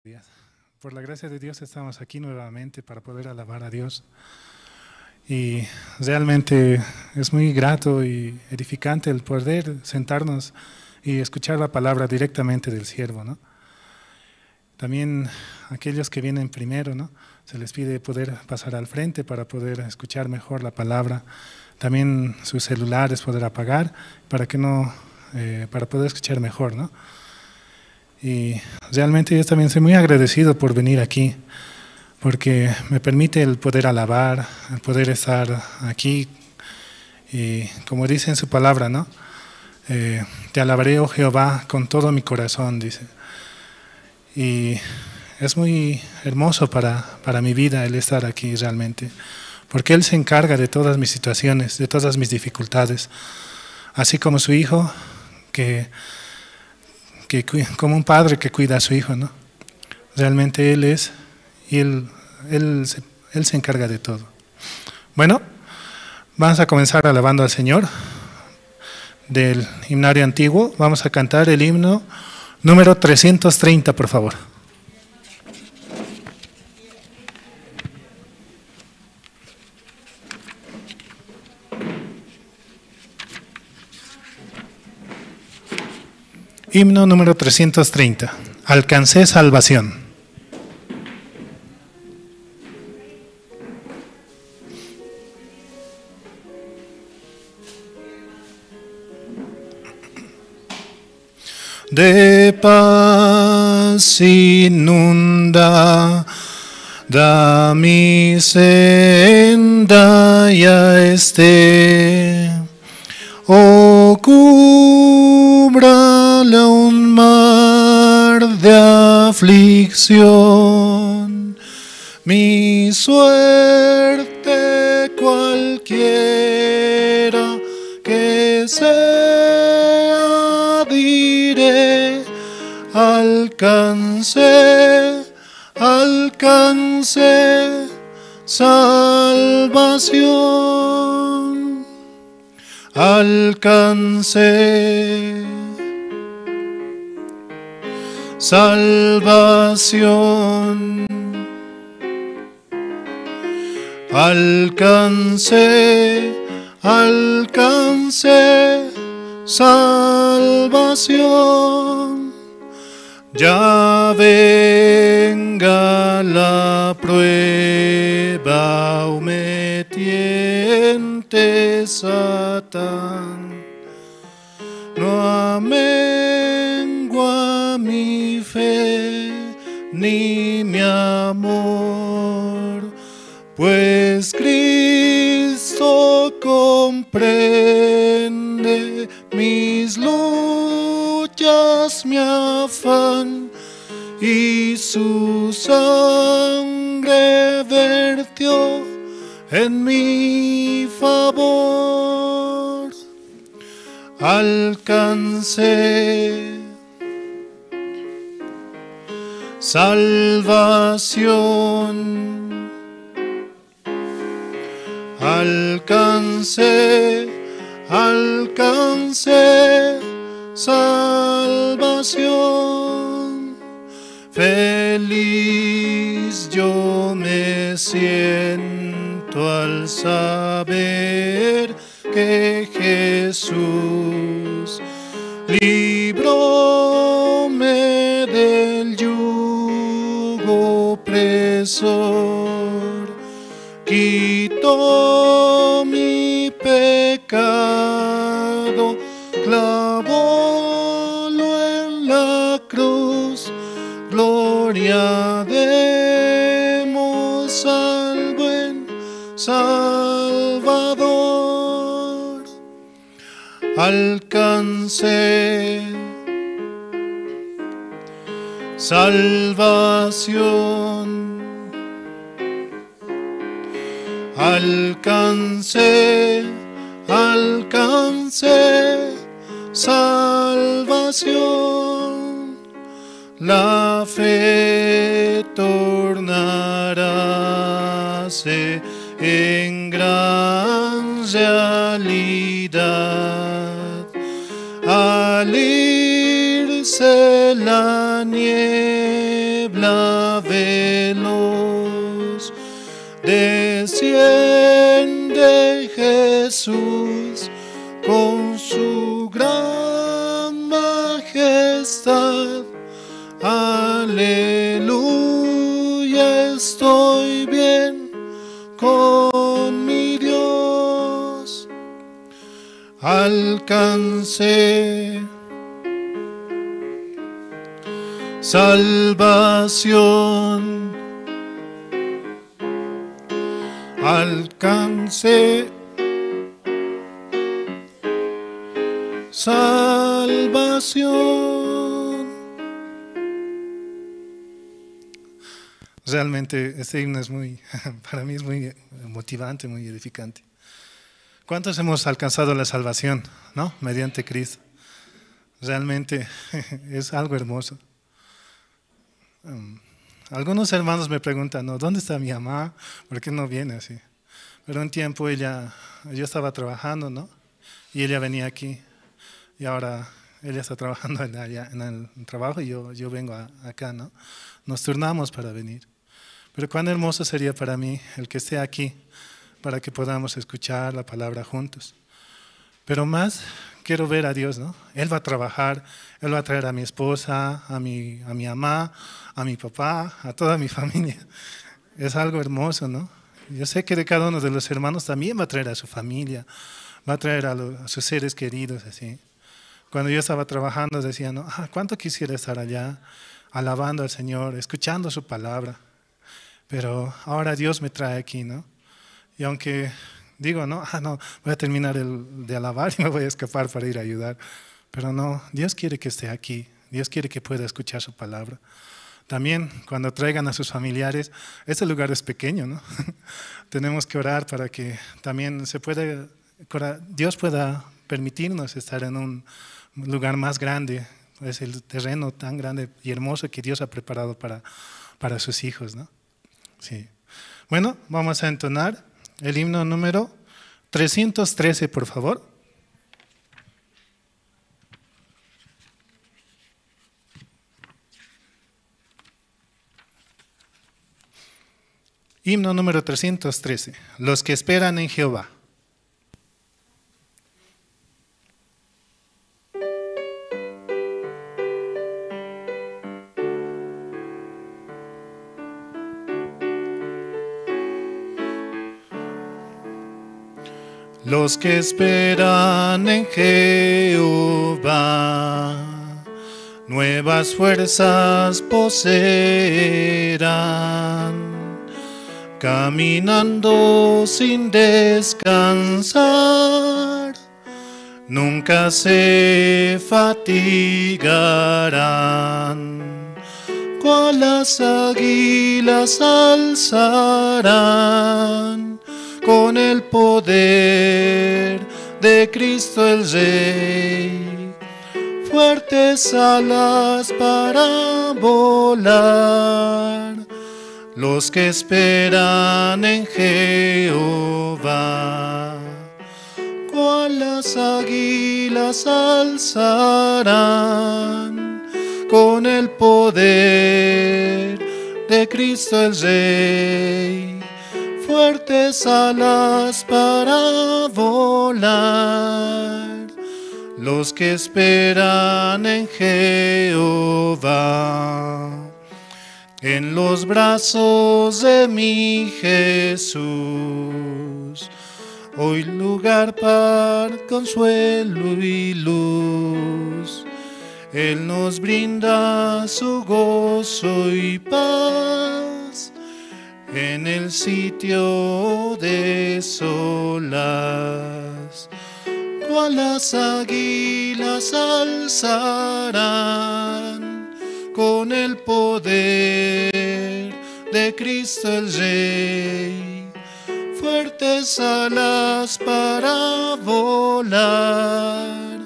Días. Por la gracia de Dios estamos aquí nuevamente para poder alabar a Dios. Y realmente es muy grato y edificante el poder sentarnos y escuchar la palabra directamente del siervo, ¿no? También aquellos que vienen primero, ¿no? Se les pide poder pasar al frente para poder escuchar mejor la palabra. También sus celulares poder apagar para que no, para poder escuchar mejor, ¿no? Y realmente yo también soy muy agradecido por venir aquí, porque me permite el poder alabar, el poder estar aquí. Y como dice en su palabra, ¿no? Te alabaré, oh Jehová, con todo mi corazón, dice. Y es muy hermoso para mi vida el estar aquí realmente, porque Él se encarga de todas mis situaciones, de todas mis dificultades, así como su hijo, que como un padre que cuida a su hijo, ¿no? Realmente Él es, y Él se encarga de todo. Bueno, vamos a comenzar alabando al Señor del himnario antiguo. Vamos a cantar el himno número 330, por favor. Himno número 330. Alcancé salvación. De paz inunda, da mi senda ya esté. Oh, cúbrale un mar de aflicción, mi suerte cualquiera que sea, diré, alcancé, alcancé salvación. Alcancé salvación. Alcancé, alcancé salvación. Ya venga la prueba o me tiente Satán, no amengua mi fe ni mi amor, pues Cristo comprende mis luchas, mi afán, y su sangre vertió en mi favor. Alcancé salvación. Alcancé, alcancé salvación. Feliz yo me siento al saber que Jesús libróme del yugo opresor, quitó mi pecado, clavólo en la cruz. Gloria demos al buen Salvador. Alcancé salvación. Alcancé, alcancé salvación. La fe tornaráse en gran realidad al irse la niebla veloz. Desciende Jesús con su gran majestad. Aleluya, estoy bien con mi Dios. Alcancé salvación, alcancé salvación. Realmente este himno es muy, para mí es muy motivante, muy edificante. ¿Cuántos hemos alcanzado la salvación, no? Mediante Cristo. Realmente es algo hermoso. Algunos hermanos me preguntan, ¿no? ¿Dónde está mi mamá? ¿Por qué no viene así? Pero un tiempo ella, yo estaba trabajando, ¿no? Y ella venía aquí. Y ahora ella está trabajando allá en el trabajo y yo vengo acá, ¿no? Nos turnamos para venir. Pero cuán hermoso sería para mí el que esté aquí, para que podamos escuchar la palabra juntos. Pero más quiero ver a Dios, ¿no? Él va a trabajar, Él va a traer a mi esposa, a mi mamá, a mi papá, a toda mi familia. Es algo hermoso, ¿no? Yo sé que de cada uno de los hermanos también va a traer a su familia, va a traer a sus seres queridos, así. Cuando yo estaba trabajando decía, ¿no? Ah, cuánto quisiera estar allá, alabando al Señor, escuchando su palabra. Pero ahora Dios me trae aquí, ¿no? Y aunque digo, no, ah, no, voy a terminar de alabar y me voy a escapar para ir a ayudar. Pero no, Dios quiere que esté aquí, Dios quiere que pueda escuchar su palabra. También cuando traigan a sus familiares, este lugar es pequeño, ¿no? Tenemos que orar para que también se pueda, Dios pueda permitirnos estar en un lugar más grande. Es el terreno tan grande y hermoso que Dios ha preparado para sus hijos, ¿no? Sí. Bueno, vamos a entonar el himno número 313, por favor. Himno número 313, los que esperan en Jehová. Los que esperan en Jehová, nuevas fuerzas poseerán, caminando sin descansar, nunca se fatigarán. Cual las águilas alzarán, con el poder de Cristo el Rey, fuertes alas para volar, los que esperan en Jehová. Cual las águilas alzarán, con el poder de Cristo el Rey, fuertes alas para volar, los que esperan en Jehová. En los brazos de mi Jesús, hoy lugar para consuelo y luz. Él nos brinda su gozo y paz en el sitio de solas. Cual las águilas alzarán, con el poder de Cristo el Rey, fuertes alas para volar,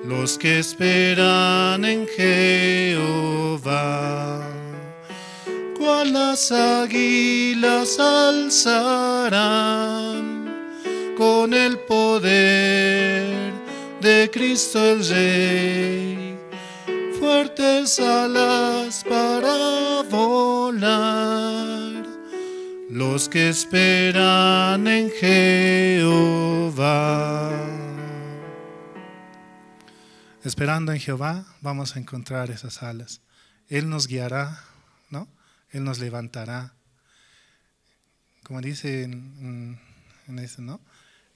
los que esperan en Jehová. Cual las águilas alzarán, con el poder de Cristo el Rey, fuertes alas para volar, volar los que esperan en Jehová. Esperando en Jehová vamos a encontrar esas alas. Él nos guiará, ¿no? Él nos levantará. Como dice en este, ¿no?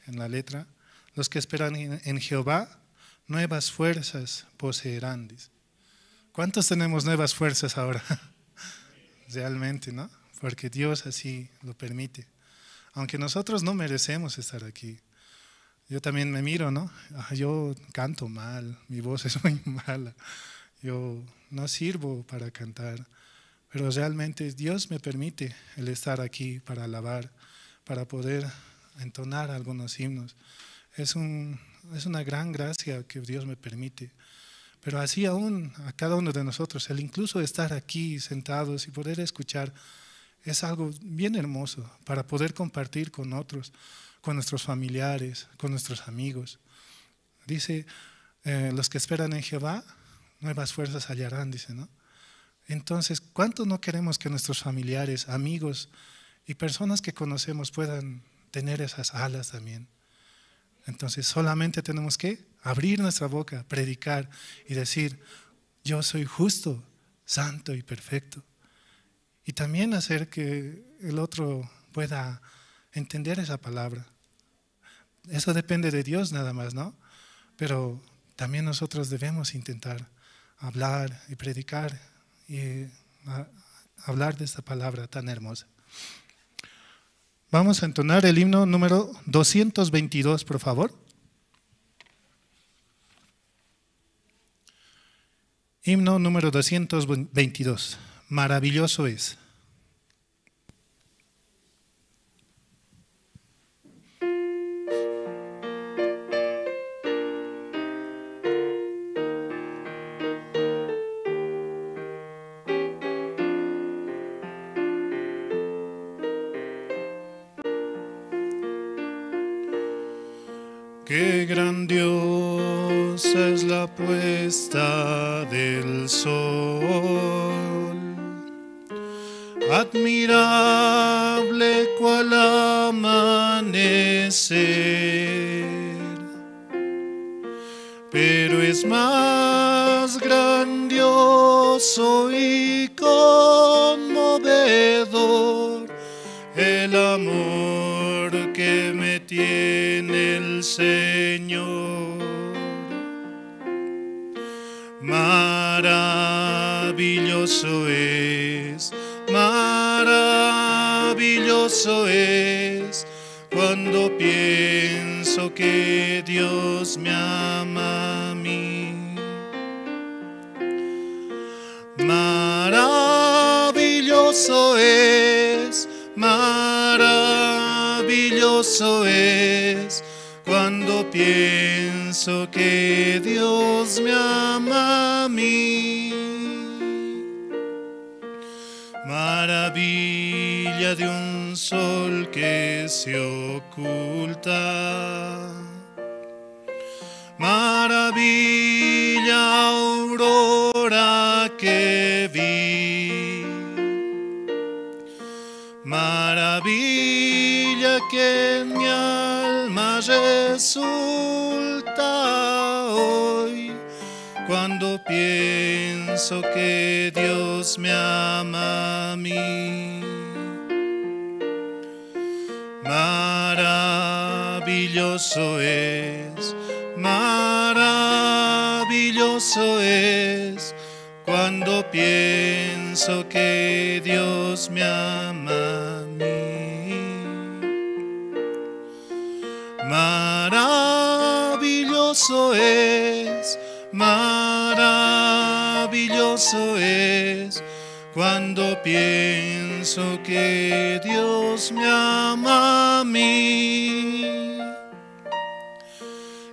En la letra, los que esperan en Jehová, nuevas fuerzas poseerán. Dice. ¿Cuántos tenemos nuevas fuerzas ahora? Realmente, ¿no? Porque Dios así lo permite. Aunque nosotros no merecemos estar aquí. Yo también me miro, ¿no? Yo canto mal, mi voz es muy mala. Yo no sirvo para cantar. Pero realmente Dios me permite el estar aquí para alabar, para poder entonar algunos himnos. Es una gran gracia que Dios me permite. Pero así aún a cada uno de nosotros, el incluso estar aquí sentados y poder escuchar es algo bien hermoso para poder compartir con otros, con nuestros familiares, con nuestros amigos. Dice, los que esperan en Jehová, nuevas fuerzas hallarán, dice, ¿no? Entonces, ¿cuánto no queremos que nuestros familiares, amigos y personas que conocemos puedan tener esas alas también? Entonces, solamente tenemos que abrir nuestra boca, predicar y decir, yo soy justo, santo y perfecto. Y también hacer que el otro pueda entender esa palabra. Eso depende de Dios nada más, ¿no? Pero también nosotros debemos intentar hablar y predicar y hablar de esta palabra tan hermosa. Vamos a entonar el himno número 222, por favor. Himno número 222. Maravilloso es. Qué grandiosa es la puesta del sol, admirable cual amanecer, pero es más grandioso y conmovedor el amor que me tiene el Señor. Maravilloso es, maravilloso es, cuando pienso que Dios me ama a mí. Maravilloso es, maravilloso es, cuando pienso que Dios me ama a mí. Maravilla de un sol que se oculta, maravilla aurora que vi, maravilla que en mi alma resulta hoy, cuando pienso que Dios me ama a mí. Maravilloso es, maravilloso es, cuando pienso que Dios me ama a mí. Maravilloso es, maravilloso es, cuando pienso que Dios me ama a mí.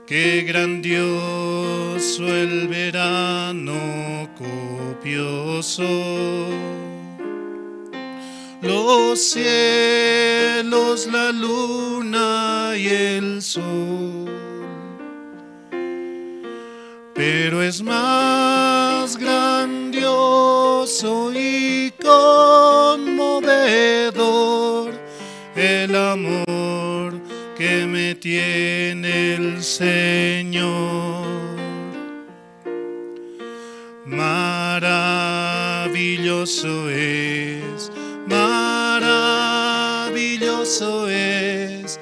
Qué grandioso el verano copioso, los cielos, la luna y el sol, pero es más grandioso y conmovedor tiene el Señor. Maravilloso es, maravilloso es,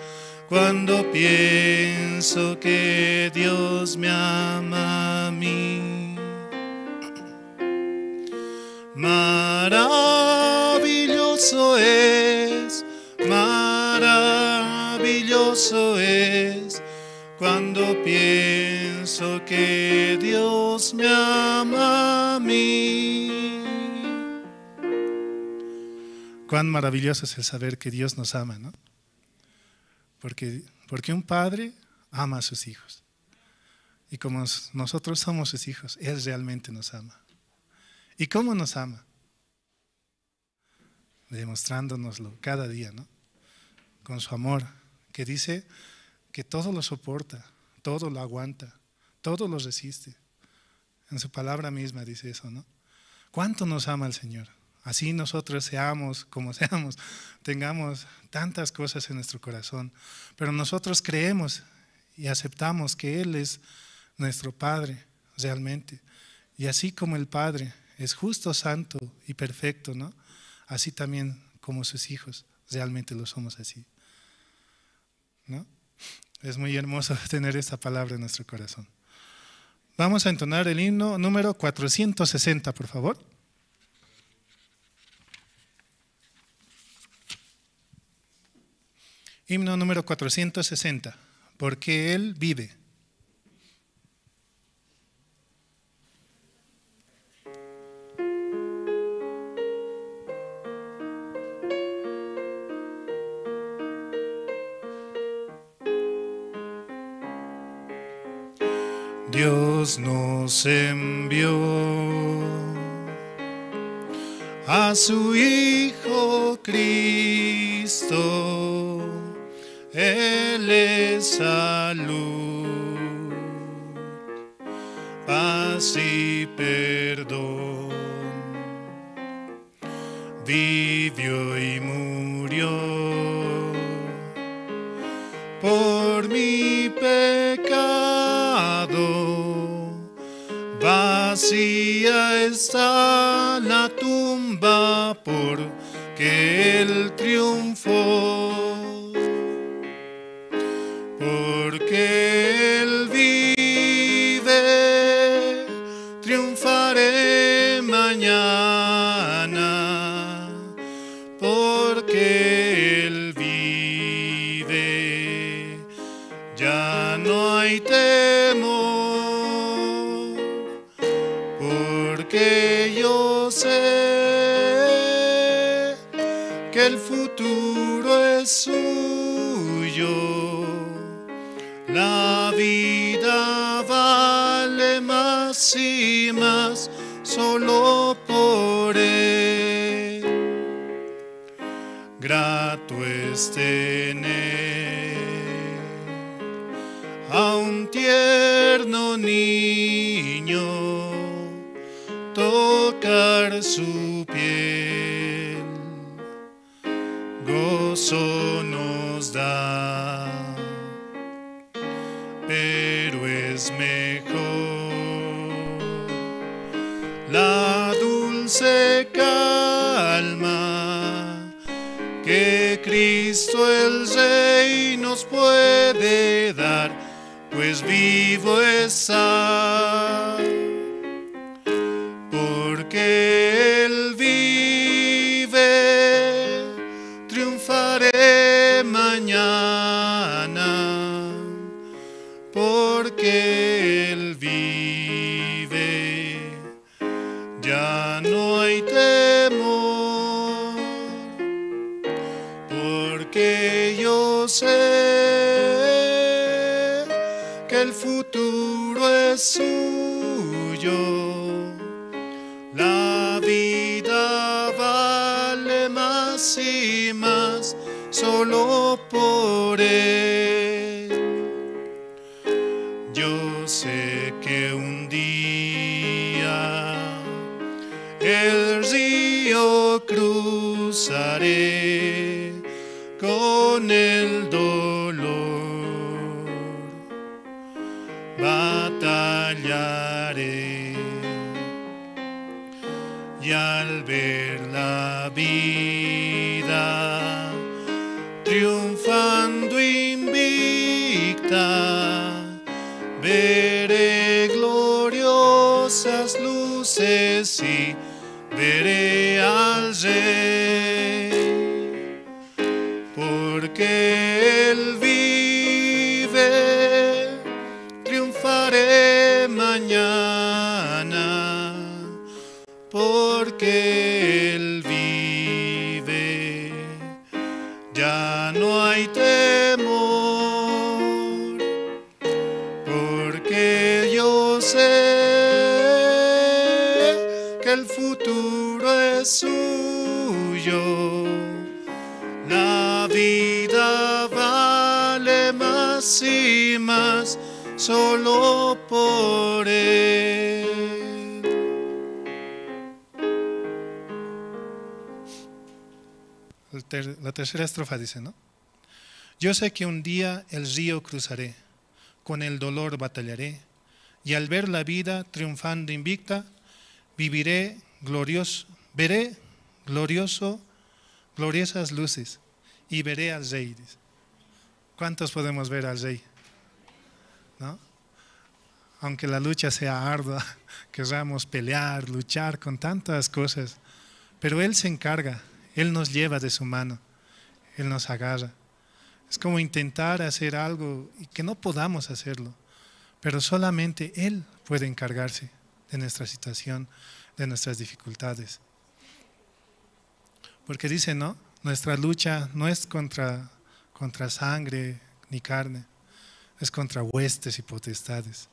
cuando pienso que Dios me ama a mí. Maravilloso es, maravilloso es, cuando pienso que Dios me ama a mí. Cuán maravilloso es el saber que Dios nos ama, ¿no? Porque un padre ama a sus hijos. Y como nosotros somos sus hijos, Él realmente nos ama. ¿Y cómo nos ama? Demostrándonoslo cada día, ¿no? Con su amor, que dice que todo lo soporta, todo lo aguanta, todo lo resiste. En su palabra misma dice eso, ¿no? ¿Cuánto nos ama el Señor? Así nosotros seamos como seamos, tengamos tantas cosas en nuestro corazón, pero nosotros creemos y aceptamos que Él es nuestro Padre realmente. Y así como el Padre es justo, santo y perfecto, ¿no? Así también como sus hijos, realmente lo somos así, ¿no? Es muy hermoso tener esta palabra en nuestro corazón. Vamos a entonar el himno número 460, por favor. Himno número 460, porque Él vive. Dios nos envió a su Hijo Cristo. Él es salud, paz y perdón. Vivió y murió por mi pecado. Vacía está la tumba porque Él triunfó. Porque Él vive, triunfaré mañana. Porque Él vive, ya no hay temor. Porque yo sé que el futuro es suyo. La vida vale más y más solo por Él. Grato es tener a un tierno niño, tocar su piel, gozo nos da. Pero es mejor la dulce calma que Cristo el Rey nos puede dar, pues vivo está. Porque Él vive, triunfaré mañana. Porque Él vive, ya no hay temor. Porque yo sé que el futuro es suyo. La vida vale más y más solo por Él. Yo sé que un día el río cruzaré con el dolor Al ver la vida triunfando invicta, veré gloriosas luces y veré al Rey, porque Él vive, triunfaré mañana, porque Él vive, ya no hay temor, porque yo sé que el futuro es suyo, la vida vale más y más solo por Él. La tercera estrofa dice, ¿no? Yo sé que un día el río cruzaré, con el dolor batallaré, y al ver la vida triunfando invicta, viviré glorioso, veré glorioso, gloriosas luces, y veré al Rey. ¿Cuántos podemos ver al Rey? ¿No? Aunque la lucha sea ardua, queramos pelear, luchar con tantas cosas, pero Él se encarga. Él nos lleva de su mano, Él nos agarra. Es como intentar hacer algo y que no podamos hacerlo, pero solamente Él puede encargarse de nuestra situación, de nuestras dificultades. Porque dice, ¿no? Nuestra lucha no es contra sangre ni carne, es contra huestes y potestades.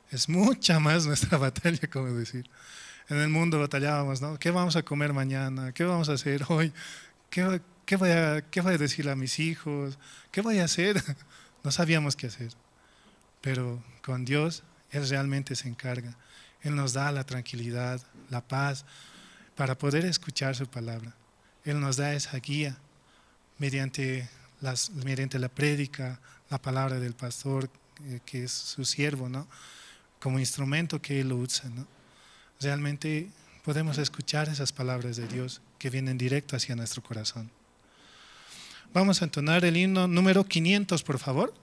Es mucha más nuestra batalla, como decir. En el mundo batallábamos, ¿no? ¿Qué vamos a comer mañana? ¿Qué vamos a hacer hoy? ¿Qué voy a decir a mis hijos? ¿Qué voy a hacer? No sabíamos qué hacer. Pero con Dios, Él realmente se encarga. Él nos da la tranquilidad, la paz, para poder escuchar su palabra. Él nos da esa guía mediante la prédica, la palabra del pastor, que es su siervo, ¿no? Como instrumento que Él usa, ¿no? Realmente podemos escuchar esas palabras de Dios que vienen directo hacia nuestro corazón. Vamos a entonar el himno número 500, por favor.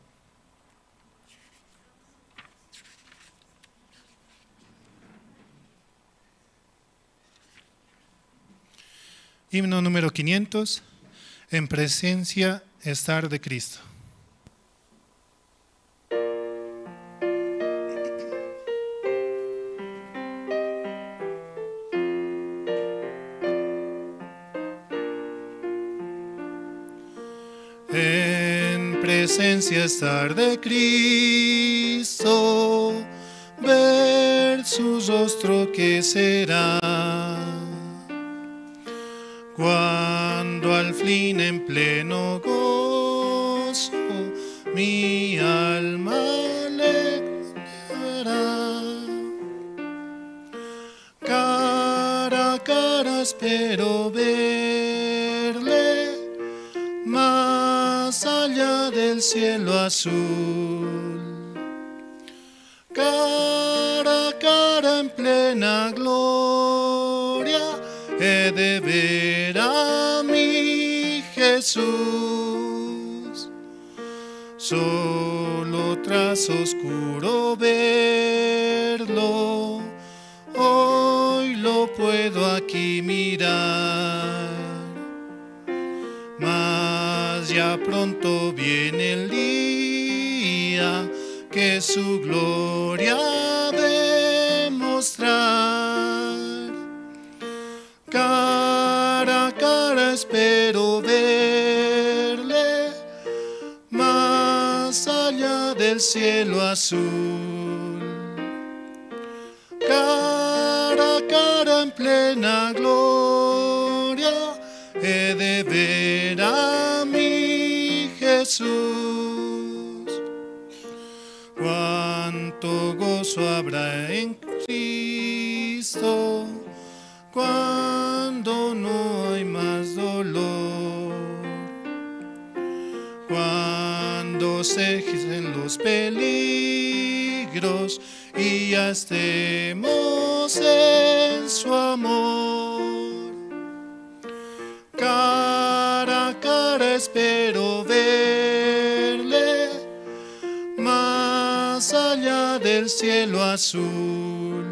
Himno número 500, en presencia estar de Cristo. En presencia estar de Cristo, ver su rostro que será, cuando al fin en pleno gozo mi alma le dará. Cara a cara espero verle, más allá del cielo azul. Cara a cara en plena gloria he de ver a mi Jesús. Solo tras oscuro verlo, hoy lo puedo aquí mirar. Mas ya pronto viene el día que su gloria ha de mostrar. Cara a cara espero verle, más allá del cielo azul. Cara a cara en plena gloria he de ver a mi Jesús. Cuánto gozo habrá en Cristo cuando no hay más dolor, cuando cesen los peligros y ya estemos en su amor. cara espero verle, más allá del cielo azul.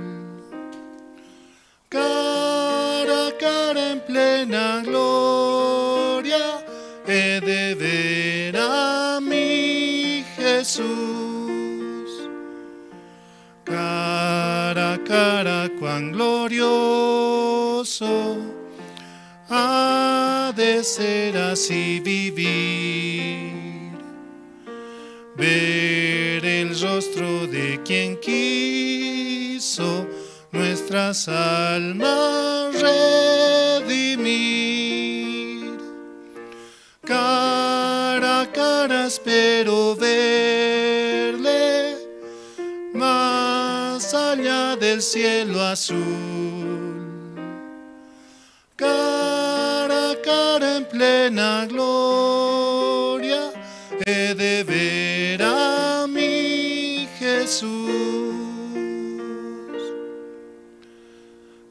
Cara a cara en plena gloria, he de ver a mi Jesús. Cara a cara, cuán glorioso ha de ser así vivir. Ver el rostro de quien quiso nuestras almas redimir. Cara a cara espero verle, más allá del cielo azul. Cara a cara en plena gloria, he de ver a mi Jesús.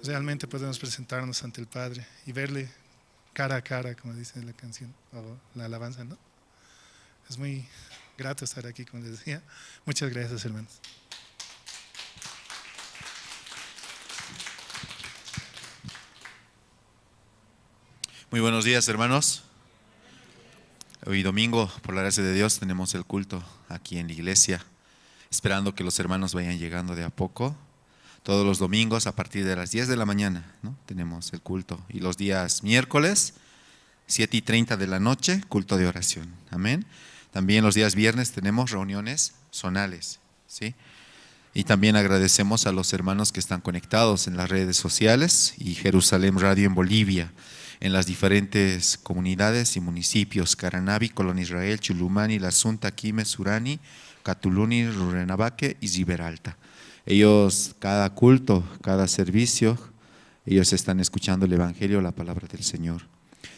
Realmente podemos presentarnos ante el Padre y verle cara a cara, como dice la canción o la alabanza, ¿no? Es muy grato estar aquí, como les decía. Muchas gracias, hermanos. Muy buenos días, hermanos. Hoy domingo, por la gracia de Dios, tenemos el culto aquí en la iglesia, esperando que los hermanos vayan llegando de a poco. Todos los domingos a partir de las 10 de la mañana, ¿no? Tenemos el culto. Y los días miércoles, 7:30 de la noche, culto de oración. Amén. También los días viernes tenemos reuniones zonales, ¿sí? Y también agradecemos a los hermanos que están conectados en las redes sociales y Jerusalén Radio en Bolivia, en las diferentes comunidades y municipios: Caranavi, Colón Israel, Chulumani, La Asunta, Quime, Surani, Catuluni, Rurrenabaque y Riberalta. Ellos, cada culto, cada servicio, ellos están escuchando el Evangelio, la palabra del Señor.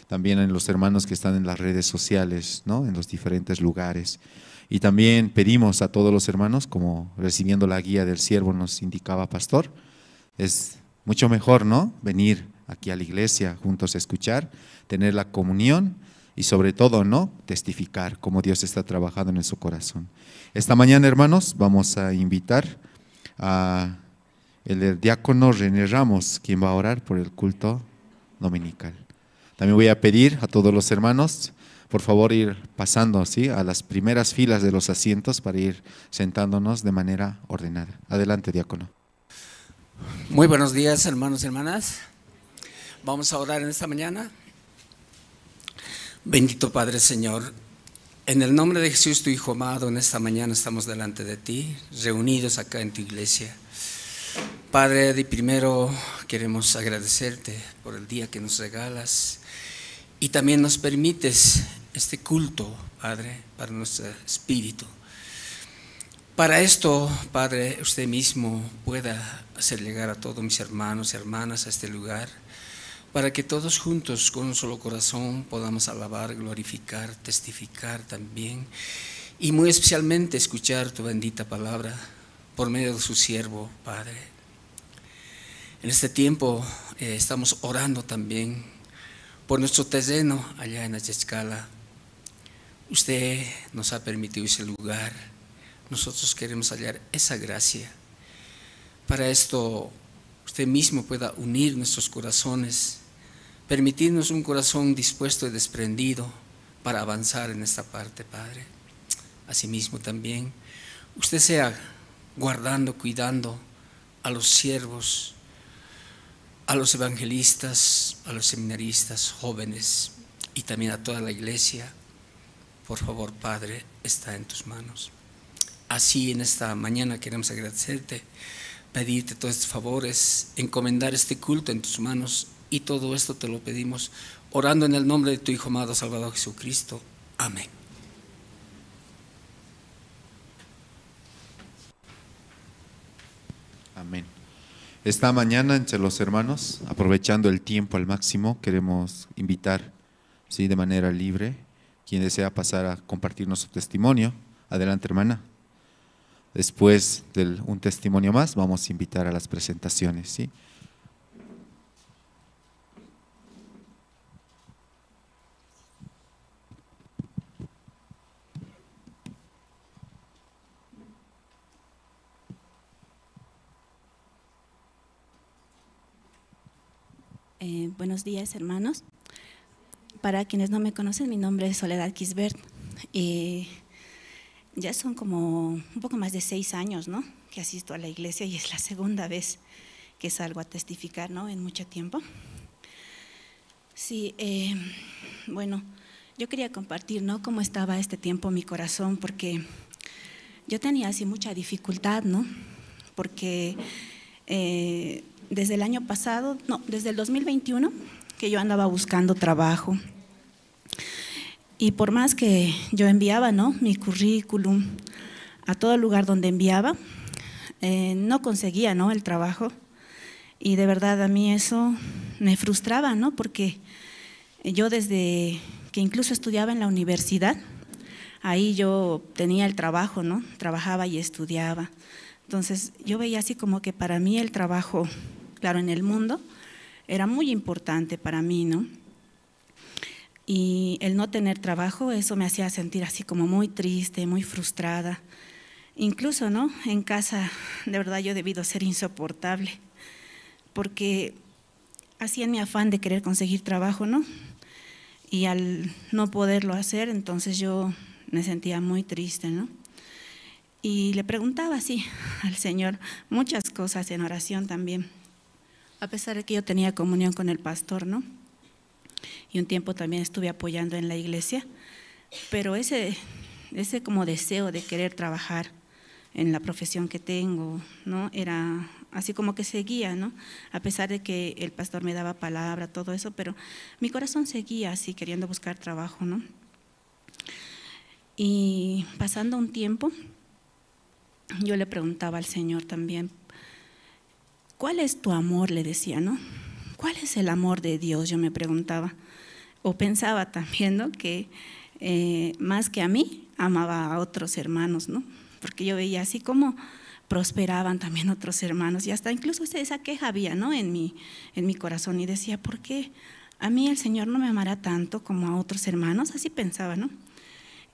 También en los hermanos que están en las redes sociales, ¿no? En los diferentes lugares. Y también pedimos a todos los hermanos, como recibiendo la guía del siervo nos indicaba pastor, es mucho mejor, ¿no? Venir aquí a la iglesia, juntos a escuchar, tener la comunión y sobre todo, ¿no? Testificar cómo Dios está trabajando en su corazón. Esta mañana, hermanos, vamos a invitar a el diácono René Ramos, quien va a orar por el culto dominical. También voy a pedir a todos los hermanos, por favor, ir pasando, ¿sí?, a las primeras filas de los asientos para ir sentándonos de manera ordenada. Adelante, diácono. Muy buenos días, hermanos y hermanas. Vamos a orar en esta mañana. Bendito Padre Señor, en el nombre de Jesús, tu Hijo amado, en esta mañana estamos delante de ti, reunidos acá en tu iglesia. Padre, de primero queremos agradecerte por el día que nos regalas y también nos permites este culto, Padre, para nuestro espíritu. Para esto, Padre, usted mismo pueda hacer llegar a todos mis hermanos y hermanas a este lugar, para que todos juntos, con un solo corazón, podamos alabar, glorificar, testificar también, y muy especialmente escuchar tu bendita palabra por medio de su siervo, Padre. En este tiempo estamos orando también por nuestro terreno allá en Achachicala. Usted nos ha permitido ese lugar. Nosotros queremos hallar esa gracia. Para esto, usted mismo pueda unir nuestros corazones, permitirnos un corazón dispuesto y desprendido para avanzar en esta parte, Padre. Asimismo también, usted sea guardando, cuidando a los siervos, a los evangelistas, a los seminaristas jóvenes y también a toda la iglesia. Por favor, Padre, está en tus manos. Así en esta mañana queremos agradecerte, pedirte todos estos favores, encomendar este culto en tus manos, y todo esto te lo pedimos orando en el nombre de tu Hijo amado, Salvador Jesucristo. Amén. Amén. Esta mañana entre los hermanos, aprovechando el tiempo al máximo, queremos invitar, ¿sí?, de manera libre, quien desea pasar a compartirnos su testimonio. Adelante, hermana. Después de un testimonio más, vamos a invitar a las presentaciones, ¿sí? Buenos días, hermanos. Para quienes no me conocen, mi nombre es Soledad Quisbert. Ya son como un poco más de 6 años, ¿no?, que asisto a la iglesia y es la segunda vez que salgo a testificar, ¿no?, en mucho tiempo. Sí, bueno, yo quería compartir, ¿no?, cómo estaba este tiempo mi corazón, porque yo tenía así mucha dificultad, ¿no?, porque desde el año pasado, no, desde el 2021, que yo andaba buscando trabajo. Y por más que yo enviaba, ¿no?, mi currículum a todo lugar donde enviaba, no conseguía, ¿no?, el trabajo. Y de verdad a mí eso me frustraba, ¿no?, porque yo desde que incluso estudiaba en la universidad, ahí yo tenía el trabajo, ¿no?, trabajaba y estudiaba. Entonces yo veía así como que para mí el trabajo, claro, en el mundo, era muy importante para mí, ¿no? Y el no tener trabajo, eso me hacía sentir así como muy triste, muy frustrada. Incluso, ¿no?, en casa, de verdad yo he debido ser insoportable, porque así en mi afán de querer conseguir trabajo, ¿no?, y al no poderlo hacer, entonces yo me sentía muy triste, ¿no? Y le preguntaba así al Señor muchas cosas en oración también, a pesar de que yo tenía comunión con el pastor, ¿no? Y un tiempo también estuve apoyando en la iglesia, pero ese como deseo de querer trabajar en la profesión que tengo, ¿no?, era así como que seguía, ¿no?, a pesar de que el pastor me daba palabra, todo eso, pero mi corazón seguía así queriendo buscar trabajo, ¿no? Y pasando un tiempo, yo le preguntaba al Señor también, ¿cuál es tu amor?, le decía, ¿no? ¿Cuál es el amor de Dios? Yo me preguntaba, o pensaba también, ¿no?, que más que a mí, amaba a otros hermanos, ¿no? Porque yo veía así como prosperaban también otros hermanos, y hasta incluso esa queja había, ¿no?, en mi corazón, y decía, ¿por qué a mí el Señor no me amará tanto como a otros hermanos? Así pensaba, ¿no?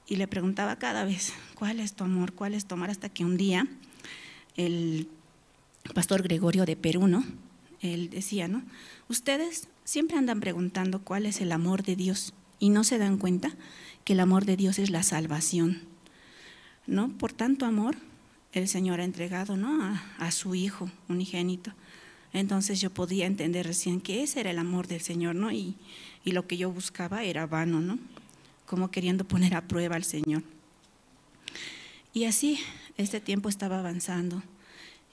Y le preguntaba cada vez, ¿cuál es tu amor? ¿Cuál es tu amor? Hasta que un día el pastor Gregorio de Perú, ¿no?, él decía, ¿no?, ustedes siempre andan preguntando cuál es el amor de Dios y no se dan cuenta que el amor de Dios es la salvación, ¿no? Por tanto amor el Señor ha entregado, ¿no?, a su Hijo unigénito. Entonces yo podía entender recién que ese era el amor del Señor, ¿no? Y lo que yo buscaba era vano, ¿no?, como queriendo poner a prueba al Señor. Y así este tiempo estaba avanzando.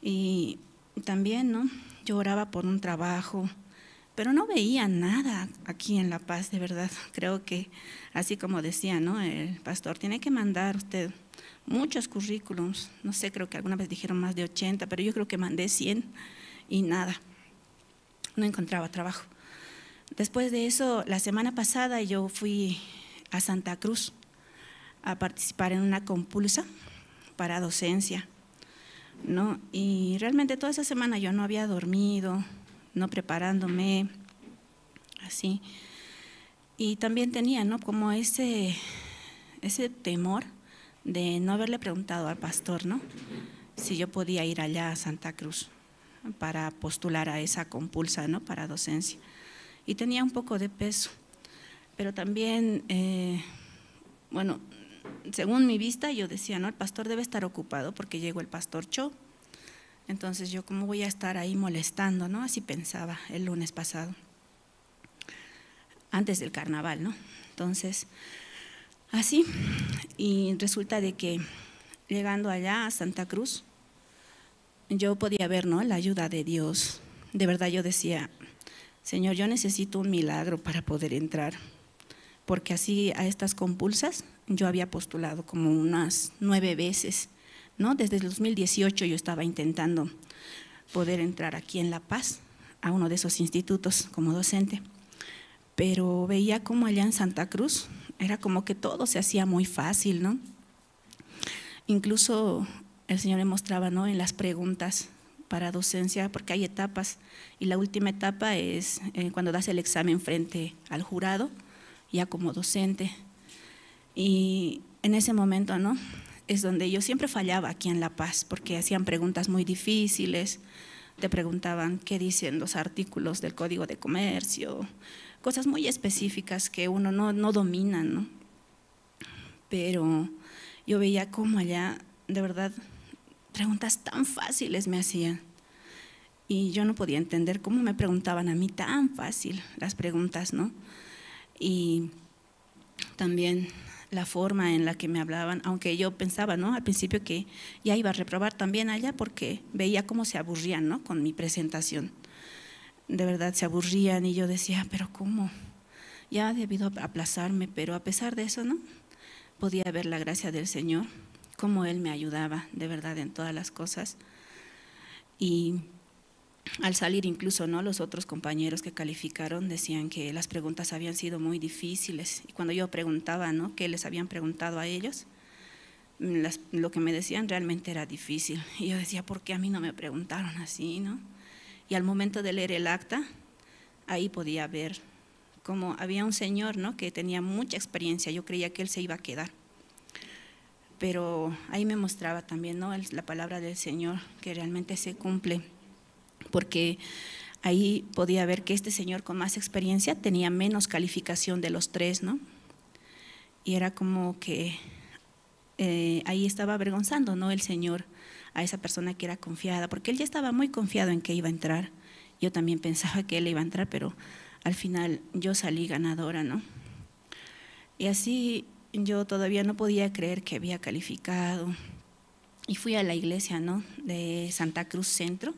Y también, ¿no?, yo oraba por un trabajo, pero no veía nada aquí en La Paz, de verdad. Creo que, así como decía, ¿no?, el pastor, tiene que mandar usted muchos currículums. No sé, creo que alguna vez dijeron más de 80, pero yo creo que mandé 100 y nada, no encontraba trabajo. Después de eso, la semana pasada yo fui a Santa Cruz a participar en una compulsa para docencia, ¿no? Y realmente toda esa semana yo no había dormido, no preparándome, así. Y también tenía, ¿no?, como ese temor de no haberle preguntado al pastor, ¿no?, si yo podía ir allá a Santa Cruz para postular a esa compulsa, ¿no?, para docencia. Y tenía un poco de peso, pero también, bueno, según mi vista, yo decía, ¿no?, el pastor debe estar ocupado porque llegó el pastor Cho, entonces yo cómo voy a estar ahí molestando, ¿no? Así pensaba el lunes pasado, antes del carnaval, ¿no? Entonces, así, y resulta de que llegando allá a Santa Cruz, yo podía ver, ¿no?, la ayuda de Dios. De verdad yo decía, Señor, yo necesito un milagro para poder entrar, porque así a estas compulsas yo había postulado como unas 9 veces, ¿no? Desde el 2018 yo estaba intentando poder entrar aquí en La Paz a uno de esos institutos como docente, pero veía como allá en Santa Cruz era como que todo se hacía muy fácil, ¿no? Incluso el Señor me mostraba, ¿no?, en las preguntas para docencia, porque hay etapas, y la última etapa es cuando das el examen frente al jurado, ya como docente. Y en ese momento, ¿no?, es donde yo siempre fallaba aquí en La Paz, porque hacían preguntas muy difíciles, Te preguntaban qué dicen los artículos del Código de Comercio, cosas muy específicas que uno no domina, ¿no? Pero yo veía cómo allá, de verdad, preguntas tan fáciles me hacían. Y yo no podía entender cómo me preguntaban a mí tan fácil las preguntas, ¿no? Y también la forma en la que me hablaban, aunque yo pensaba, ¿no?, al principio que ya iba a reprobar también allá porque veía cómo se aburrían, ¿no?, con mi presentación. De verdad se aburrían y yo decía, pero ¿cómo? Ya ha debido aplazarme, pero a pesar de eso, ¿no?, podía ver la gracia del Señor, cómo Él me ayudaba de verdad en todas las cosas. Y al salir incluso, ¿no?, los otros compañeros que calificaron decían que las preguntas habían sido muy difíciles. Y cuando yo preguntaba, ¿no?, qué les habían preguntado a ellos, lo que me decían realmente era difícil. Y yo decía, ¿por qué a mí no me preguntaron así, no? Y al momento de leer el acta, ahí podía ver cómo había un señor, ¿no?, que tenía mucha experiencia. Yo creía que él se iba a quedar. Pero ahí me mostraba también, ¿no?, la palabra del Señor, que realmente se cumple, porque ahí podía ver que este señor con más experiencia tenía menos calificación de los tres, ¿no? Y era como que ahí estaba avergonzando, ¿no?, el Señor a esa persona que era confiada, porque él ya estaba muy confiado en que iba a entrar. Yo también pensaba que él iba a entrar, pero al final yo salí ganadora, ¿no? Y así yo todavía no podía creer que había calificado. Y fui a la iglesia, ¿no?, de Santa Cruz Centro,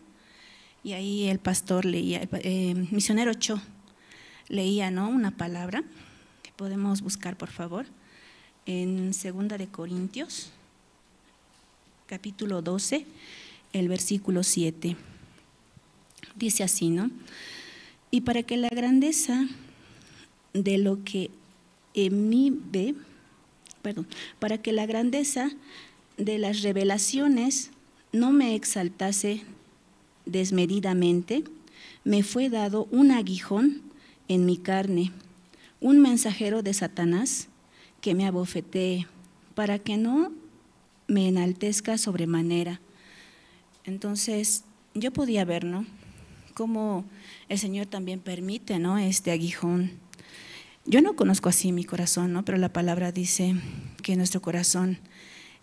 y ahí el pastor leía, el misionero Cho leía, ¿no?, una palabra que podemos buscar, por favor, en 2 de Corintios, capítulo 12, el versículo 7. Dice así, ¿no? Y para que la grandeza de lo que en mí ve, perdón, para que la grandeza de las revelaciones no me exaltase desmedidamente, me fue dado un aguijón en mi carne, un mensajero de Satanás que me abofetee, para que no me enaltezca sobremanera. Entonces, yo podía ver, ¿no?, cómo el Señor también permite, ¿no?, este aguijón. Yo no conozco así mi corazón, ¿no?, pero la palabra dice que nuestro corazón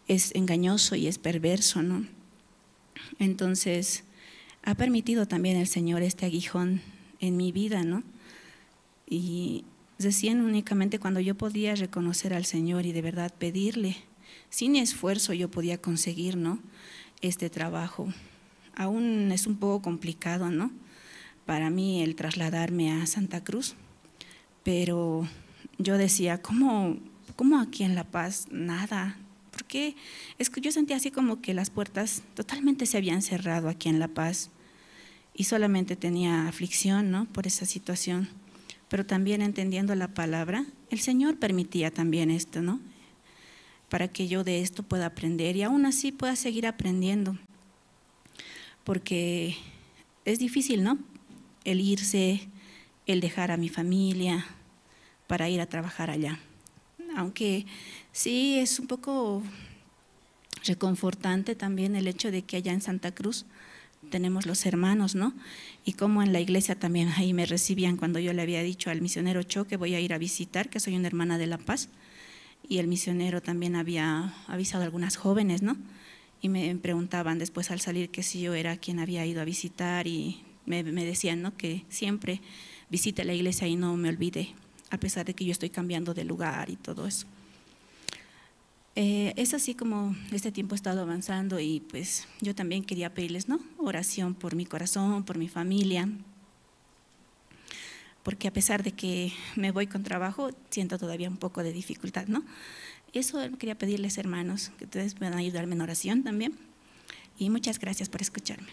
es engañoso y es perverso, ¿no? Entonces, ha permitido también el Señor este aguijón en mi vida, ¿no? Y recién únicamente cuando yo podía reconocer al Señor y de verdad pedirle, sin esfuerzo yo podía conseguir, ¿no?, este trabajo. Aún es un poco complicado, ¿no?, para mí el trasladarme a Santa Cruz, pero yo decía, ¿cómo aquí en La Paz nada? Porque es que yo sentía así como que las puertas totalmente se habían cerrado aquí en La Paz y solamente tenía aflicción, ¿no?, por esa situación. Pero también entendiendo la palabra, el Señor permitía también esto, ¿no?, para que yo de esto pueda aprender y aún así pueda seguir aprendiendo. Porque es difícil, ¿no?, el irse, el dejar a mi familia para ir a trabajar allá. Aunque sí es un poco reconfortante también el hecho de que allá en Santa Cruz tenemos los hermanos, ¿no? Y como en la iglesia también ahí me recibían cuando yo le había dicho al misionero Cho que voy a ir a visitar, que soy una hermana de La Paz, y el misionero también había avisado a algunas jóvenes, ¿no? Y me preguntaban después al salir que si yo era quien había ido a visitar y me decían, ¿no?, que siempre visite la iglesia y no me olvide, a pesar de que yo estoy cambiando de lugar y todo eso. Es así como este tiempo he estado avanzando y pues yo también quería pedirles, ¿no?, oración por mi corazón, por mi familia, porque a pesar de que me voy con trabajo, siento todavía un poco de dificultad, ¿no? Eso quería pedirles, hermanos, que ustedes puedan ayudarme en oración también. Y muchas gracias por escucharme.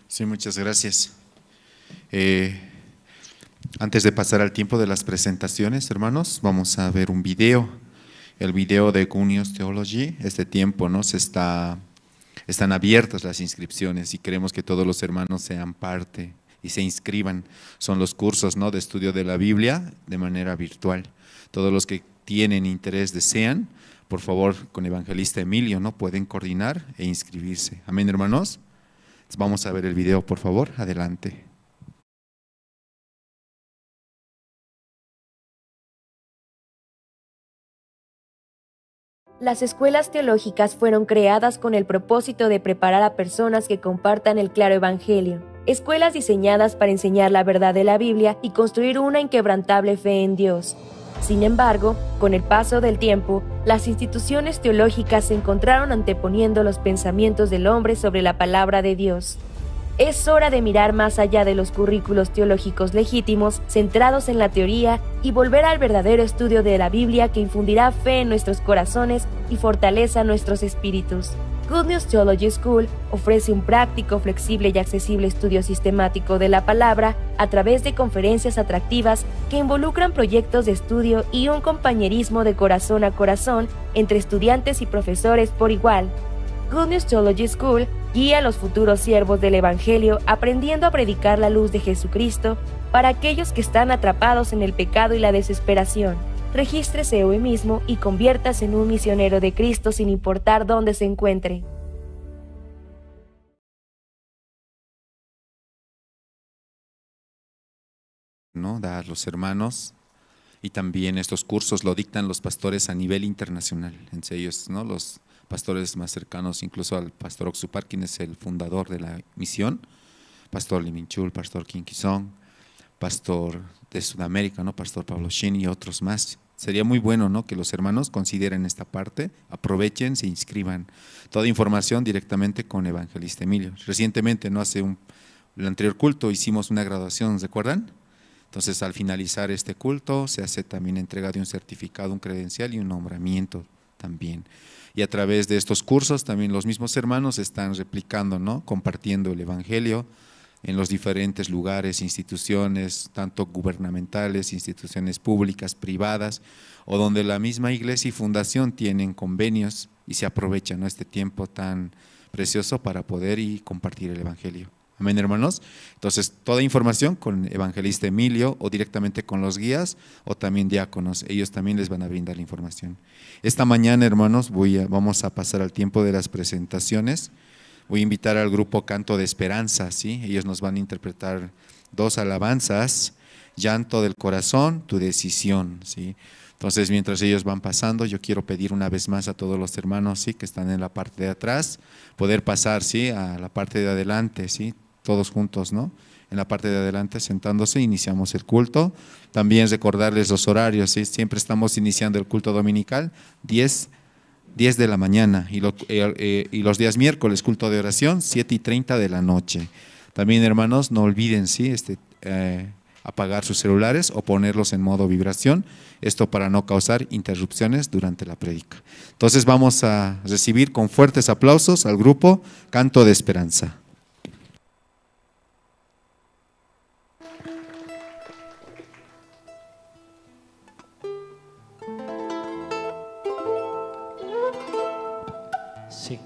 Sí, muchas gracias. Antes de pasar al tiempo de las presentaciones, hermanos, vamos a ver un video. El video de Good News Theology. Este tiempo, ¿no?, están abiertas las inscripciones y queremos que todos los hermanos sean parte y se inscriban. Son los cursos, ¿no?, de estudio de la Biblia de manera virtual. Todos los que tienen interés, desean, por favor, con Evangelista Emilio, ¿no? Pueden coordinar e inscribirse. Amén, hermanos. Vamos a ver el video, por favor. Adelante. Las escuelas teológicas fueron creadas con el propósito de preparar a personas que compartan el claro evangelio. Escuelas diseñadas para enseñar la verdad de la Biblia y construir una inquebrantable fe en Dios. Sin embargo, con el paso del tiempo, las instituciones teológicas se encontraron anteponiendo los pensamientos del hombre sobre la palabra de Dios. Es hora de mirar más allá de los currículos teológicos legítimos, centrados en la teoría, y volver al verdadero estudio de la Biblia que infundirá fe en nuestros corazones y fortaleza nuestros espíritus. Good News Theology School ofrece un práctico, flexible y accesible estudio sistemático de la palabra a través de conferencias atractivas que involucran proyectos de estudio y un compañerismo de corazón a corazón entre estudiantes y profesores por igual. Good News Theology School guía a los futuros siervos del Evangelio aprendiendo a predicar la luz de Jesucristo para aquellos que están atrapados en el pecado y la desesperación. Regístrese hoy mismo y conviértase en un misionero de Cristo sin importar dónde se encuentre. ¿No? Da a los hermanos, y también estos cursos lo dictan los pastores a nivel internacional. Entre ellos, ¿no? Los pastores más cercanos, incluso al pastor Oxupar, quien es el fundador de la misión, pastor Liminchul, pastor Kim Ki-sung, pastor de Sudamérica, ¿no? Pastor Pablo Shin y otros más. Sería muy bueno, ¿no?, que los hermanos consideren esta parte, aprovechen, se inscriban. Toda información directamente con Evangelista Emilio. Recientemente, no hace el anterior culto, hicimos una graduación, ¿se acuerdan? Entonces, al finalizar este culto, se hace también entrega de un certificado, un credencial y un nombramiento también. Y a través de estos cursos también los mismos hermanos están replicando, ¿no?, compartiendo el evangelio en los diferentes lugares, instituciones, tanto gubernamentales, instituciones públicas, privadas, o donde la misma iglesia y fundación tienen convenios y se aprovechan, ¿no?, este tiempo tan precioso para poder y compartir el evangelio. Amén, hermanos. Entonces, toda información con Evangelista Emilio o directamente con los guías o también diáconos, ellos también les van a brindar la información. Esta mañana, hermanos, vamos a pasar al tiempo de las presentaciones. Voy a invitar al grupo Canto de Esperanza, ¿sí? Ellos nos van a interpretar dos alabanzas, Llanto del Corazón, Tu Decisión, ¿sí? Entonces, mientras ellos van pasando, yo quiero pedir una vez más a todos los hermanos, ¿sí?, que están en la parte de atrás, poder pasar, ¿sí?, a la parte de adelante, ¿sí?, todos juntos, ¿no? En la parte de adelante, sentándose, iniciamos el culto. También recordarles los horarios, ¿sí? Siempre estamos iniciando el culto dominical, 10 de la mañana, y los días miércoles, culto de oración, 7:30 de la noche. También, hermanos, no olviden, ¿sí?, apagar sus celulares o ponerlos en modo vibración, esto para no causar interrupciones durante la prédica. Entonces vamos a recibir con fuertes aplausos al grupo Canto de Esperanza. Sí.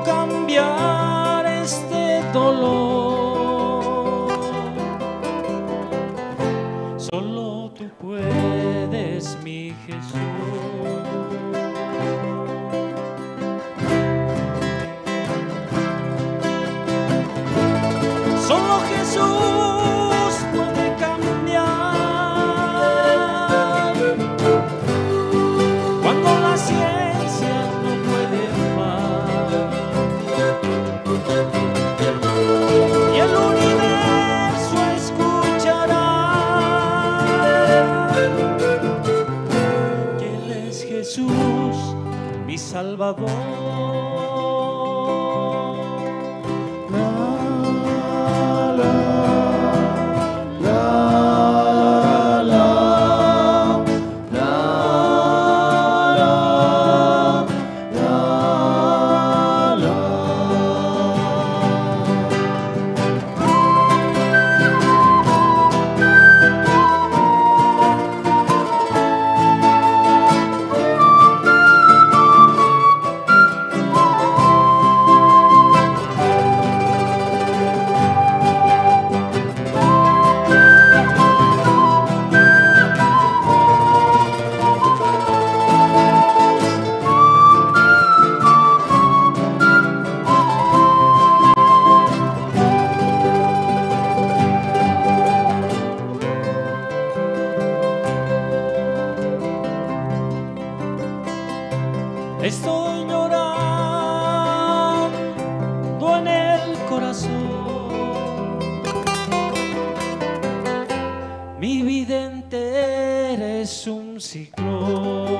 Quiero cambiar este dolor. Solo tú puedes, mi Jesús. Solo Jesús puede cambiar cuando la ciencia no puede más y el universo escuchará que Él es Jesús, mi Salvador. Estoy llorando en el corazón. Mi vida entera es un ciclón.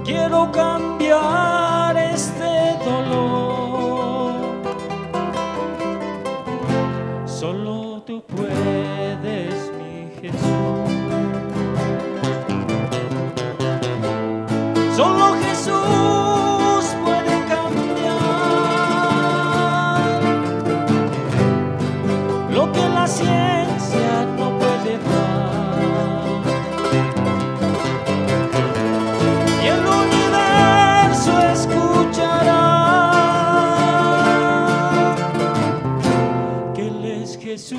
Quiero cambiar este dolor. Solo tú puedes, mi Jesús. Solo Jesús puede cambiar lo que la ciencia no puede dar. Y el universo escuchará que Él es Jesús,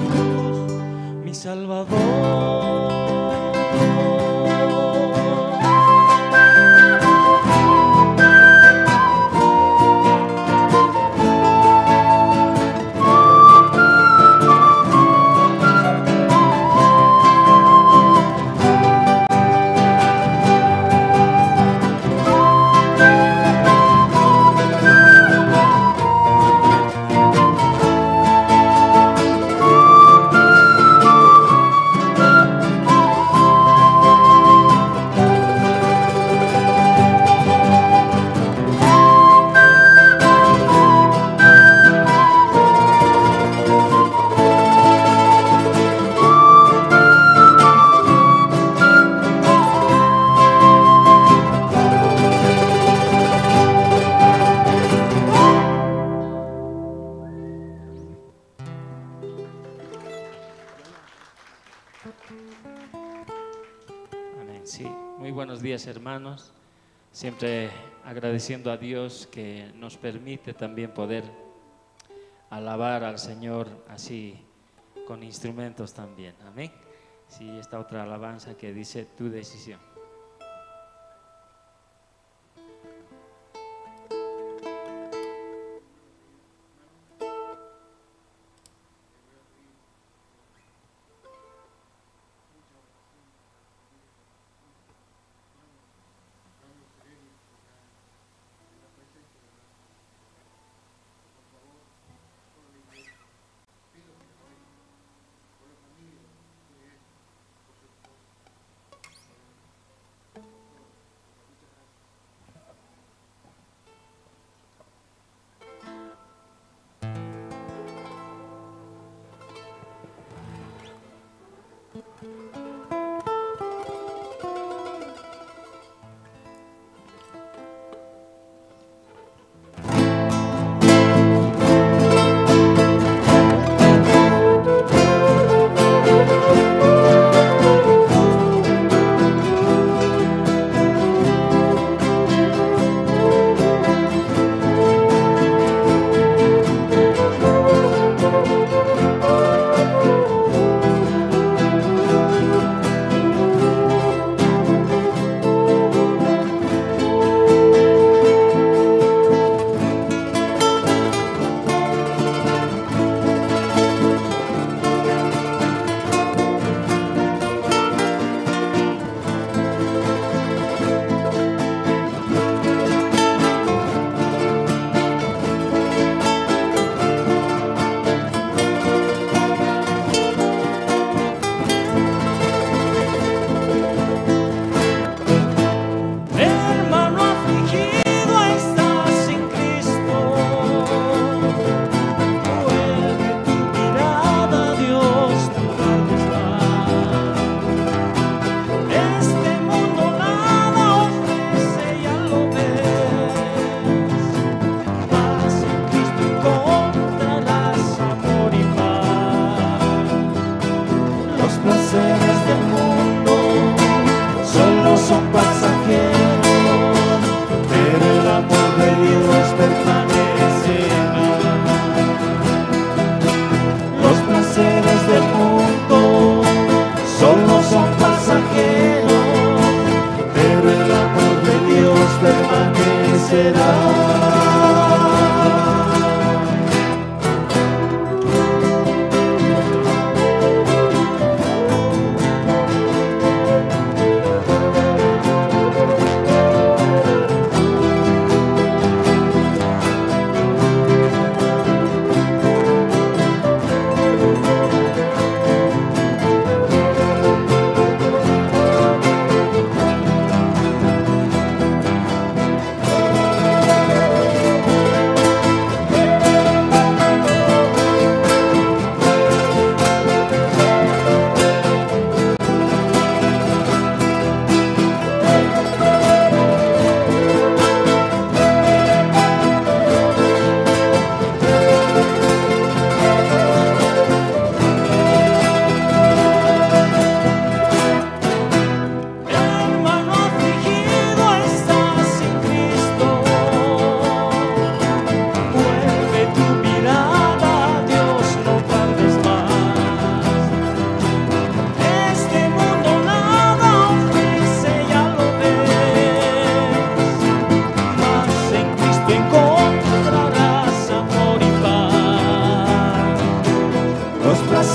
mi Salvador. Hermanos, siempre agradeciendo a Dios que nos permite también poder alabar al Señor así con instrumentos también. Amén. Sí, esta otra alabanza que dice tu decisión.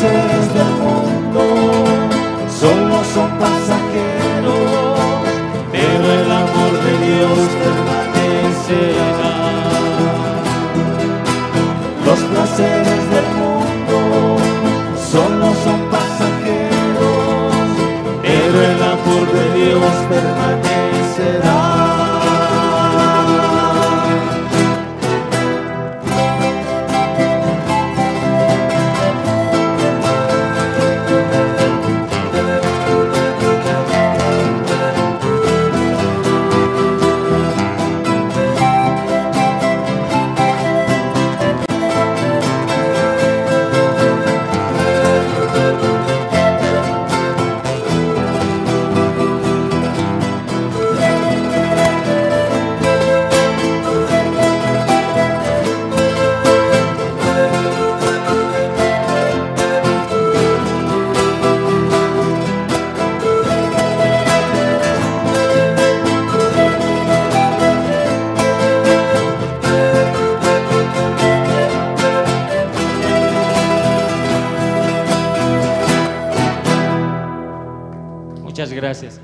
placeres del mundo solo son pasajeros, pero el amor de Dios permanecerá. Los placeres del mundo solo son pasajeros, pero el amor de Dios permanecerá. Muchas gracias.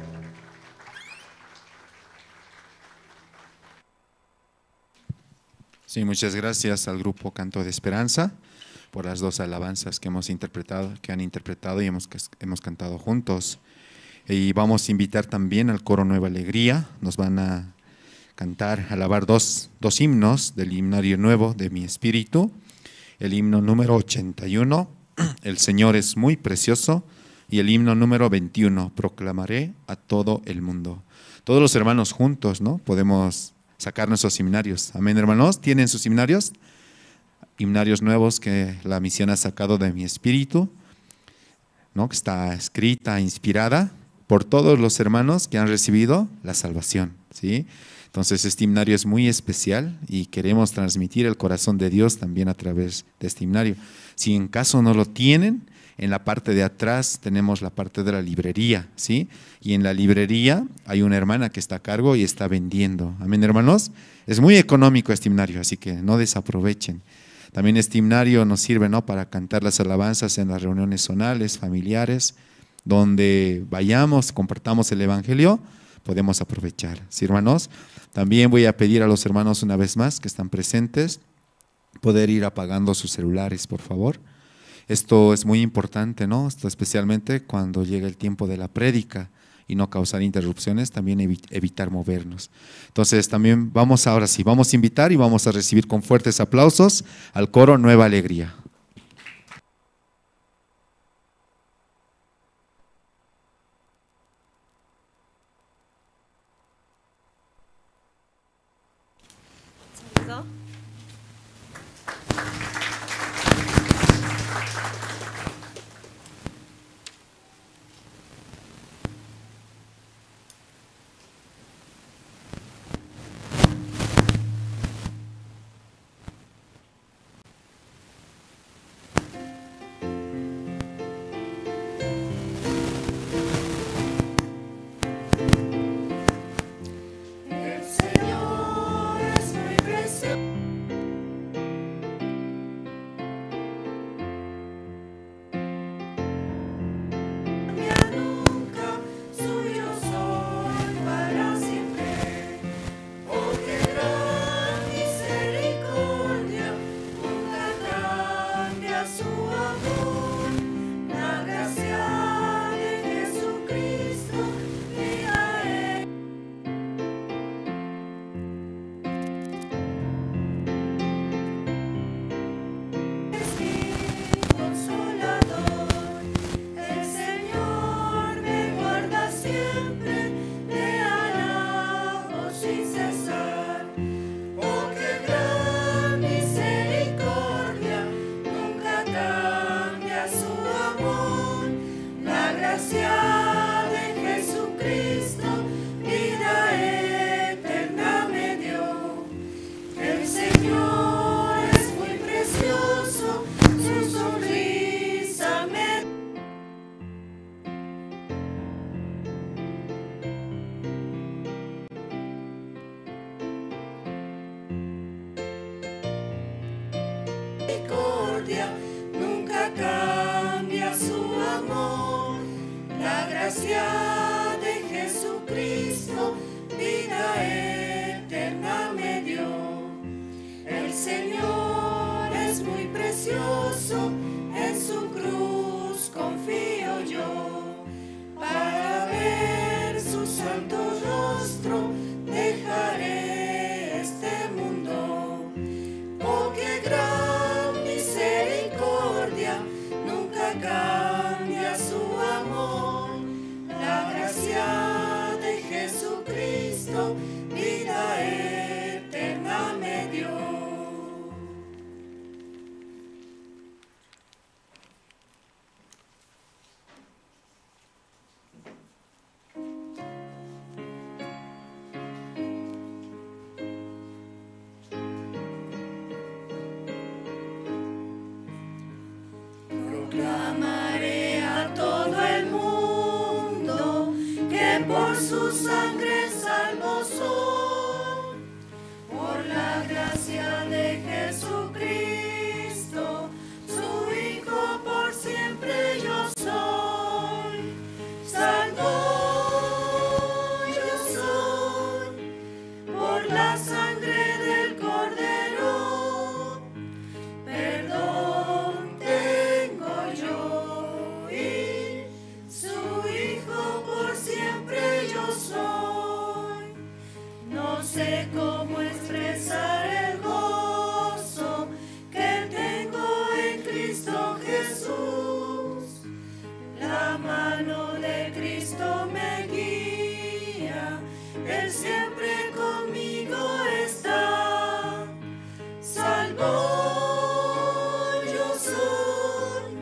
Sí, muchas gracias al grupo Canto de Esperanza por las dos alabanzas que hemos interpretado, que han interpretado y hemos cantado juntos. Y vamos a invitar también al coro Nueva Alegría. Nos van a cantar, alabar dos himnos del himnario nuevo de mi espíritu. El himno número 81, El Señor es muy precioso, y el himno número 21, Proclamaré a todo el mundo. Todos los hermanos juntos, ¿no? Podemos sacar nuestros himnarios. Amén, hermanos. ¿Tienen sus himnarios? Himnarios nuevos que la misión ha sacado de mi espíritu, ¿no? Que está escrita, inspirada por todos los hermanos que han recibido la salvación, ¿sí? Entonces, este himnario es muy especial y queremos transmitir el corazón de Dios también a través de este himnario. Si en caso no lo tienen, en la parte de atrás tenemos la parte de la librería, ¿sí? Y en la librería hay una hermana que está a cargo y está vendiendo. Amén, hermanos. Es muy económico este himnario, así que no desaprovechen. También este himnario nos sirve, ¿no?, para cantar las alabanzas en las reuniones zonales, familiares, donde vayamos, compartamos el evangelio, podemos aprovechar. ¿Sí, hermanos? También voy a pedir a los hermanos una vez más que están presentes, poder ir apagando sus celulares, por favor. Esto es muy importante, ¿no? Esto especialmente cuando llega el tiempo de la prédica y no causar interrupciones, también evitar movernos. Entonces también vamos ahora sí, vamos a invitar y vamos a recibir con fuertes aplausos al coro Nueva Alegría. Nunca cambia. gracia de Jesucristo, vida eterna me dio. El Señor es muy precioso, en su cruz confío yo. Para ver su santo rostro, dejaré este mundo. Oh, qué gran misericordia, nunca cambia su amor. La gracia de Jesucristo, vida eterna me dio. Proclamaré a todo el mundo que por su sangre salvo soy. Por la gracia de Jesucristo, su Hijo por siempre yo soy. Salvo yo soy por la sangre del Cordero. Perdón tengo yo y su Hijo por siempre yo soy. No sé cómo expresar el gozo que tengo en Cristo Jesús. La mano de Cristo me guía, Él siempre conmigo está. Salvo yo soy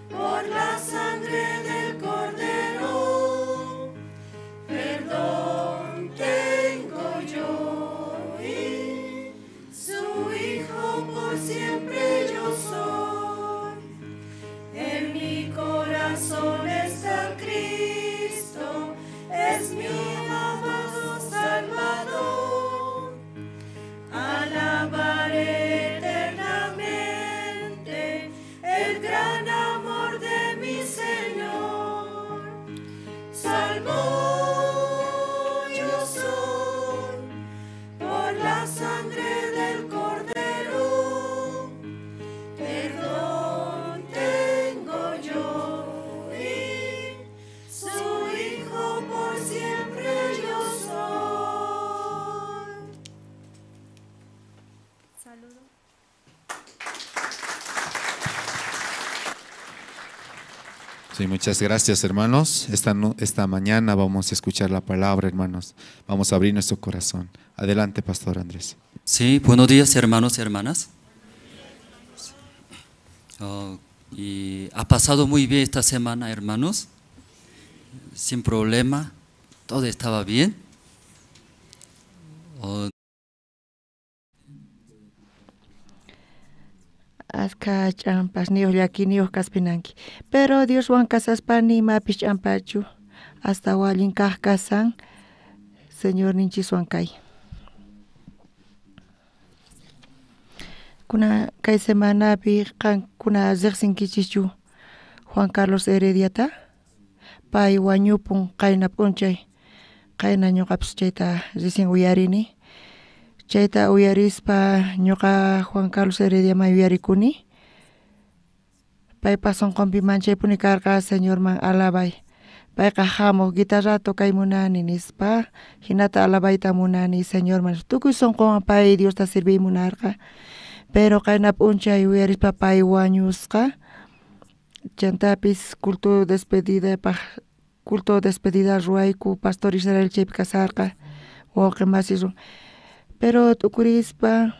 por la sangre del Cordero. Perdón tengo yo y su Hijo por siempre yo soy. En mi corazón está Cristo, es mi amado Salvador. Alabaré eternamente el gran amor de mi Señor. Salvo yo soy por la sangre del Cordero. Perdón tengo yo y su Hijo por siempre yo soy. Saludo. Sí, muchas gracias, hermanos. Esta mañana vamos a escuchar la palabra, hermanos. Vamos a abrir nuestro corazón. Adelante, Pastor Andrés. Sí, buenos días, hermanos y hermanas. Y ha pasado muy bien esta semana, hermanos. Sin problema, todo estaba bien. Aska ch'ampas niyuq llakiniyuq kaspinanki. Pero Dioswan kasaspani imapis ch'ampachu. Hasta allin kaq kasan Señorninchiswan kay. Kuna kay semanapi qankuna riqsinkichischu Juan Carlos Herediata? Pay wañupun qayna p'unchay. Qayna ñuqapis chayta recién uyarini. Chayta uyarispa ñuqa Juan Carlos Heredia man yuyarikuni. Paypa sunqunpi manchaypuni karqa Señorman alabay. Payqa hamuq guitarra tocay munani nispa, hinata alabayta munani Señorman. Tukuy sunqunwan pay Diosta serviy munarqa. Pero qayna p'unchay uyarispa pay wañusqa. Chantapis culto despedida paj culto despedida ruwayku Pastor Israel chaypi kasarqa wawqi masiswan. Pero t'ukurispa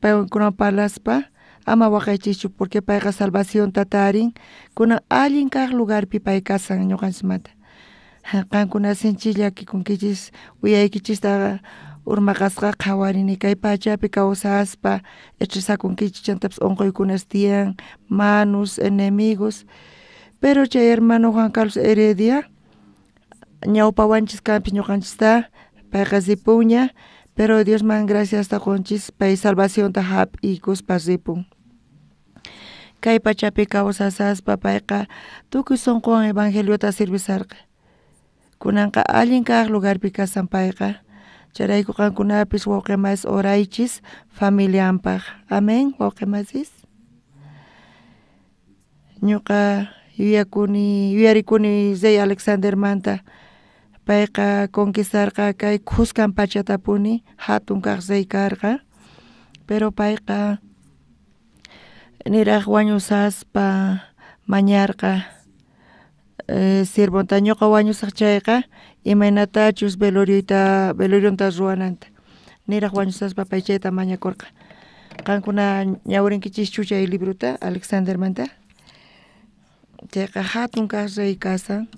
paykunawan parlaspa ama waqaychischu porque payqa salvacionta tarin kunan allin kaq lugarpi pay kasan ñuqanchismanta. Qankuna sinchi llakikunkichis uyaykichistaqa urmaqasqa qhawarini kay pachapi kawsaspa estresakunkichis chantapis unquykunas tiyan manus enemigos. Pero chay hermano Juan Carlos Heredia ñawpawanchis kanpis ñuqanchista payqa ripunña, pero Diosman graciasta qunchis pay salvacionta hap'ikuspa ripun. Kay pachapi kawsasaspa payqa tukuy sunquwan evangeliota sirvisarqa. Kunanqa allin kaq lugarpi kasan payqa. Chayrayku qankunapis wawqi masis oraychis familianpaq. Amén, wawqi masis. Ñuqa yuyarikuni rey Alexandermanta. Payqa conquistarqa kay khuskan pachatapuni hatun kaq rey karqa. Pero payqa niraj wañusaspa mañarqa siervonta ñuqa wañusaq chayqa imaynatachus velorionta ruwananta. Niraj wañusaspa pay chayta mañakurqa. Qankuna ñawirinkichischu chay librota Alexandermanta? Chayqa hatun kaq rey kasan.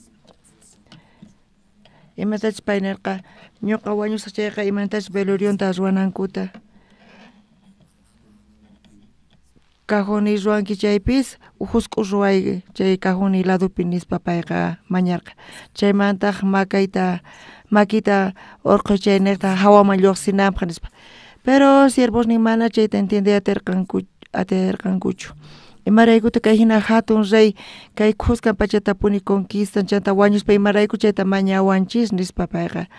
Imatachus pay nirqa ñuqa wañusaq chayqa imaynatachus velorionta ruwanankuta. Cajoni ruwanki chaypis jusk'u ruway chay cajoni ladopi nispa payqa mañarqa. Chaymantaq makita urqhuy chayniqta hawaman lluqsinanpaq nispa. Pero siervosnin mana chayta entiende atirqankuchu. Imaraykuta kay hina hatun rey kay khuskan pachatapuni conquistan chanta wañuspa imarayku chayta mañawanchis nispa payqa.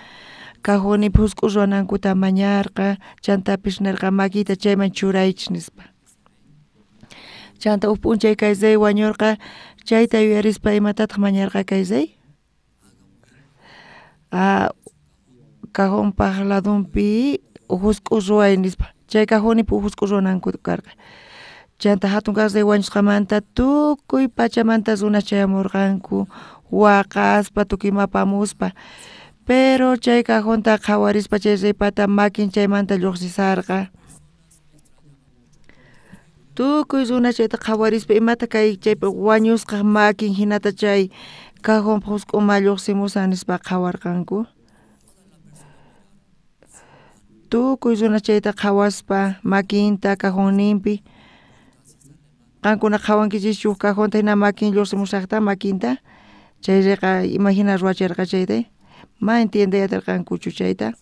Cajoni jusk'u ruwanankuta mañarqa chantapis nirqa makita chayman churaychis nispa. Chanta uj p'unchay kay rey wañurqa chayta yuyarispa imatataq mañarqa kay rey? Cajonpaq ladonpi jusk'u ruway nispa. Chay cajonipi jusk'u ruwananku karqa. Chanta hatun kaq rey wañusqamanta tukuy pachamanta runas chayamurqanku waqaspa tukuy ima apamuspa. Pero chay cajonta qhawarispa chay reypata makin chaymanta lluqsisarqa. Tukuy runa chayta qhawarispa imata kay chaypi wañusqa makin hinata chay cajonpa jusk'uma lluqsimusan nispa qhawarqanku. Tukuy runa chayta qhawaspa makinta cajonninpi. Qankuna qhawankichischu cajonta hina makin lluqsimusaqta makinta. Chay reyqa imahina ruwacharqa chayta. Ma entiende atirqankuchu chayta.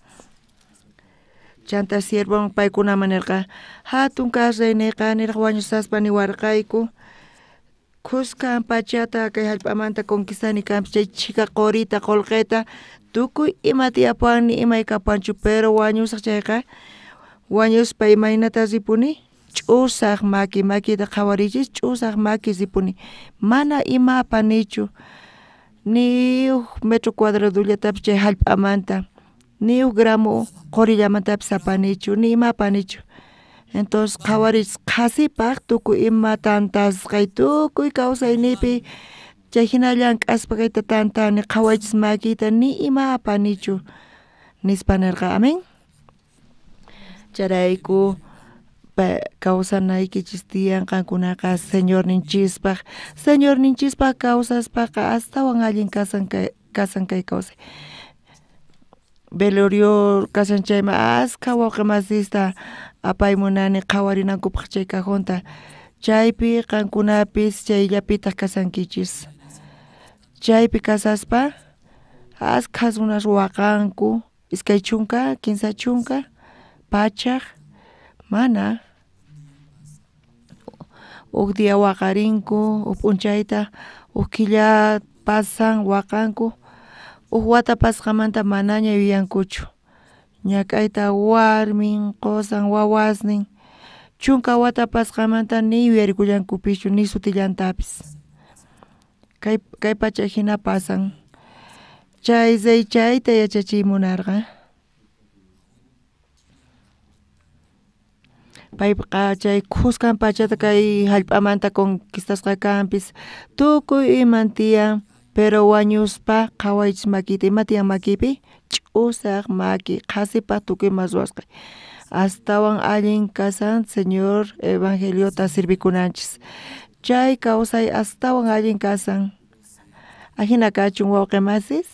Chanta siervon paykunaman nirqa hatun kaq reyniqa niraq wañusaspa niwarqayku khuskan pachata kay hallp'amanta conquistani kanpis chay chhika qurita qullqita tukuy ima tiyapuwan imay kapuwanchu pero wañusaq chayqa wañuspa imaynata ripuni ch'usaq maki makita qhawarichis ch'usaq maki ripuni mana ima apanichu ni uj metro cuadradollatapis chay hallp'amanta ni uj gramo qurillamantapis apanichu ni ima apanichu. Entonces qhawarichis qhasipaq tukuy ima tantasqay tukuy kawsaynipi chay hina llank'aspa kayta tantani qhawaychis makiyta ni ima apanichu nispa nirqa. Amén. Chayrayku kawsanaykichis tiyan qankunaqa Señorninchispaq. Señorninchispaq kawsaspaqa astawan allin kasan kay kawsay. Velorio kasan chayman askha wawqi masista apaymunani qhawarinankupaq chay cajonta. Chaypi qankunapis chayllapitaq kasankichis. Chaypi kasaspa askha runas waqanku iskay chunka, kinsa chunka, pachaq, mana. Uj día waqarinku, uj p'unchayta, uj killa pasan waqanku, uj wata pasqamanta manaña yuyankuchu. Ñak'ayta warmin, qusan, wawasnin, chunka wata pasqamanta ni yuyarikullankupischu ni sutillantapis. Kay pacha hina pasan. Chay rey chayta yachachiy munarqa. Payqa chay khuskan pachata kay hallp'amanta conquistasqa kanpis tukuy iman tiyan pero wañuspa qhawaychis makita ima tiyan makipi ch'usaq maki qhasipaq tukuy ima ruwasqay. Astawan allin kasan Señor evangeliota sirvikunanchis. Chay kawsay astawan allin kasan. Ajina kachun wawqi masis.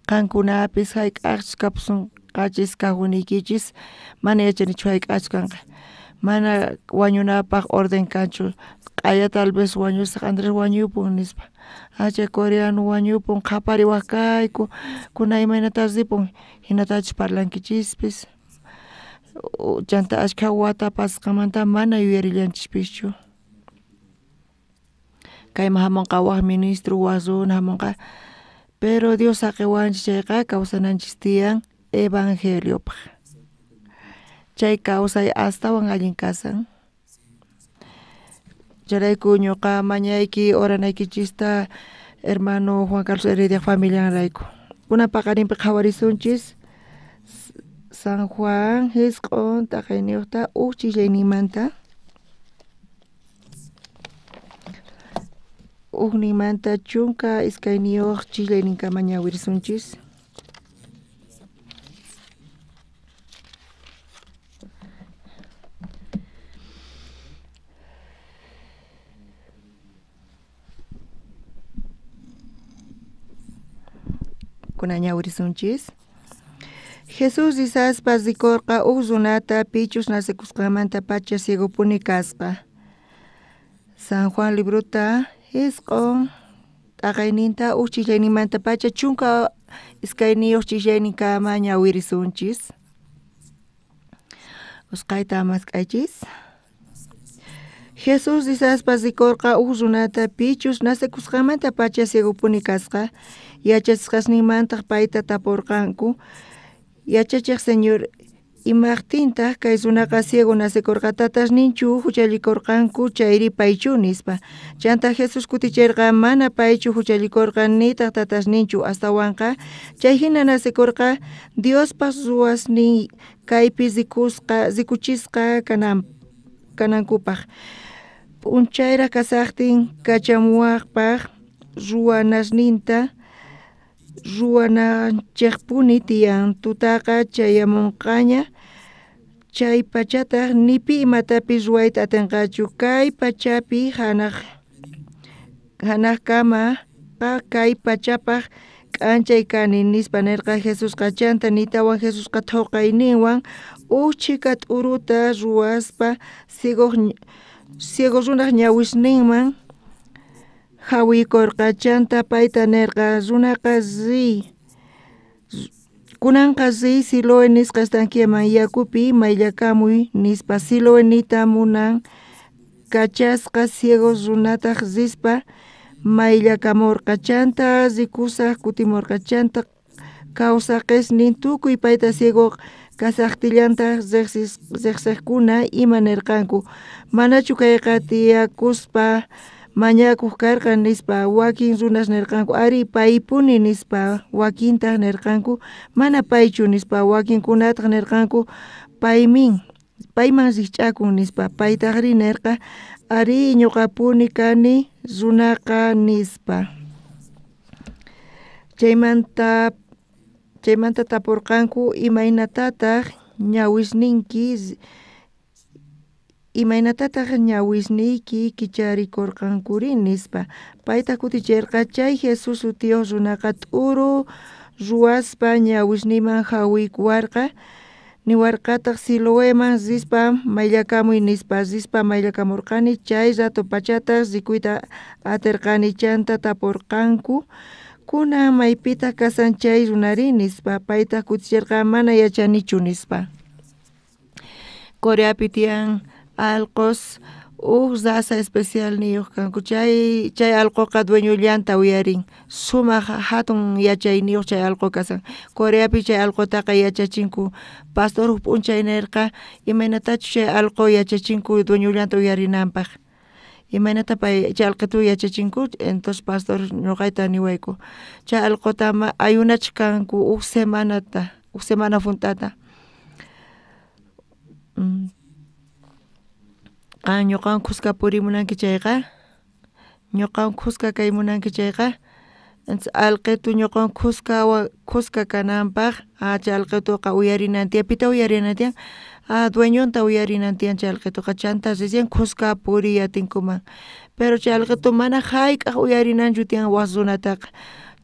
Qankunapis hayk'aqchus kapusunqachis kajuniykichis mana yachanichu hayk'aqchus kanqa. Mana wañunapaq orden kanchu. Q'aya tal vez wañusaq Andrés wañupun nispa. Chay coreano wañupun qhapariwaq kayku kuna imaynata ripun hinatachus parlankichispis. Chanta ashkha wata pasqamanta mana yuyarillanchishpischu. Kayman hamunqa wak ministro wak runa hamunqa. Pero Dios saqiwanchis chayqa kawsananchis tiyan evangeliopaq. Chay kawsay astawan allin kasan. Chayrayku ñuqa mañayki oranaykichista hermano Juan Carlos Heredia familianrayku. Kunan paqarinpi qhawarisunchis San Juan 9 t'aqayniyuqta uj ch'illayninmanta ujninmanta 12 ch'illayninkama ñawirisunchis. Kunan ñawirisunchis. Jesús risaspa rikorqa uj runata pichus nacekusqanmantapacha ciegopuni kasqa. San Juan librota 9 t'aqayninta uj ch'illayninmantapacha 12 ch'illayninkama ñawirisunchis. Usqhayta mask'aychis. Jesús risaspa rikorqa uj runata pichus nacekusqanmantapacha ciegopuni kasqa. Yachachisqasninmantaq payta tapurqanku. Yachachiq Señor, imaqtintaq kay runaqa ciego nacekurqa tatasninchu huchallikurqanku chayri paychu nispa. Chanta Jesús kutichirqa mana paychu huchallikurqa nitaq tatasninchu astawanqa chayhina nacekurqa Diospaq ruwasnin kaypi rikuchisqa kanankupaq. P'unchayraq kasaqtin kachamuwaqpaq ruwanasninta ruwananchikpuni tiyan tutaqa chayamunqaña chay pachataq ni pi imatapis ruwayta atinqachu kay pachapi hanaqkama kay pachapaq k'anchay kani nispa nirqa Jesusqa. Chanta nitawan Jesusqa thoqayninwan uj chhika t'uruta ruwaspa ciego runaq ñawisninman jawiykurqa. Chanta payta nirqa runaqa riy kunanqa riy Siloe nisqa estanqueman yakupi mayllakamuy nispa. Siloe niyta munan kachasqa. Ciego runataq rispa mayllakamurqa. Chanta rikusaq kutimurqa. Chanta kawsaqesnin tukuy payta ciego kasaqtillantaq riqsiqkuna ima nirqanku manachu kayqa tiyakuspa mañakuq karqa nispa. Wakin runas nirqanku ari paypuni nispa. Wakintaq nirqanku mana paychu nispa. Wakinkunataq nirqanku paymin payman rikch'akun nispa. Paytaqri nirqa ari ñuqapuni kani runaqa nispa. Chaymanta tapurqanku imaynatataq ñawisniyki kicharikurqankuri nispa. Payta kutichirqa chay Jesús sutiyuq runaqa t'uru ruwaspa ñawisniyman jawiykuwarqa niwarqataq Siloeman rispa mayllakamuy nispa. Rispa mayllakamurqani chay rato pachataq rikuyta atirqani. Chanta tapurqanku kunan maypitaq kasan chay runari nispa. Paytaq kutichirqa mana yachanichu nispa. Coreapi tiyan alqos uj raza especialniyuq kanku. Chay alqoqa dueñollanta uyarin. Sumaq hatun yachayniyuq chay alqo kasan. Coreapi chay alqotaqa yachachinku. Pastor huk p'unchay nirqa imaynatachu chay alqo yachachinku dueñollanta uyarinanpaq. Imaynata pay chay alqitu yachachinku. Entonces pastor ñuqayta niwayku chay alqota ayunachkanku uj semanata uj semana junt'ata. Qan ñuqawan khuska purimunanki chayqa ñuqawan khuska kaymunanki chayqa entonces alqitu ñuqawan khuska kananpaq chay alqituqa uyarinan tiyan. Pita uyarinan tiyan dueñonta uyarinan tiyan chay alqituqa. Chanta recién khuska puriy atinkuman. Pero chay alqitu mana hayk'aq uyarinanchu tiyan wak runataqa.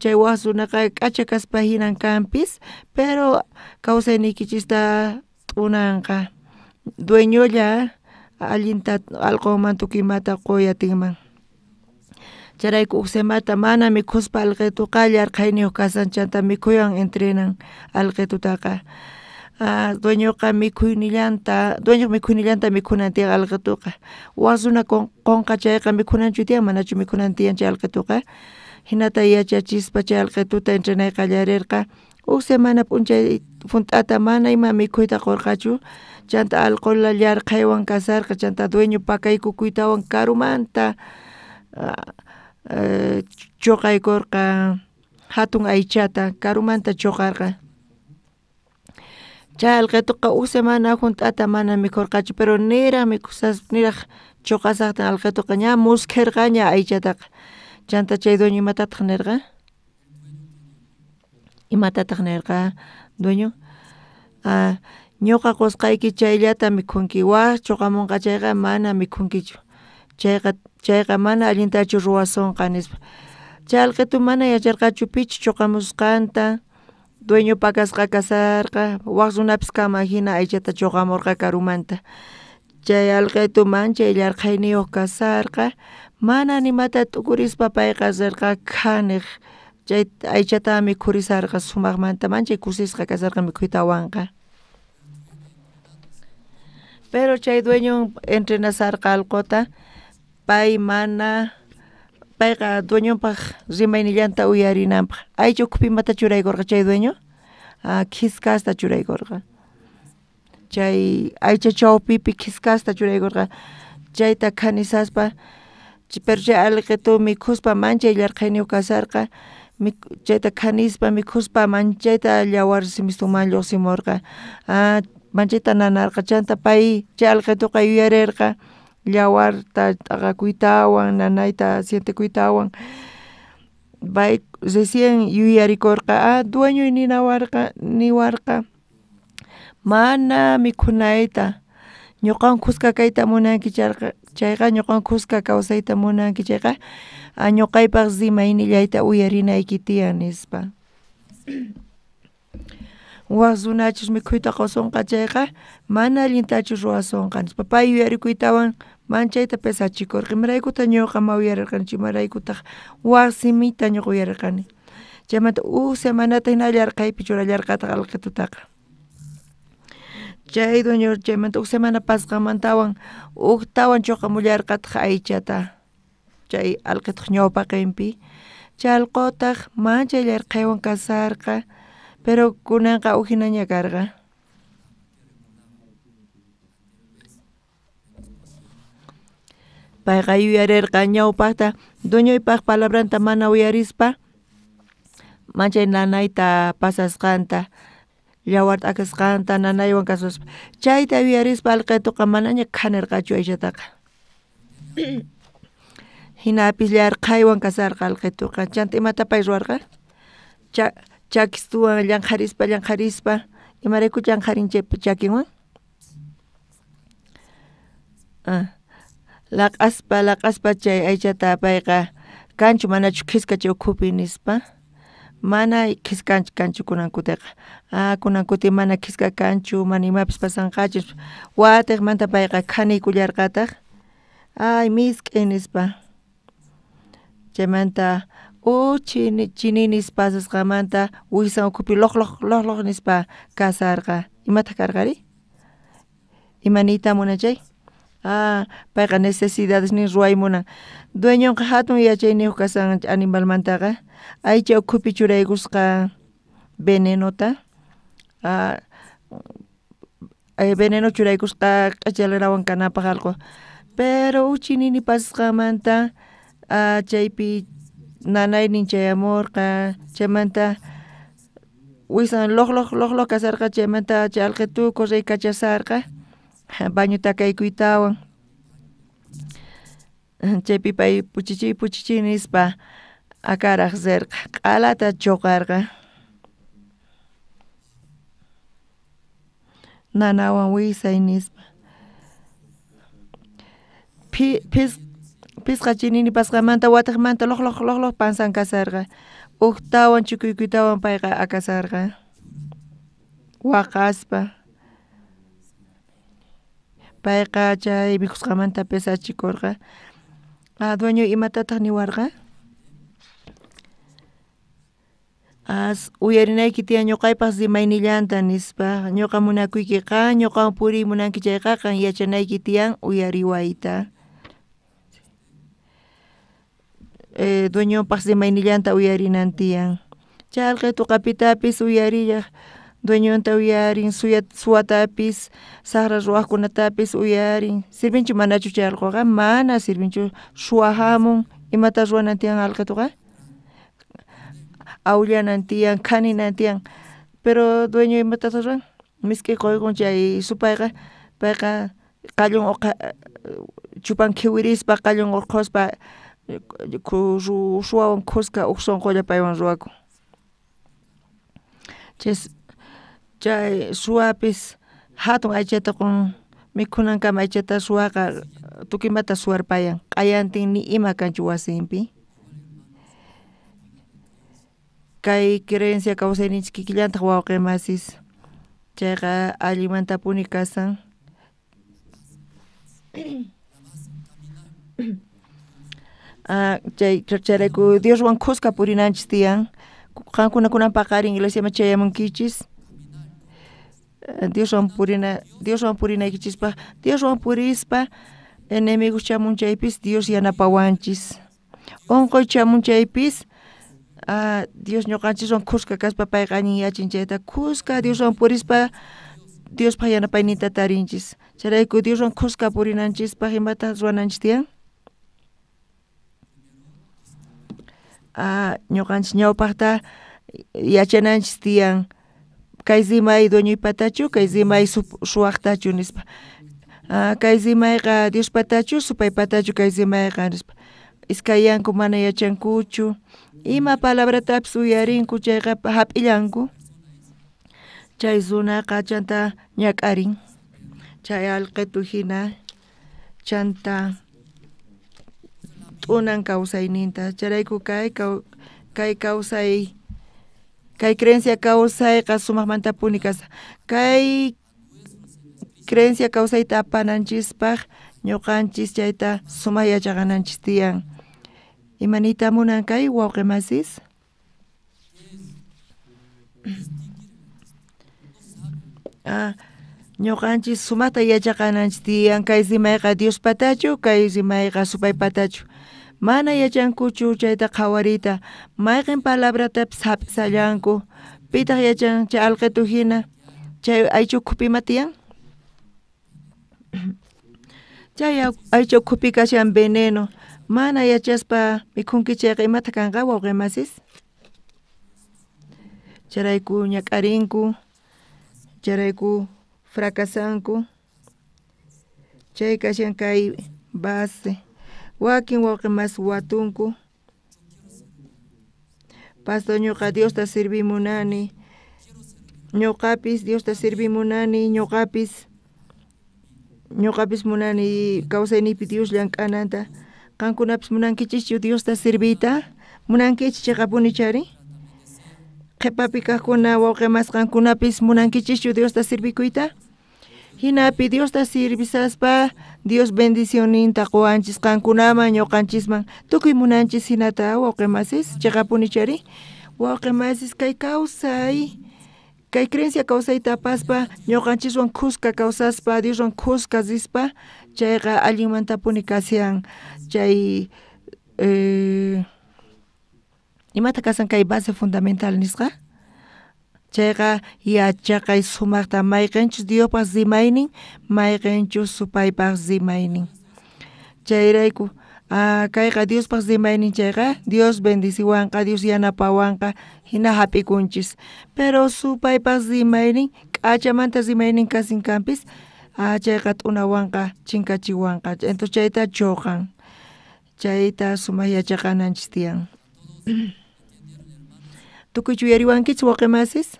Chay wak runaqa k'acha kaspa hinan kanpis pero kawsayniykichista t'unanqa. Dueñolla allinta alqonman tukuy imata quy atinman. Chayrayku uj semata mana mikhuspa alqituqa llarqhayniyuq kasan. Chanta mikhuywan entrenan alqitutaqa. Dueñoqa mikhuynillanta, dueñoj mikhuynillanta mikhunan tiyan alqituqa, waj runa qonqa chayqa mikhunanchu tiyan manachu mikhunan tiyan chay alqituqa, jinata yachachispa chay alqituta entrenay qallarerqa uj semana p'unchay junt'ata mana ima mikhuyta qorqachu, chanta alqola yarqhaywan kasharqa chanta dueño pakaykukuytawan karumanta choqaykorqa jatun aychata karumanta choqarqa. Chay alqitoqa uj semana junt'ata mana mikhorqachu pero niraj mikhusas niraj choqasajtin alqitoqa ña muskherqaña aychataqa, chanta chay dueño imatataj nerqa, imatataj nerqa dueño, ñuqa qusqayki chayllata mikhunki waj choqamonqa chayqa mana mikhunkichu, chayqa chayqa mana allintachu ruwasonqa nispa, chay alqitu mana yacharqachu pichus choqamusqanta, dueño pakasqa kasharqa waj runapis kanman jina aychata choqamorqa karumanta, chay alqitu manchay yarqhayniyoj kasharqa mana nimata t'ukurispa payqa rerqa khanej chay aychata mikhurisharqa sumajmanta manchay kusisqa kasharqa mikhuytawanqa. Pero chay dueño entrenasharqa alqota pay mana payqa dueñonpaj rimaynillanta uyarinanpaj, aycha ukhupi imata churaykorqa chay dueño, khiskasta churaykorqa, chay aycha chawpipi khiskasta churaykorqa, chayta khanisaspa pero chay alqitu mikhuspa manchay yarqhayniyoj kasharqa, chayta khanispa mikhuspa manchayta yawar simistunman llojsimorqa, manchayta nanarqa chanta pay chay alqituqa yuyarerqa yawarta t'aqakuytawan nanayta sientekuytawan, pay recién yuyarikorqa dueñoy ninawarqa niwarqa mana mikhunayta ñuqawan khuska kayta munanki chayqa ñuqawan khuska kawsayta munanki chayqa ñuqaypaj rimaynillayta uyarinayki tiyan nispa. Waj runachus mikhuyta qosonqa chayqa mana allintachu ruwasonqa nispa, pay yuyarikuytawan manchayta pesachikorqa, imaraykutaj ñuqa ma uyarerqanichu imaraykutaj waj simita ñuqa uyarerqani, chaymanta uj semanata jina yarqhaypi churallarqataj alqitutaqa. Chay dueño chaymanta uj semana pasqanmantawan ujtawan choqamullarqataj aychata chay alqitoj ñawpaqenpi, chay alqotaj manchay yarqhaywan kasharqa pero kunanqa ujinaña karqa. Payqa yuyarerqa ñawpajta dueñoypaj palabranta mana uyarispa manchay nanayta pasasqanta, yawar t'akasqanta nanaywan kasuspa, chayta yuyarispa alqituqa manaña khanerqachu aychataqa. Jinapis yarqhaywan kasharqa alqituqa, chanta imata pay ruwarqa, chakistuwan llanqharispa llanqharispa, imarayku llanqharin chay chakinwan, laq'aspa laq'aspa chay aychata payqa kanchu manachu khiska chay ukhupi nispa, mana khiskanchu kanchu kunan kuteqa, kunan kuti mana khiska kanchu mana imapis pasanqachu, watejmanta payqa khaniykullarqataj, ay misk'i nispa, chaymanta uj chininis pasasqamanta wijsan ukhupi loqloq loqloq nispa kasharqa, imataj karqari, ima niyta munan chay, payqa necesidadesnin ruway munan, dueñonqa jatun yachayniyoj kashan animalmantaqa, aycha ukhupi churaykusqa venenota, veneno churaykusqa q'echalarawan kanapaj alqo, pero uj chinini pasasqanmanta chaypi nanaynin chayamorqa, chaymanta wijsan loqloq loqloq kasharqa, chaymanta chay alqitu correykachasharqa baño takaykuytawan, chaypi pay puchichi puchichi nispa akaraj rerqa, q'alata choqarqa, nanawan wijsay nispa. Pisqa chinini pasqamanta watejmanta loqloq loqloq panzan kasharqa, ujtawan chukuykuytawan payqa akasharqa waqaspa, payqa chay mikhusqamanta pesachikorqa. Dueño imatataj niwarqa, As uyarinayki tiyan ñuqaypaq rimaynillanta nispa ñuqa munakuyki qan ñuqawan puriy munanki chayqa qan yachanayki tiyan uyariwayta. Dueñonpaq rimaynillanta uyarinan tiyan. Chay alqituqa pitapis uyarillaq dueñonta uyarin suwatapis saqra ruwaqkunatapis uyarin. Sirvinchu manachu chay allquqa? Mana sirvinchu. Suwa hamun imata ruwanan tiyan alqituqa? Awllanan tiyan, khaninan tiyan. Pero dueño imatataq ruwan? Misk'i quykun chay supayqa payqa qallun chupan khiwirispa qallun urqhuspa suwawan khuska uj sunqulla paywan ruwakun. Chay suwapis hatun aychata qun mikhunankama aychata suwaqa tukuy imata suwarpayan q'ayantin ni ima kanchu wasinpi. Kay creencia kawsayninchik kikillantaq wawqi masis chayqa allinmantapuni kasan. Chayrayku Dioswan khuska purinanchis tiyan. Qankuna kunan paqarin iglesiaman chayamunkichis. Dioswan purina, Dioswan purinaykichispaq, Dioswan purispa enemigos chamun chaypis Dios yanapawanchis. Unquy chamun chaypis Dios ñuqanchiswan khuska kaspa payqa allinyachin chayta khuska Dioswan purispa Diospaq yanapayninta tarinchis. Chayrayku Dioswan khuska purinanchispaq imata ruwananchis tiyan? Ñuqanchis ñawpaqta yachananchis tiyan kay rimay dueñoypatachu kay rimay suwaqtachu nispa. Kay rimayqa Diospatachu supaypatachu kay rimayqa nispa. Iskayanku mana yachankuchu ima palabratapis uyarinku chayqa hap'illanku. Chay runaqa chanta ñak'arin chay alqitu hina chanta t'unan kawsayninta. Chayrayku kay kawsay kay creencia kawsayqa sumaqmantapuni kasqa. Kay creencia kawsayta apananchispaq ñuqanchis chayta sumaq yachaqananchis tiyan. Imaniyta munan kay wawqi masis? Ñuqanchis sumaqta yachaqananchis tiyan kay rimayqa Diospatachu kay rimayqa supaypatachu. Mana yachankuchu chayta qhawariyta mayqin palabratapis hap'isallanku. Pitaq yachan chay alqitu hina chay aycha ukhupi ima tiyan? Chay aycha ukhupi kashan veneno. Mana yachaspa mikhunki chayqa imata kanqa wawqi masis? Chayrayku ñak'arinku, chayrayku fracasanku. Chay kashan kay base. Wakin wawqi mas watunku. Pastor ñuqa Diosta servimunani. Ñuqapis Diosta servimunani, ñuqapis munani kawsayniypi Dios llank'ananta. Qankunapis munankichischu Diosta serviyta? Munankichis chiqapuni chari? Qhipapi kaqkuna wawqi mas qankunapis munankichischu Diosta servikuyta? Hinapi Diosta servisaspa Dios bendicionninta quwanchis qankunaman ñuqanchisman tukuy munanchis hinata wawqi masis chiqapuni chari? Wawqi masis kay kawsay kay creencia kawsayta apaspa ñuqanchiswan khuska kawsaspa Dioswan khuska rispa chayqa allinmantapuni kashan chay imata kasan kay base fundamental nisqa? Chayqa yachaqay sumaqta mayqinchus Diospaq rimaynin mayqinchus supaypaq rimaynin. Chayrayku kayqa Diospaq rimaynin chayqa Dios bendiciwanqa Dios yanapawanqa hina hap'ikunchis. Pero supaypaq rimaynin k'achamanta rimaynin kasin kanpis chayqa t'unawanqa chinkachiwanqa. Entonces chayta chuqan. Chayta sumaq yachaqananchis tiyan. Tukuychu uyariwankichis wawqi masis?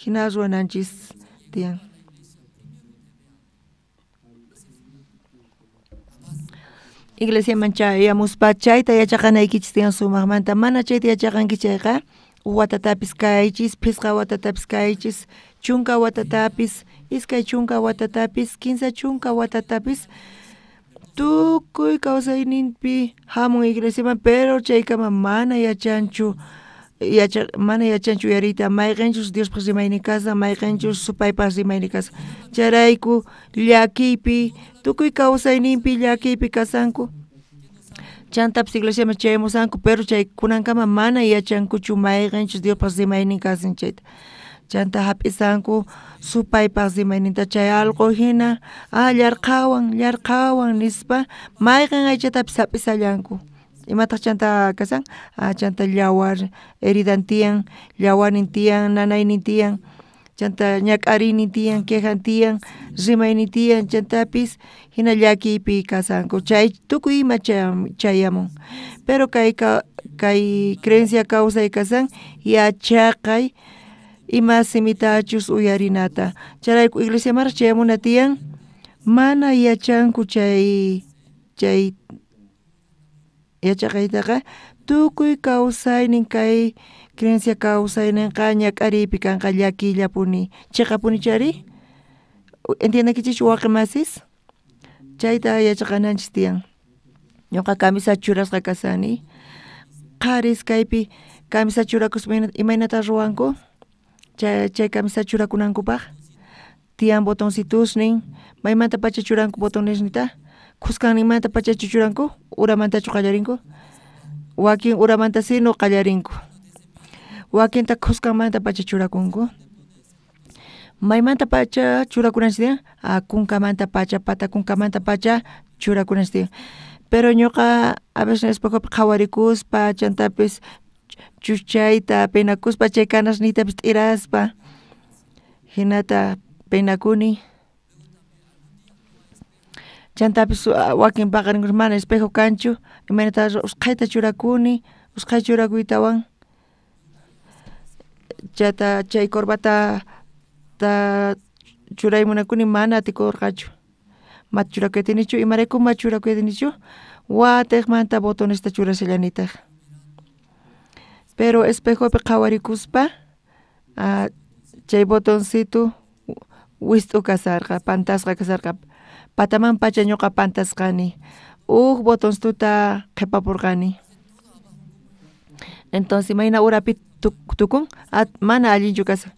Hina ruwananchis tiyan. Iglesiaman chayamuspa chayta yachaqanaykichis tiyan sumaqmanta. Mana chayta yachaqanki chayqa watatapis kaychis, phisqa watatapis kaychis, chunka watatapis, iskay chunka watatapis, kinsa chunka watatapis tukuy kawsayninpi hamun iglesiaman pero chaykama mana yachanchu Mana yachanchu uyariyta mayqinchus Diospaq rimaynin kashan, mayqinchus supaypaq rimaynin kashan. Chayrayku llakiypi, tukuy kawsayninpi llakiypi kasanku. Chantapis iglesiaman chayamusanku, pero chay kunankama mana yachankuchu mayqinchus Diospaq rimaynin kashan chayta. Chanta hap'isanku supaypaq rimayninta chay allqu hina, llarqhawan, llarqhawan nispa mayqin aychatapis hap'isallanku. Imataq chanta kasan? Chanta yawar heridan tiyan, yawarnin tiyan, nanaynin tiyan, chanta ñak'ariynin tiyan, quejan tiyan, rimaynin tiyan, chantapis hina llakiypi kasanku, chay tukuy ima chayamun. Pero kay creencia kawsay kasan yachaqay ima simitachus uyarinata. Chayrayku iglesiamanraq chayamuna tiyan, mana yachanku chay yachaqaytaqa tukuy kawsaynin kay creencia kawsayninqa ñak'ariypi kanqa llakiyllapuni. Chiqapuni chayri? Entiendenkichischu wawqi masis? Chayta yachaqananchis tiyan. Ñuqa camisa churasqa kasani. Qharis kaypi camisa churakuspa imaynata ruwanku? Chay camisa churakunankupaq tiyan botoncitusnin, maymanta pacha churanku botonesnita? Khuskanninmanta pachachu churanku? Uramantachu qallarinku? Wakin uramanta sino qallarinku. Wakinta khuskanmanta pacha churakunku. Maymanta pacha churakunanchis tiyan? Kunkamanta pacha, pata kunkamanta pacha churakunanchis tiyan. Pero ñuqa a veces espejopi qhawarikuspa, chantapis chuchayta peinakuspa, chay kanasniytapis t'iraspa, hinata peinakuni. Chantapis wakin paqarinkuna mana espejo kanchu, imaynata usqhayta churakuni, usqhay churakuytawan chata chay corbata ta churay munakuni mana atikurqachu. Ma churakuy atinichu, imarayku ma churakuy atinichu? Watiqmanta botonesta churashallanitaq. Pero espejopi qhawarikuspa chay botoncito wist'u kasarqa, pantasqa kasarqa. Pataman pacha ñuqa pantasqani. Uj botoncituta qhipapurqani. Entonces imayna urapi tukun? Mana allinchu kashan.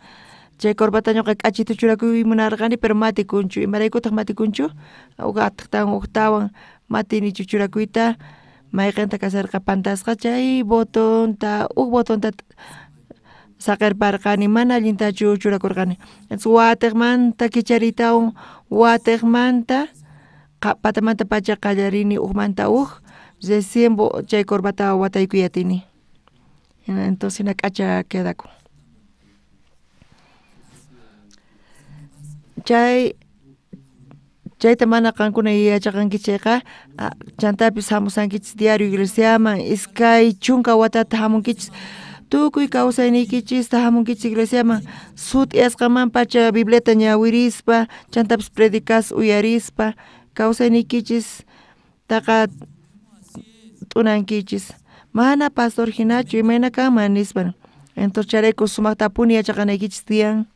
Chay corbata ñuqa k'achitu churakuy munarqani, pero matikunchu. Imaraykutaq matikunchu? Uj atiqtawan ujtawan matinichu churakuyta, mayqinta kasarqa pantasqa chay botonta, uj botonta saqirparqani, mana allintachu churakurqani. Entonces watiqmanta kichariytawan, watiqmanta patamanta pacha qallarini ujmanta uj, recién chay corbata wataykuy atini. Entonces hina k'acha quedakun. Chayta mana qankuna yachaqankichis chayqa, chantapis hamusankichis diario iglesiaman, 20 watata hamunkichis, tukuy kawsayniykichista hamunkichis iglesiaman, sut'iyasqaman pacha Bibliata ñawirispa, chantapis predicas uyarispa, kawsayniykichis taqa t'unankichis. Mana pastor hinachu imayna kanman nispa. Entonces chayrayku sumaqtapuni yachaqanaykichis tiyan.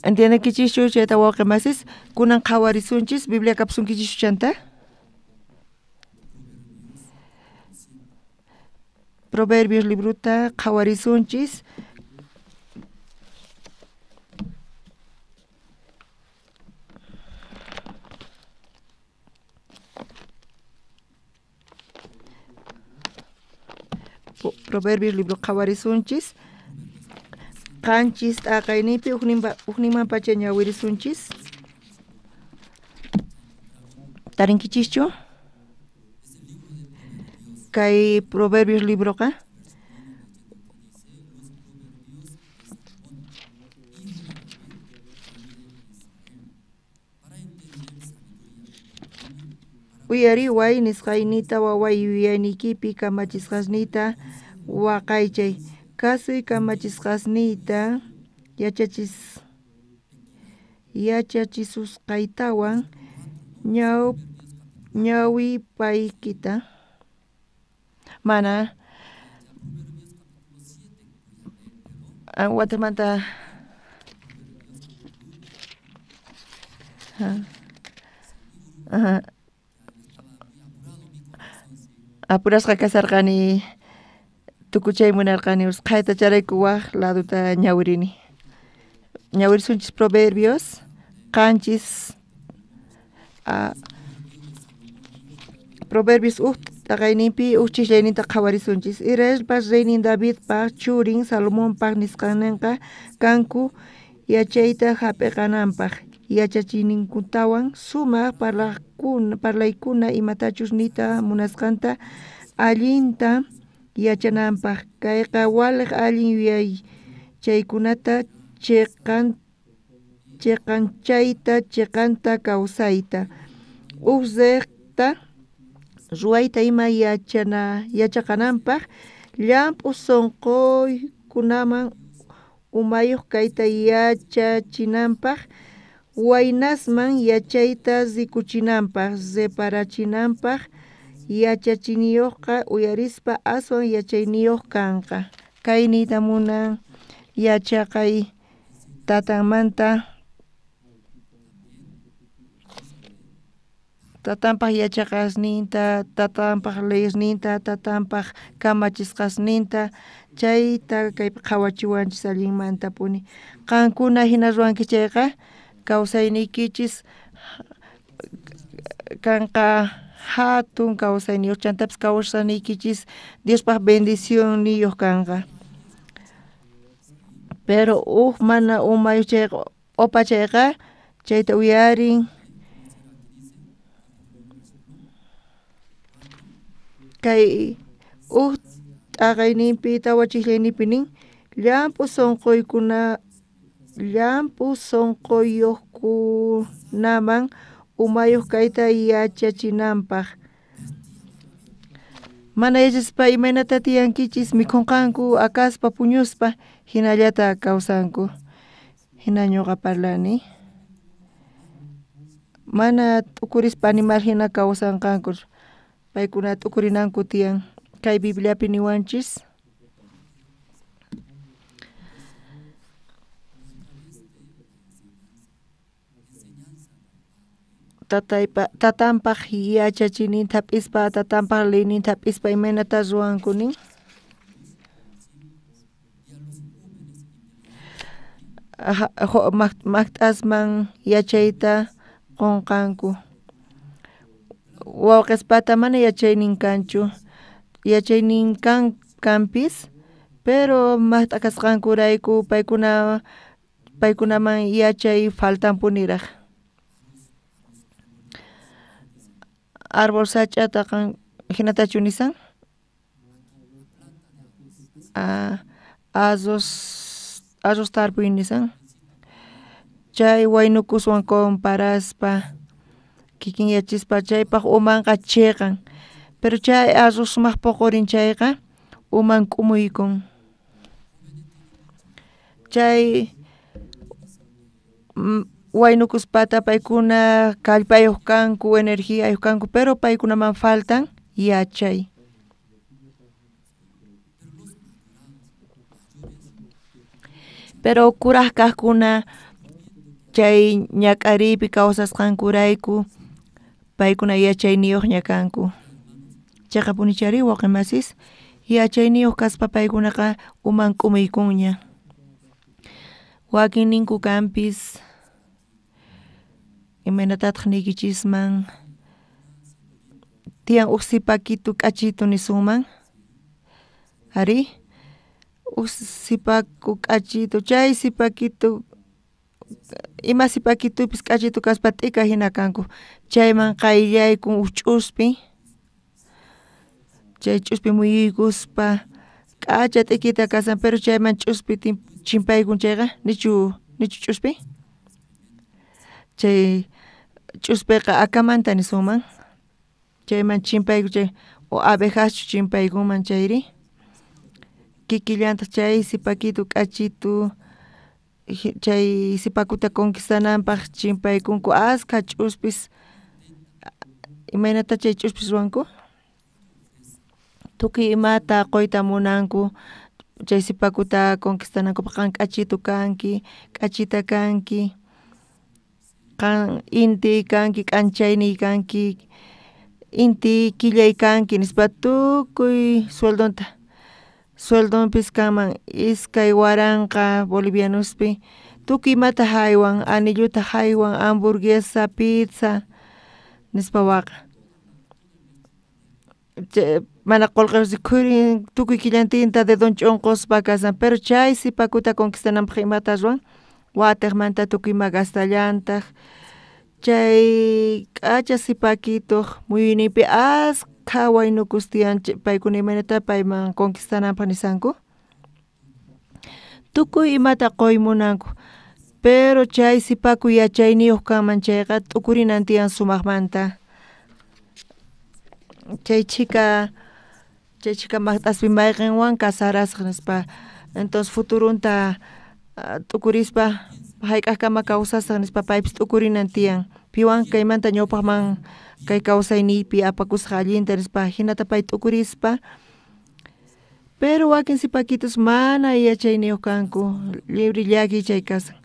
Entiendenkichischu chayta wawqi masis? Kunan qhawarisunchis, Biblia kapusunkichischu chanta? Proverbios libruta qhawarisunchis. Proverbios libro qhawarisunchis. 7 t'aqayninpi ujninman pacha ñawirisunchis. Tarinkichischu? Kay Proverbios libroqa uyariway nisqaynita waway yuyayniykipi kamachisqasniyta waqaychay. Kasuy kamachisqasniyta yachachisusqaytawan ñawipaykita mana watamanta apurasqa kasarqani Tukuchay munarqani usqhayta chayrayku waj laduta ñawirini. Ñawirisunchis Proverbios 7 Proverbios uj t'aqayninpi uj chisllayninta qhawarisunchis. Israelpa reynin Davidpa churin Salomonpaj nisqanenqa kanku yachayta jap'iqananpaj yachachiyninkutawan sumaj parlaykuna imatachus niyta munasqanta allinta yachananpaj. Kayqa walej allin yuyaychaykunata chiqanchayta chiqanta kawsayta uj riqta ruwayta ima yachaqananpaj llamp'u sunquykunaman umayuq kayta yachachinanpaj waynasman yachayta rikuchinanpaj reparachinanpaj yachachiniyuqqa uyarispa aswan yachayniyuq kanqa. Kay niyta munan yachaqay tatanmanta tatanpaj yachaqasninta tatanpaj leyesninta tatanpaj kamachisqasninta chayta kaypi qhawachiwanchis allinmantapuni. Qankuna hina ruwanki chayqa kawsayniykichis kanqa hatun kawsayniyuq chantapis kawsaniykichis Diospaj bendicionniyuq kanqa. Pero uj mana umayuq chayqa opa chayqa chayta uyarin kay uj t'aqayninpi tawa chiqllayninpi nin llamp'u sunquyuqkunaman umayuq kayta yachachinanpaj. Mana yachaspa imaynata tiyankichis mikhunqanku akaspa puñuspa hinallata kawsanku. Hina ñuqa parlani. Mana t'ukurispa animal hina kawsanqanku. Paykuna t'ukurinanku tiyan. Kay Bibliapi niwanchis. Tatanpaj yachachiyninta hap'ispa tatanpaj leyninta hap'ispa imaynata ruwanku nin. Maqt'asman yachayta qunqanku. Wawqispata mana yachaynin kanchu yachaynin kanpis pero maqt'a kasqankurayku paykunaman yachay faltanpuniraj. Árbol sach'ata qan hinatachu nisan arroz tarpuy nisan chay waynukuswan comparaspa kikinyachispa chaypaj umanqa chiqan pero chay arroz sumaq puqurin chayqa uman k'umuykun. Chay waynukuspata paykuna kallpayuq kanku energiayuq kanku pero paykunaman faltan yachay. Pero kuraj kaqkuna chay ñak'ariypi kawsasqankurayku paykuna yachayniyuqña kanku. Chayqapunichari wawqimasis yachayniyuq kaspa paykunaqa uman k'umuykunña. Wakinninku kanpis imaynatataq niykichisman tiyan uj sipakitu k'achitu nisunman ari uj sipaku k'achitu chay sipakitu ima sipakitupis k'achitu kaspa t'ika hina kanku chayman qayllaykun uj ch'uspi chay ch'uspi muyuykuspa k'acha t'ikita kasan pero chayman ch'uspi chimpaykun chayqa nichu ch'uspi chay ch'uspiqa akamanta nisunman chayman chimpaykun chay o abejaschu chimpaykunman chayri kikillantaq chay sipakitu k'achitu chay sipakuta conquistananpaj chimpaykunku askha ch'uspis imaynata chay ch'uspis ruwanku tukuy imata quyta munanku chay sipakuta conquistanankupaq qan k'achitu kanki k'achita kanki qan inti kanki k'anchayniy kanki inti killay kanki nispa tukuy sueldonta Sueldonpis kanman 2000 bolivianospi, tukuy imata jaywan, anilluta jaywan, hamburguesa, pizza nispa waqan. Mana qolqe rikhurin tukuy killantinta dedon ch'unqospa kasan, pero chay sipakuta conquistananpaj imata ruwan, watejmanta tukuy ima gastallantaj, chay k'acha sipakitoj muyuyninpi askha waynukus tiyan, paykuna imaynata payman conquistananpaj nisanku, tukuy imata qoy munanku, pero chay sipaku yachayniyoj kanman chayqa t'ukurinan tiyan sumajmanta, chay chhika maqt'aspi mayqenwan casarasaj nispa, entonces futurunta t'ukurispa jayk'ajkama kawsasaj nispa paypis t'ukurinan tiyan, piwan kaymanta ñawpajman kay kawsayniypi apakusaj allinta nispa jinata pay t'ukurispa, pero wakin sipakitus mana yachayniyoj kanku, libre llakiy chay kasan,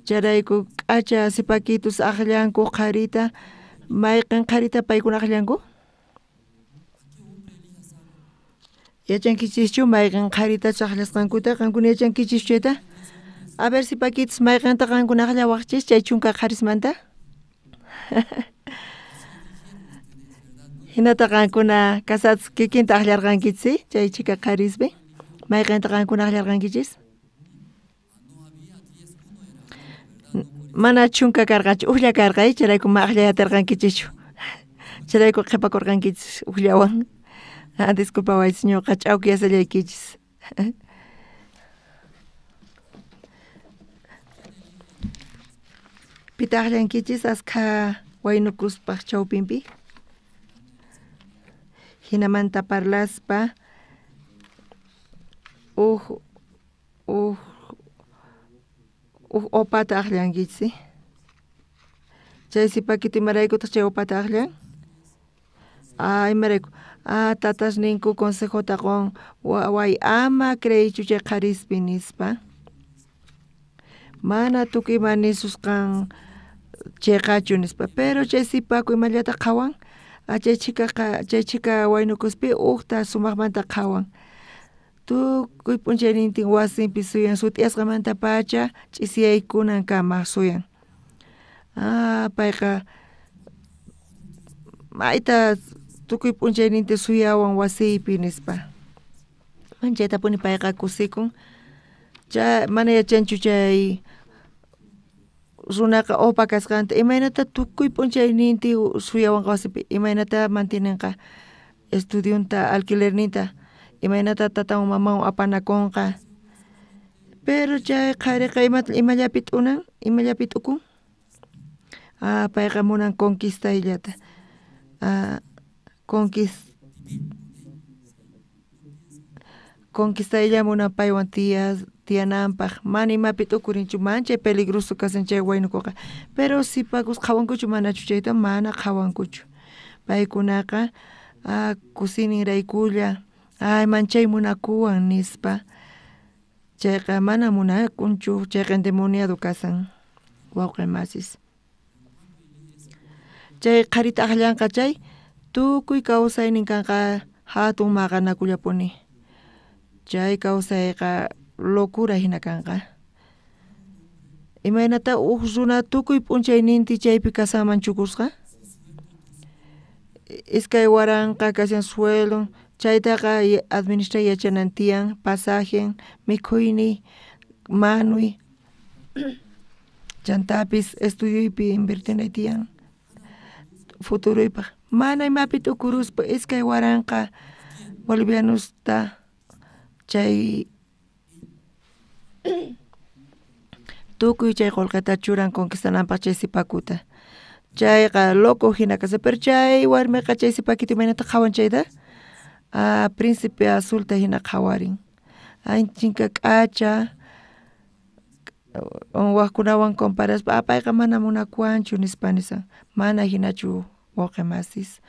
chayrayku k'acha sipakitus aqllanku qharita, mayqen qharita paykuna aqllanku? Yachankichischu mayqen qharitachus aqllasqankuta, qankuna yachankichischu chayta? A ver sipakitus mayqenta qankuna aqllawaqchis chay 10 qharismanta? Hinata qankuna casados kikinta aqllarqankichis chay chhika qharispi, mayqenta qankuna aqllarqankichis? Mana 10 karqachu, ujlla karqa, chayrayku ma aqllay atirqankichischu, chayrayku qhipakurqankichis ujllawan. Disculpawaychis ñuqa ch'awkiyasallaykichis. Pitaq aqllankichis askha waynukuspaj chawpinpi? Jinamanta parlaspa uj opata aqllankichis. Chay sipakita imaraykutaq chay opata aqllan? Imarayku? Tatas ninku consejota qon, waway ama creeychu chay qharispi nispa, mana tukuy ima nisusqan cheqachu nispa, pero chay sipaku imallata qhawan, chay chhika waynukuspi ujta sumajmanta qhawan, tukuy p'unchaynintin wasinpi suyan, sut'iyasqamantapacha ch'isiyaykunankama suyan. Payqa mayta tukuy p'unchaynintin suyawan wasiypi nispa, manchaytapuni payqa kusikun, chay mana yachanchu chay runaqa opa kasqanta, imaynata tukuy p'unchaynintin suyawanqa wasipi, imaynata mantienenqa estudionta, alquilerninta, imaynata tatanwan mamanwan apanakunqa, pero chay qhariqa imallapi t'unan, imallapi t'ukun, payqa munan conquistayllata, conquistaylla munan paywan tiyananpaj, mana imapi t'ukurinchu, manchay peligroso kasan chay waynukuqa, pero sipakus qhawankuchu manachu chayta, mana qhawankuchu, paykunaqa kusiyninraykulla, ay manchay munakuwan nispa, chayqa mana munakunchu, chayqa endemoniado kasan wawqi masis. Chay qharita aqllanqa chay tukuy kawsaynin kanqa hatun maqanakullapuni, chay kawsayqa locura hina kanqa, imaynata uj runa tukuy p'unchaynintin chaypi kasanman chukusqa, 2000 kashan sueldon, chaytaqa administray yachanan tiyan, pasajen, mikhuyniy, manuy, chantapis estudioypi invertinay tiyan futuroypaj, mana imapi t'ukuruspa 2000 bolivianosta chay tukuy chay qolqeta churan conquistananpaj chay sipakuta, chayqa loco hina kashan, pero chay warmiqa chay sipakita imaynata qhawan chayta, príncipe azulta hina qhawarin, chinka k'acha, wajkunawan comparaspa, payqa mana munakuwanchu nispa nisan, mana hinachu wawqi masis.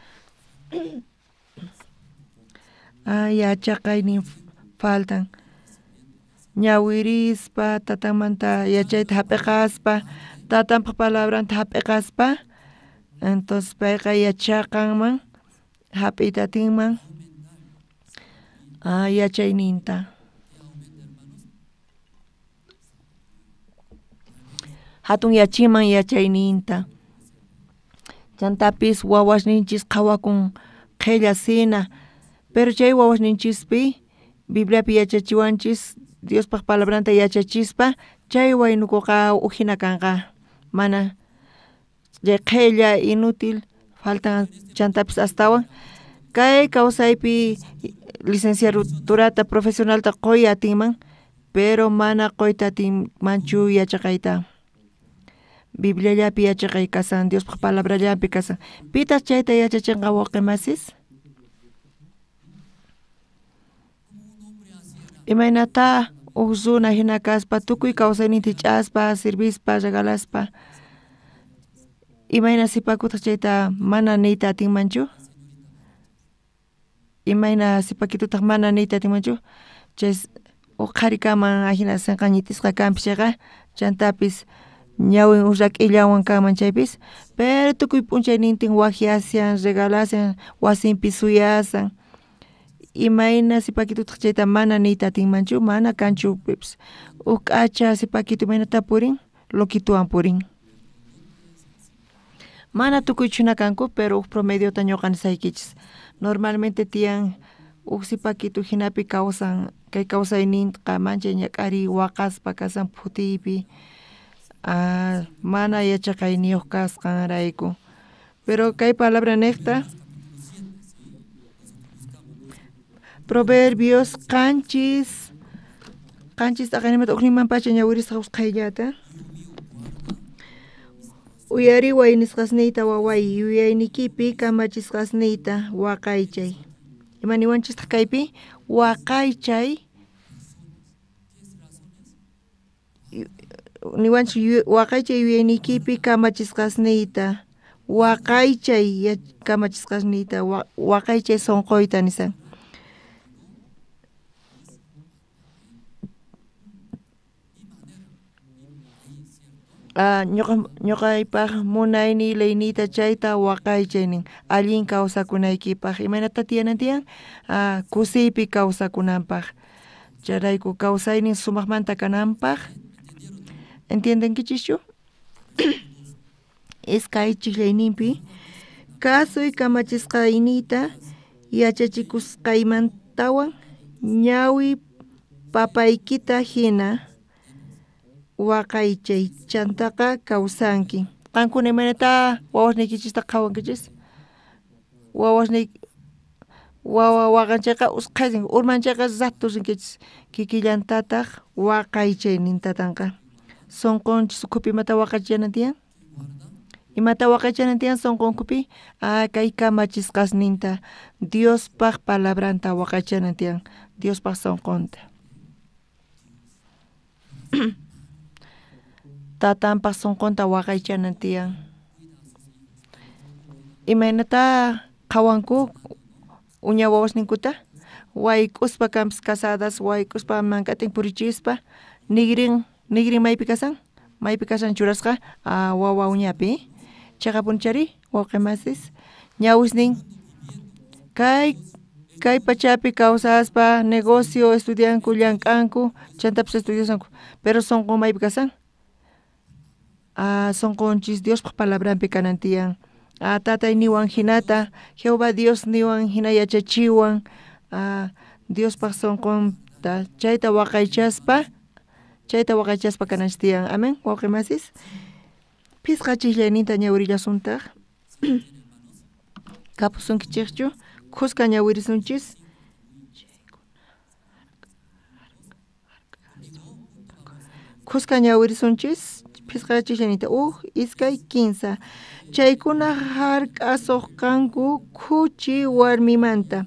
Yachaqaynin faltan, ñawirispa tatanmanta yachayta hap'iqaspa, tatanpaj palabranta hap'iqaspa, entonces payqa yachaqanman, hap'iyta atinman, Yachayninta. Hatun yachinman yachayninta. Chantapis wawasninchis qhawakun qhella sina, pero chay wawasninchispi Bibliapi yachachiwanchis Diospaj palabranta yachachispa chay waynukuqa ujina kanqa mana chay qhella inútil faltan chantapis astawan kay kawsaypi licenciaturata profesionalta quy atinman pero mana quyta atinmanchu yachaqayta. Bibliallapi yachaqay kasan, Diospaj palabrallapi kasan. Pitaq chayta yachachinqa wawqi masis? Imaynata uj runa hina kaspa tukuy kawsayninta ch'aspa, sirvispa, regalaspa. Imayna sipakutaq chayta mana niyta atinmanchu? Imayna sipakitutaq mana niyta atinmanchu? Chay uj qhari kaman ajina sinqañitisqa kanpis chayqa chantapis ñawin uj rak'illawan kanman chaypis, pero tukuy p'unchaynintin wajyashan, regalashan, wasinpi suyasan. Imayna sipakitutaq chayta mana niyta atinmanchu, mana kanchu pipis. Uj k'acha sipakitu imaynata purin, loquituwan purin. Mana tukuychu hina kanku, pero uj promediota ñuqa nisaykichis. Normalmente tiyan uj sipakitu hinapi kawsan, kay kawsayninqa manchay ñak'ariy waqaspa kasan phutiypi, mana yachaqayniyuq kasqanrayku. Pero kay palabra niqta Proverbios qanchis t'aqaynimanta ujninman pacha ñawirisqa usqhayllata. Uyariway nisqasniyta waway, yuyaynikipi kamachisqasniyta waqaychay. Ima niwanchistaq kaypi? Waqaychay niwanchis waqaychay yuyaynikipi kamachisqasniyta, waqaychay kamachisqasniyta, waqaychay sunquyta nisan. Ñuqaypaq munayniy leyniyta chayta waqaychay nin allin kawsakunaykipaq. Imaynata tiyanan tiyan? Kusiypi kawsakunanpaq. Chayrayku kawsaynin sumaqmanta kananpaq. ¿Entiendenkichischu? Iskay chijllayninpi kasuy kamachisqayniyta yachachikusqaymantawan ñawi papaykita hina waqaychay chantaqa kawsanki. Qankuna imaynata wawasniykichista qhawankichis? Wawa waqan chayqa usqhaysin, urman chayqa rato rinkichis. Kikillantataq waqaychaynin tatanqa. Sunqunchis ukhupi imata waqaychanan tiyan? Imata waqaychanan tiyan sunqunkupi? Kay kamachisqasninta Diospaj palabranta waqaychanan tiyan, Diospaj sunqunta. Tatanpaj sunqunta waqaychanan tiyan. Imaynata qhawanku uña wawasninkuta? Wayk'uspa kanpis casadas, wayk'uspa mank'atin purichispa, nigrin maypi kasan? Maypi kasan churasqa wawa uñapi. Chaqapunchari wawqi masis ñawisnin kay pachapi kawsaspa negocio estudianku, llank'anku, chantapis estudiasanku, pero sunqun maypi kasan? Sunqunchis Diospaj palabranpi kanan tiyan. Tatay niwan hinata, Jehová Dios niwan hina yachachiwan, Diospaj sunqunta chayta waqaychaspa kananchis tiyan. Amén, wawqi masis. Phisqa chijllayninta ñawirillasuntaq. Kapusunkichikchu, khuska ñawirisunchis. Khuska ñawirisunchis. Phisqa chijllayninta uj, iskay, kinsa. Chaykuna hark'asuq kanku khuchi warmimanta.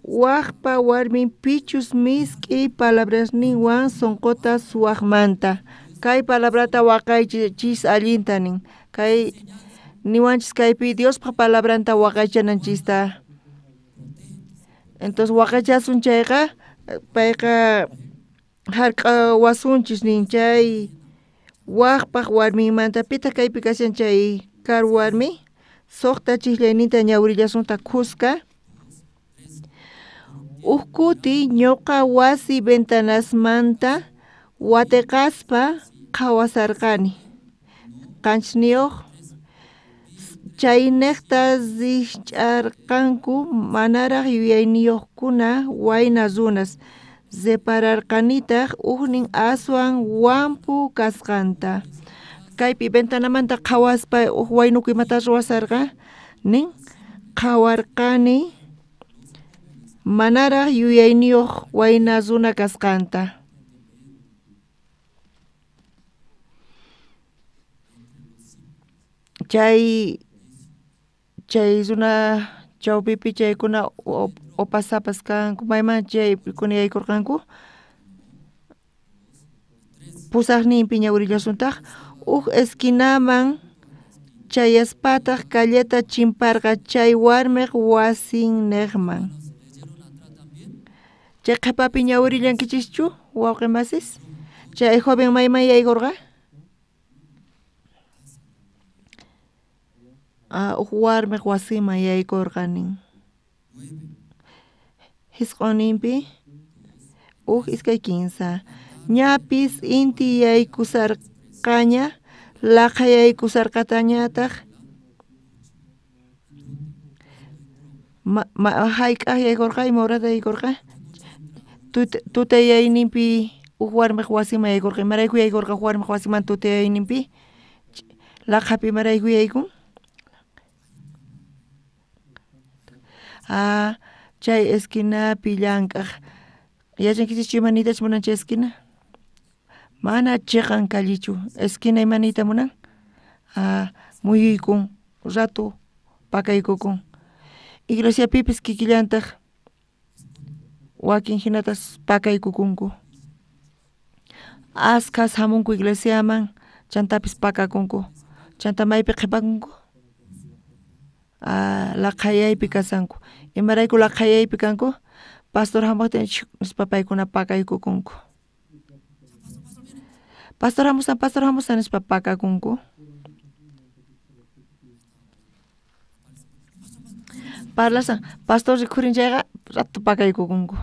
Wajpa warmin pichus misk'i palabrasninwan sunquta suwaqmanta. Kay palabrata waqaychis allinta nin. Kay niwanchis kaypi Diospaj palabranta waqaychananchista. Entonces waqaychasun chayqa payqa hark'awasunchis nin chay wajpaj warminmanta. Pitaq kaypi kashan chay karu warmi? Suqta chijllayninta ñawirillasunta khuska. Uj kuti ñuqa wasi ventanasmanta wateqaspa qhawasarqani. 7 Chaynejta rijch'arqanku manaraj yuyayniyuqkuna wayna runas. Repararqanitaq ujnin aswan wampu kasqanta. Kaypi ventanamanta qhawaspa uj waynuku imata ruwasarqa nin qhawarqani manaraj yuyayniyuq wayna runa kasqanta. Chay runa chawpipi chaykuna opasapas kanku mayman chaykuna yaykurqanku 8ninpi ñawirillasuntaq uj esquinaman chayaspataq calleta chimparqa chay warmiq wasinnejman. Chay qhepapi ñawirillankichikchu wawqi masis? Chay joven mayman yaykurqa? Uj warmiq wasiman yaykurqa nin. 9ninpi 1 2 3 Ñapis inti yaykusarqaña laqhayaykusarqatañataq hayk'aq yaykurqa ima horata yaykurqa tutayayninpi uj warmiq wasiman yaykurqa imarayku yaykurqa uj warmiq wasiman tutayayninpi laqhapi imarayku yaykun chay esquinapi llank'aq yachankichikchu ima niytachu munan chay esquina mana chiqan callechu esquina ima niyta munan muyuykun rato pakaykukun iglesiapipis kikillantaq wakin hinatas pakaykukunku askhas hamunku iglesiaman chantapis pakakunku chanta maypi qhipakunku laqhayaypi kasanku imarayku laqhayaypi kanku pastor hamuqtin nispa paykuna pakaykukunku pastor hamusan nispa pakakunku parlasan pastor rikhurin chayqa rato pakaykukunku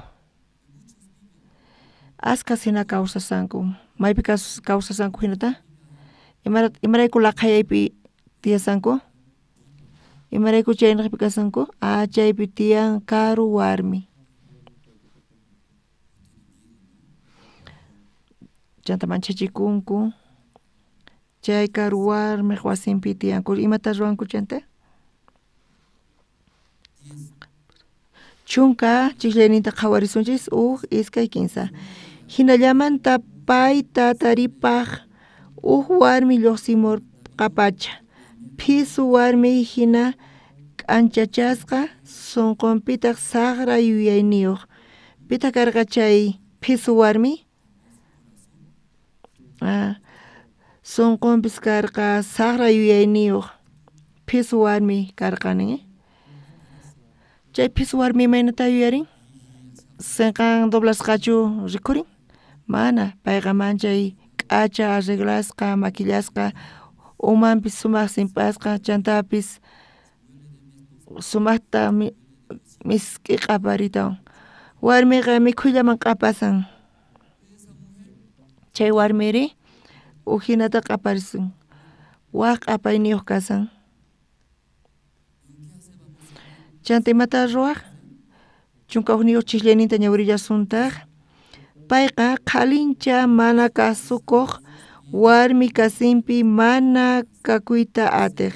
askhas hina kawsasanku maypi kawsasanku hinata imarayku laqhayaypi tiyasanku imarayku chaynaqpi kasanku chaypi tiyan karu warmi chanta manchachikunku chay karu warmiq wasinpi tiyanku imata ruwanku chanta 10 chijllayninta qhawarisunchis 1 2 3 Hinallamanta payta taripaq uj warmi lluqsimurqapacha phisu warmi hina k'anchachasqa sunqunpitaq saqra yuyayniyuq pitaq karqa chay phisu warmi sunqunpis karqa saqra yuyayniyuq phisu warmi karqa nin chay phisu warmi imaynata yuyarin sinqan doblasqachu rikhurin mana payqa manchay k'acha arreglasqa maquillasqa umanpis sumaq simp'asqa chantapis sumaqta misk'i q'aparitawan warmiqa mikhuyllaman q'apasan chay warmiri uj hinata q'aparisun waj q'apayniyuq kasan chanta imata ruwaq 11 chijllayninta ñawirillasuntaq payqa qhalincha mana kasukuq warmi kasinpi mana kakuyta atiq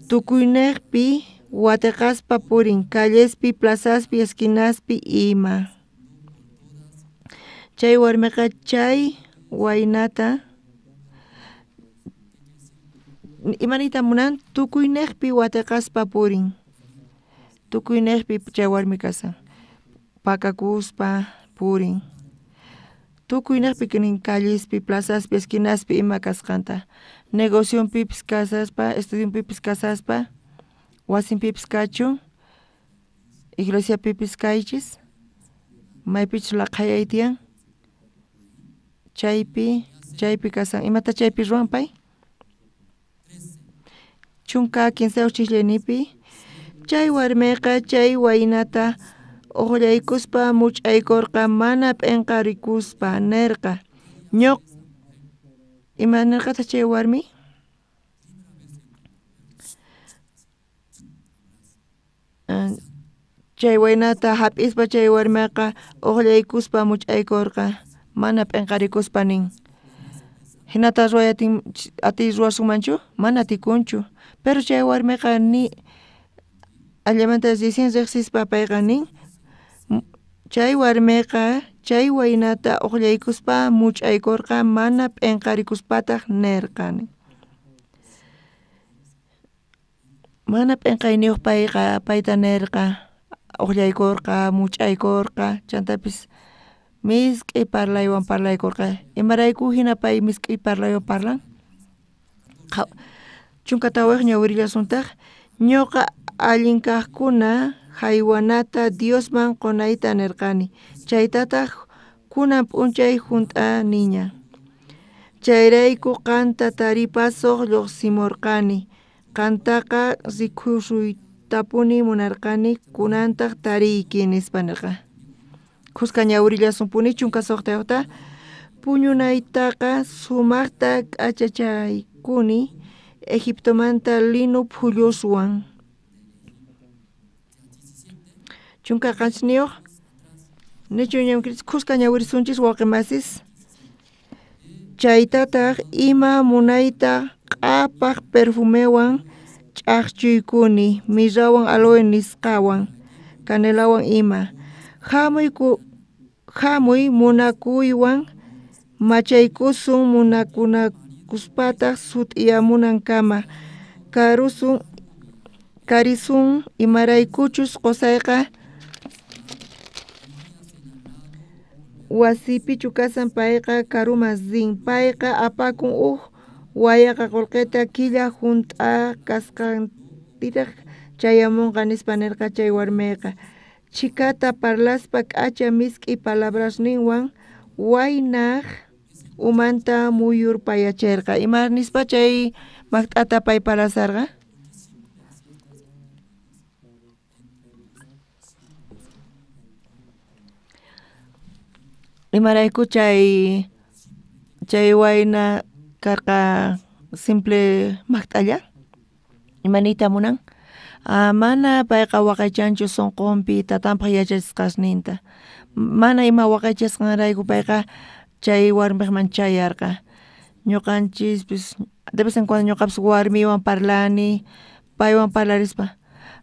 tukuyniqpi wateqaspa purin callespi plazaspi esquinaspi ima chay warmiqa chay waynata imaniyta munan tukuyniqpi wateqaspa purin tukuyniqpi chay warmi kasan pakakuspa purin tukuyniqpi nin callespi plazaspi esquinaspi ima kasqanta negocionpipis kasaspa estudionpipis kasaspa wasinpipis kachun iglesiapipis kaychis maypichus laqhayay tiyan chaypi kasan imata chaypi ruwan pay 13 chijllaynipi chay warmiqa chay waynata Uqllaykuspa much'aykorqa mana p'enqarikuspa nerqa ñuq ima nerqataq chay warmi? Chay waynata hap'ispa chay warmiqa uqllaykuspa much'aykorqa mana p'enqarikuspa nin. Hinata ruway atiy ruwasunmanchu? Mana atikunchu. Pero chay warmiqa ni allamanta recién riqsispa payqa nin chay warmiqa chay waynata uqllaykuspa much'aykorqa mana p'enqarikuspataq nerqa. Mana p'enqayniyuq payqa payta nerqa uqllaykorqa much'aykorqa chantapis misk'i parlaywan parlaykorqa imarayku hina pay misk'i parlaywan parlan 14 ñawirillasuntaq ñuqa allin kaqkuna haywanata Diosman qonayta nerqani chaytataq kunan p'unchay junt'aniña chayrayku qanta taripasuq lluqsimurqani qantaqa rikhusuytapuni munarqani kunantaq tariyki nispa nerqa khuska ñawirillasunpuni 16 puñunaytaqa sumaqta k'achachaykuni Egiptomanta lino phulluswan 17 nichu khuska ñawirisunchis wawqimasis chaytataq ima munayta q'apaq perfumewan ch'aqchuykuni mirrawan aloe nisqawan canelawan ima hamuy munakuywan machaykusun munakunakuspataq sut'iyamunankama karisun imaraykuchus qusayqa wasipichu kasan payqa karuman rin payqa apakun uj wayaqa qullqita killa junt'a kasqantiraq chayamunqa nispa nerqa chay warmiqa chhikata parlaspa k'acha misk'i palabrasninwan waynaq umanta muyurpayacherqa ima nispa chay maqt'ata pay parlasarqa imarayku chay wayna karqa simple maqt'alla ima niyta munan mana payqa waqaychanchu sunqunpi tatanpaq yachachisqasninta mana ima waqaychasqanrayku payqa chay warmiqman chayarqa ñuqanchispis de vez en cuando ñuqapis warmiwan parlani paywan parlarispa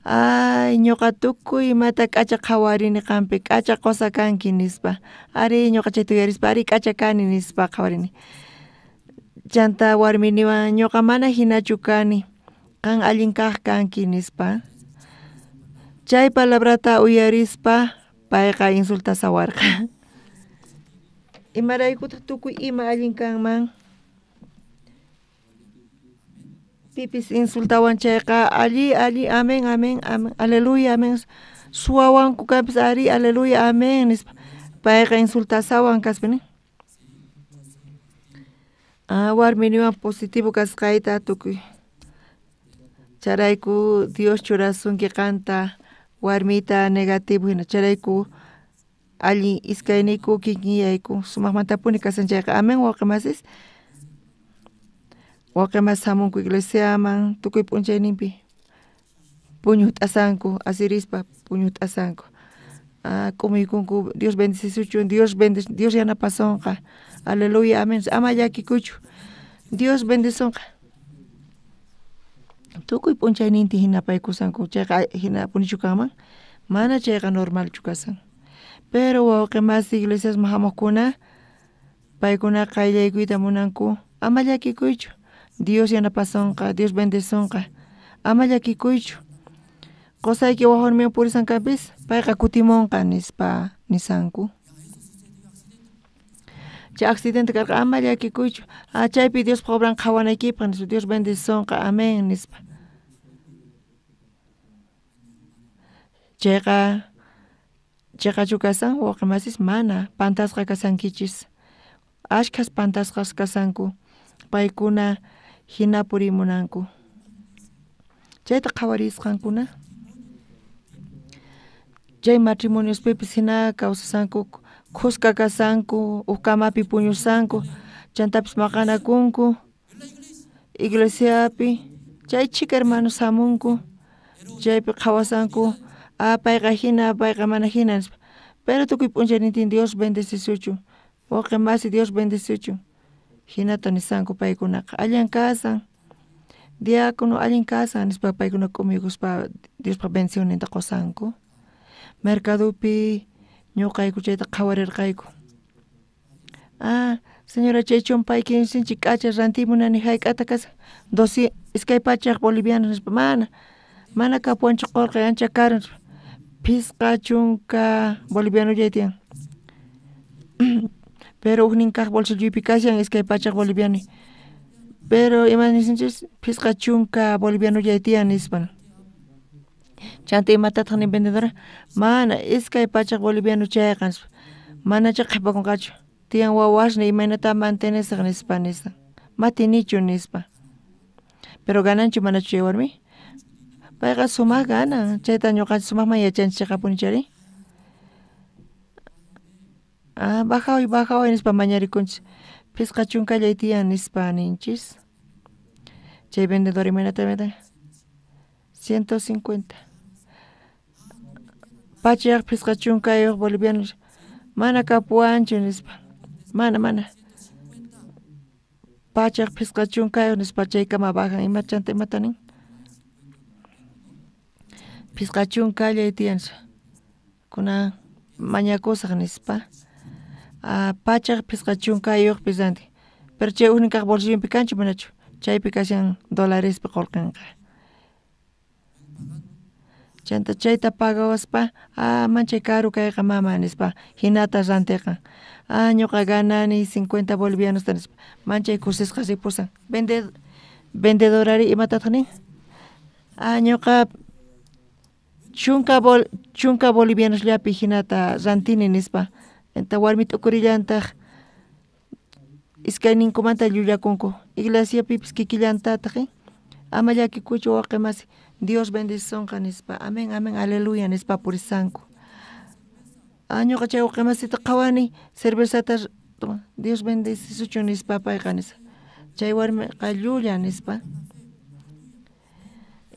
ay ñuqa tukuy imata k'acha qhawarini qampi k'acha qusa kanki nispa ari ñuqa chayta uyarispa ari k'acha kani nispa qhawarini chanta warminiwan ñuqa mana hinachu kani qan allin kaq kanki nispa chay palabrata uyarispa payqa insultasawarqa imaraykutaq tukuy ima allin kanman pipis insultawan chayqa alli alli amen amen amen aleluya amen suwawanku kanpis ari aleluya amen nispa payqa insultasawan kaspa nin warminiwan positivo kasqayta tukuy chayrayku Dios churasunki qanta warmita negativo hina chayrayku allin iskayniyku kikinyayku sumaqmantapuni kasan chayqa amen wawqimasis wawqimasis hamunku iglesiaman tukuy p'unchayninpi puñut'asanku asirispa puñut'asanku k'umuykunku Dios bendecisuchun Dios Dios yanapasonqa aleluya amen ama llakikuychu Dios bendisonqa tukuy p'unchaynintin hina paykusanku chayqa hinapunichu kanman mana chayqa normalchu kasan pero wawqimasi iglesiasman hamuqkuna paykuna qayllaykuyta munanku ama llakikuychu Dios yanapasonqa Dios bendisonqa ama llakikuychu qusayki waj warmiwan purisan kanpis payqa kutimunqa nispa nisanku chay accidente karqa ama llakikuychu chaypi Diospaq obran qhawanaykipaq nispa Dios bendisonqa amen nispa chayqa chiqachu kasan wawqimasis mana pantasqa kasankichis ashkhas pantasqas kasanku paykuna hina purimunanku chayta qhawarisqankuna Chay matrimoniospipis hina kawsasanku, khuska kasanku, uj kamapi puñusanku, chantapis maqanakunku iglesiapi, chay chhika hermanos hamunku, chaypi qhawasanku, ah payqa hina, payqa mana hina nispa, pero tukuy p'unchaynintin Dios bendecisuchun, wawqi masi Dios bendecisuchun, hinata nisanku paykunaqa, allin kasan, diácono allin kasan nispa paykuna k'umuykuspa Diospaq bendicionninta qusanku. Mercadopi ñuqayku chayta qhawarirqayku. Ah, señora chay chumpayki sinchi k'acha rantimunani hayk'ata kashan 200 bolivianos nispa, mana, mana kapuwanchu qullqi ancha karu nispa, 50 bolivianollay tiyan. Pero ujnin kaq bolsilloypi kashan 200 boliviano, pero ima nisunchis 50 bolivianollay tiyan nispa. Chanta imatataq nin vendedora, mana 200 boliviano chayqa nispa, manacha qhipakunqachu, tiyan wawasniy imaynata mantenesaq nispa nispa, matinichu nispa. Pero gananchu manachu chay warmi? Payqa sumaq ganan, chayta ñuqanchis sumaqman yachanchis chayqapuni chayri. Ah, bajaway bajaway nispa mañarikunchis, 50llay tiyan nispa ninchis. Chay vendedora imaynata 150. 150 bolivianos, mana kapuwanchu nispa, mana mana. 150 nispa chaykama bajan, ima chanta imata nin? 50llay tiyan nispa, kunan mañakusaq nispa. Ah, 150pis rantin, pero chay ujnin kaq bolsillonpi kanchu manachu, chaypi kashan dolarespi qullqinqa. Chanta chayta pagawaspa, ah manchay karu kayqa mama nispa, hinata rantiqan. Ah ñuqa ganani 50 bolivianosta nispa, manchay kusisqa ripusan. Vendedorari imatataq nin? Ah ñuqa 10 bolivianosllapi hinata rantini nispa. Enta warmi t'ukurillantaq iskayninkumanta llullakunku, iglesiapipis kikillantataq, ama llakikuychu wawqi masi, Dios bendicisonqa nispa, amén, amén, aleluya nispa purisanku. Ah ñuqa chay wawqi masita qhawani cervezata toma, Dios bendecisuchun nispa payqa nispa, chay warmiqa llulla nispa.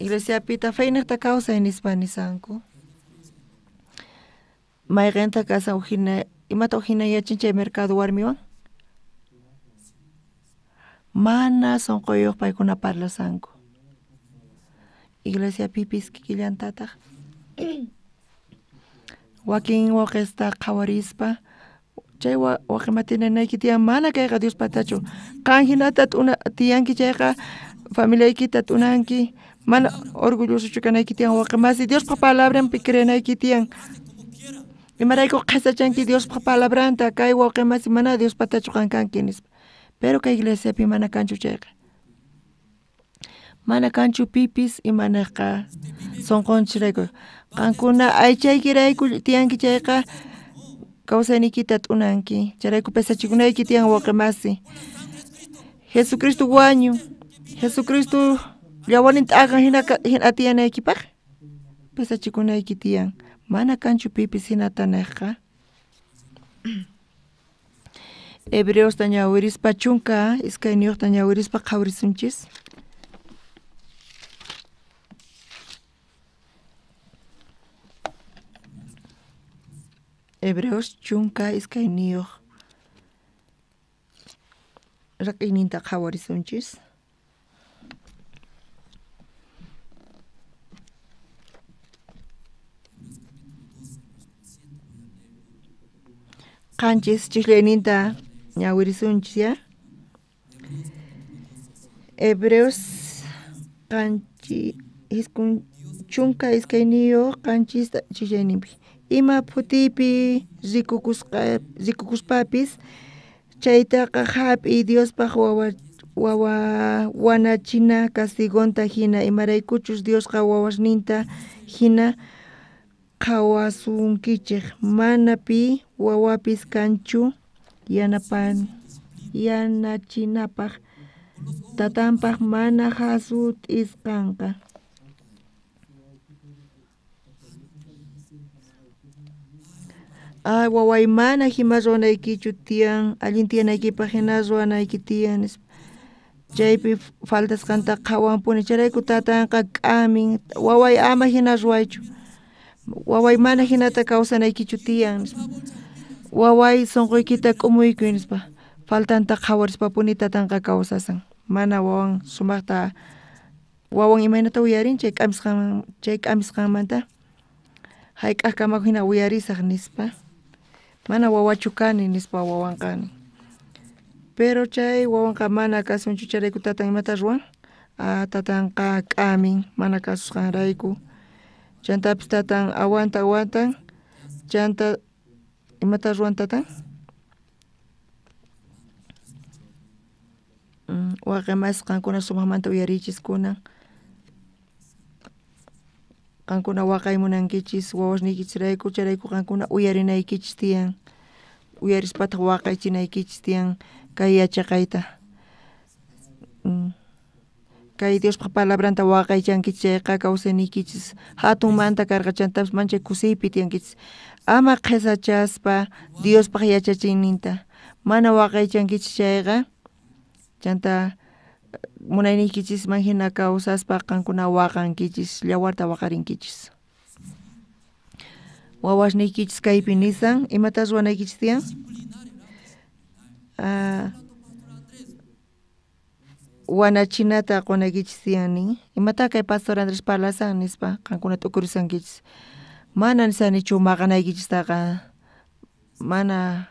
Iglesiapita feyniqta kawsay nispa nisanku. Mayqinta kasan ujina, imata ujinayachin chay mercado warmiwan? Mana sunquyuq paykuna parlasanku. Iglesiapipis kikillantataq wakin wawqista qhawarispa chay wawqi matinanayki tiyan, mana kayqa Diospatachu, qan hinata tiyanki chayqa familiaykita t'unanki, mana orgullosochu kanayki tiyan wawqi masi, Diospaq palabranpi creenayki tiyan. Imarayku qhisachanki Diospaq palabranta, kay wawqi masi mana Diospatachu qan kanki nispa. Pero kay iglesiapi mana kanchu chayqa. Mana kanchu pipis imanaqqa sunqunchirayku. Qankuna aychaykirayku tiyanki chayqa kawsayniykita t'unanki, chayrayku pesachikunayki tiyan wawqi masi. Jesucristo wañun, Jesucristo llawanin t'aqan hina tiyanaykipaq pesachikunayki tiyan, mana kanchu pipis hinata niqqa. Hebreosta ñawirispa 12 ñawirispa qhawarisunchis. Hebreos 12 rak'iyninta qhawarisunchis. Qanchis chiqllayninta ñawirisunchis ya. Hebreos 12 chiqllayninpi. Ima phutiypi rikukuspapis chaytaqa hap'iy Diospaq wawa wanachina castigonta hina, imaraykuchus Diosqa wawasninta hina qhawasunkichej, mana pi wawapis kanchu yanachinapaq tatanpaq mana jasut'isqanqa. Ay waway mana jima ruwanaykichu tiyan, allin tiyanaykipaj jina ruwanayki tiyan nispa. Chaypi faltasqanta qhawanpuni, chayrayku tatanqa k'amin, waway ama jina ruwaychu, waway mana jinata kawsanaykichu tiyan nispa, waway sunquykita k'umuykuy nispa, faltanta qhawarispapuni tatanqa kawsasan, mana wawan sumaqta wawan imaynata uyarin chay k'amisqan chay k'amisqanmanta jayk'aqkama jina uyarisaq nispa, mana wawachu kani nispa wawanqa nin. Pero chay wawanqa mana kasunchu chayrayku tatan imata ruwan, tatanqa k'amin mana kasusqanrayku, chantapis tatan aguanta aguantan, chanta imata ruwan tatan, waqi masis qankuna sumaqmanta uyariychis kunan, qankuna waqay munankichis wawasniykichisrayku chayrayku qankuna uyarinaykichis tiyan, uyarispataq waqaychinaykichis tiyan kay yachaqayta, kay Diospaj palabranta waqaychankichis chayqa kawsayniykichis jatunmanta karqa chantapis manchay kusiypi tiyankichis, ama qhesachaspa Diospaj yachachiyninta mana waqaychankichis chayqa chanta munayniykichisman jina kawsaspa qankuna waqankichis llawarta waqarinkichis. Wawasniykichis kaypi nisan imata ruwanaykichis tiyan, wanachinata qunaykichis tiyan nin, imata kay pastor Andrés parlasan nispa qankuna t'ukurisankichis, mana nisanichu maqanaykichistaqa mana,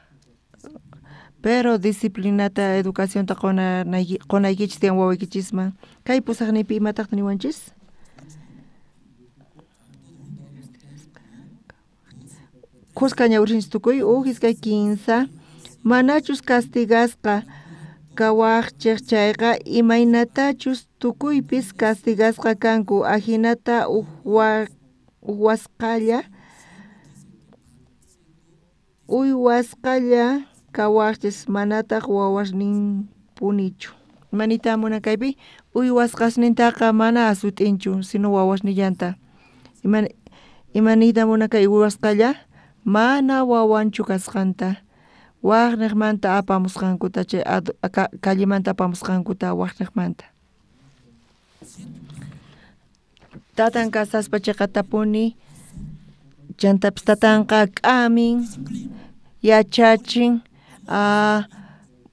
pero disciplinata educacionta qunaykichis tiyan wawaykichisman. Kay pusaqninpi imataq niwanchis? Khuska ñawirsinchis tukuy uj iskay kinsa, manachus castigasqa kawaqchej chayqa imaynatachus tukuypis castigasqa kanku ajinata uywasqalla kawaqchis manataq wawasninpunichu. Imanita munan kaypi uywasqasnintaqa mana asut'inchu sino wawasnillanta. Imaniyta munan kay uywasqalla mana wawanchu kasqanta, waqniqmanta apamusqankuta chay callemanta apamusqankuta waqniqmanta. Tatan kasaspa chiqatapuni chantapis tatanqa k'amin yachachin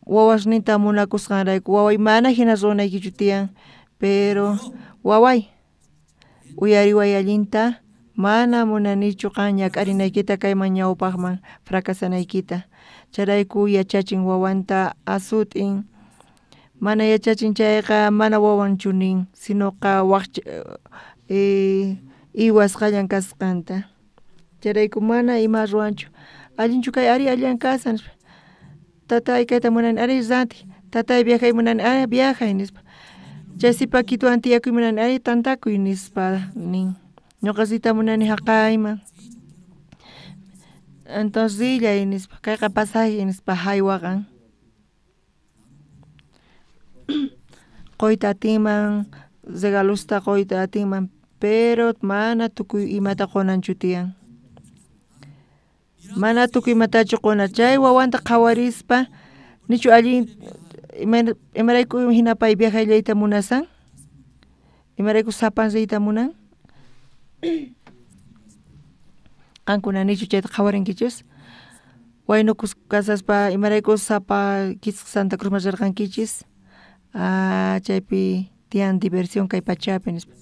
wawasninta munakusqanrayku, waway mana jina ruwanaykichu tiyan, pero waway uyariway allinta, mana munanichu qan ñak'arinaykita kayman ñawpaqman fracasanaykita, chayrayku yachachin wawanta asut'in, mana yachachin chayqa mana wawanchu nin, sinoqa waq iwasqallan kasqanta, chayrayku mana ima ruwanchu, allinchu kay ari allan kasan nispa, tatay kayta munani ari ranti, tatay viajay munani ari viajay nispa, chay sipakituwan tiyakuy munani ari tantakuy nispa nin, ñuqa riyta munani jaqayman, entonces rillay nispa, kayqa pasaje nispa jaywaqan, quyta atinman regalosta quyta atinman, pero mana tukuy imata qunanchu tiyan, mana tukuy imatachu quna, chay wawanta qhawarispa nichu allin imarayku hina pay viajallayta munasan, imarayku sapan riyta munan, qankuna nichu chayta qhawarinkichis, waynukus kasaspa imarayku sapa Santa Cruzman rirqankichis, chaypi tiyan diversión kay pachapi nispa,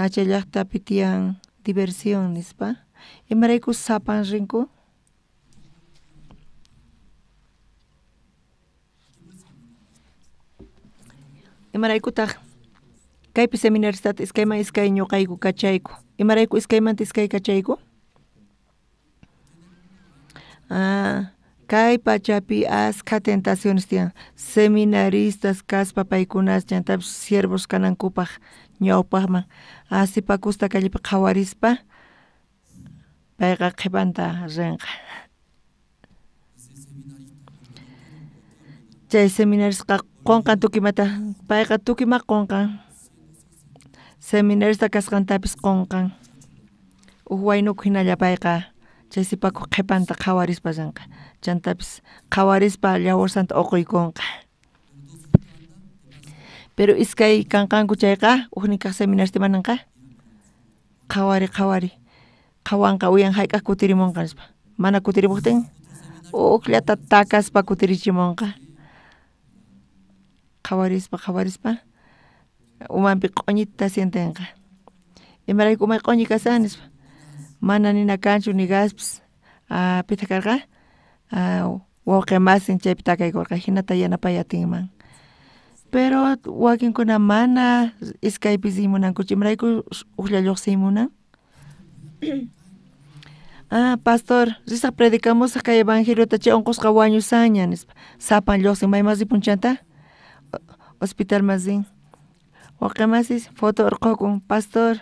chay llaqtapi tiyan diversión nispa, imarayku sapan rinku. Imaraykutaq kaypi seminaristata iskayman iskay ñuqayku kachayku, imarayku iskaymanta iskay kachayku, kay pachapi askha tentaciones tiyan, seminaristas kaspa paykunas chantapis siervos kanankupaj ñawpaqman asipakusta callepi qhawarispa payqa qhipanta rinqa. Chay seminarisqa qunqan tukimata, payqa tukima qunqan, seminarista kasqantapis qunqan, uj waynuku hinalla payqa Chay sipakuq qhipanta qhawarispa rinqa. Chantapis qhawarispa llawarsanta uquykunqa. Pero iskay kanqanku chayqa ujnin kaq seminarista ima ninqa? Qhawari qhawari qhawanqa uyan hayk'aq kutirimunqa nispa. Mana kutirimuqtin ujllata takaspa kutirichimunqa. Qhawarispa qhawarispa umanpi q'uñita sientenqa. Imarayku umay q'uñi kashan nispa. Mana nina kanchu ni gaspis. Pitaq karqa? Wawqi masin chaypi takaykurqa hinata yanapay atinman. Pero wakinkuna mana iskaypi riy munankuchu imarayku ujlla lluqsiy munan. Pastor, risaq predicamusaq kay evangeliota chay unqusqa wañusanña nispa. Sapan lluqsin mayman ripun chanta? Hospitalman rin. Wawqi masis foto urqhukun pastor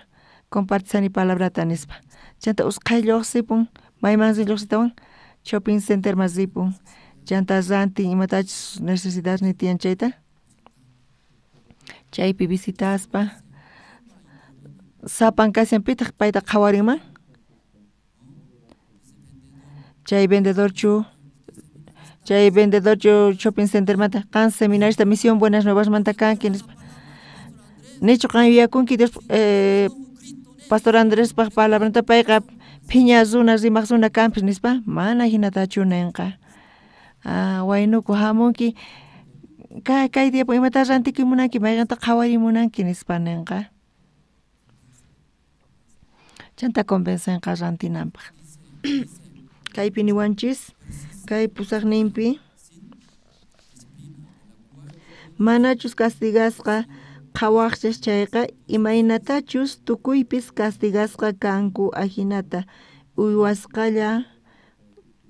compartisani palabrata nispa. Chanta usqhay lluqsipun mayman rin lluqsitawan shopping centerman ripun. Chanta rantin imatachus necesidadnin tiyan chayta. Chaypi visitaspa sapan kashan pitaq payta qhawarinman? Chay vendedorchu shopping centermanta qan seminarista misión Buenas Nuevasmanta kanki nispa. Nichu qan yuyakunki Dios Pastor Andrespaq palabranta payqa phiña runa rimaq runa kanpis nispa mana hinatachu ninqa. Waynuku hamunki kay día imata rantikuy munanki mayqanta qhawariy munanki nispa ninqa. Chanta convencenqa rantinanpaq. Kaypi niwanchis kay pusaqninpi manachus castigasqa qhawaqchis chayqa imaynatachus tukuypis castigasqa kanku ajinata uywasqalla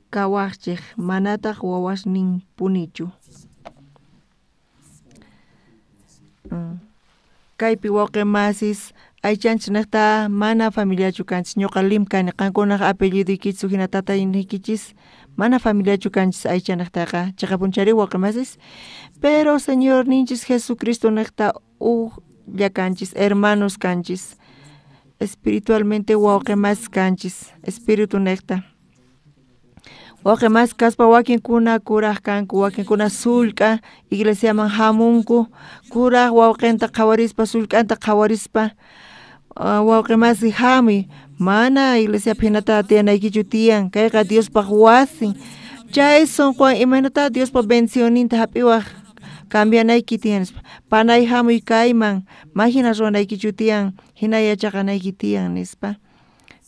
kawaqchej manataq wawasninpunichu. Kaypi wawqi masis aychanchis niqta mana familiachu kanchis ñuqa lim kani qankunaq apelliduykichis hina tatayniykichis mana familiachu kanchis aycha niqtaqa chiqapunchari wawqi masis pero Señorninchis Jesucristo niqta ujlla kanchis hermanos kanchis espiritualmente wawqi masis kanchis espíritu niqta. Wawqi masis kaspa wakinkuna kuraj kanku wakinkuna sullk'a iglesiaman hamunku kuraj wawqinta qhawarispa sullk'anta qhawarispa wawqi masi hamuy mana iglesiapi hinata tiyanaykichu tiyan kayqa Diospaq wasin chay sunquwan imaynata Diospaq bendicionninta hap'iwaq cambianayki tiyan nispa panay hamuy kayman ma hina ruwanaykichu tiyan hina yachaqanayki tiyan nispa.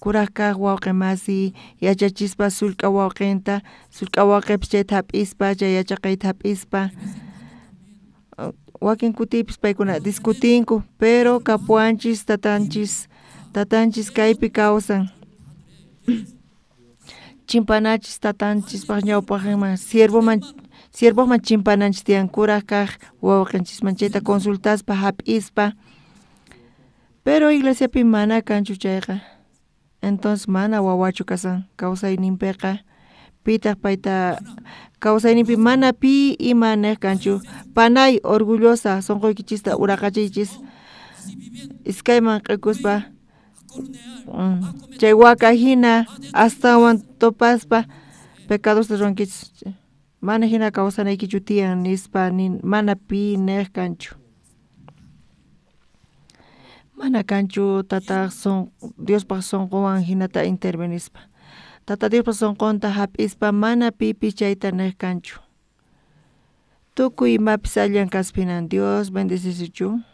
Kuraj kaq wawqi masi yachachispa sullk'a wawqinta sullk'a wawqipis chayta hap'ispa chay yachaqayta hap'ispa wakin kutipis paykuna discutinku pero kapuwanchis tatanchis tatanchis kaypi kawsan chimpanachis tatanchispaq ñawpaqinman siervoman chimpananchis tiyan kuraj kaq wawqinchisman chayta consultaspa hap'ispa pero iglesiapi mana kanchu chayqa. Entonces mana wawachu kasan kawsayninpiqa pitaq payta kawsayninpi mana pi ima niq kanchu panay orgullosa sunquykichista uraqachiychis iskayman q'ikuspa chay waka hina astawan tupaspa pecadosta ruwankichis mana hina kawsanaykichu tiyan nispa mana pi niq kanchu. Mana kanchu tata Diospaq sunquwan hinata intervenispa. Tata Diospaq sunqunta hap'ispa mana pipis chayta niq kanchu. Tukuy imapis allan kaspinan Dios bendecisuchun.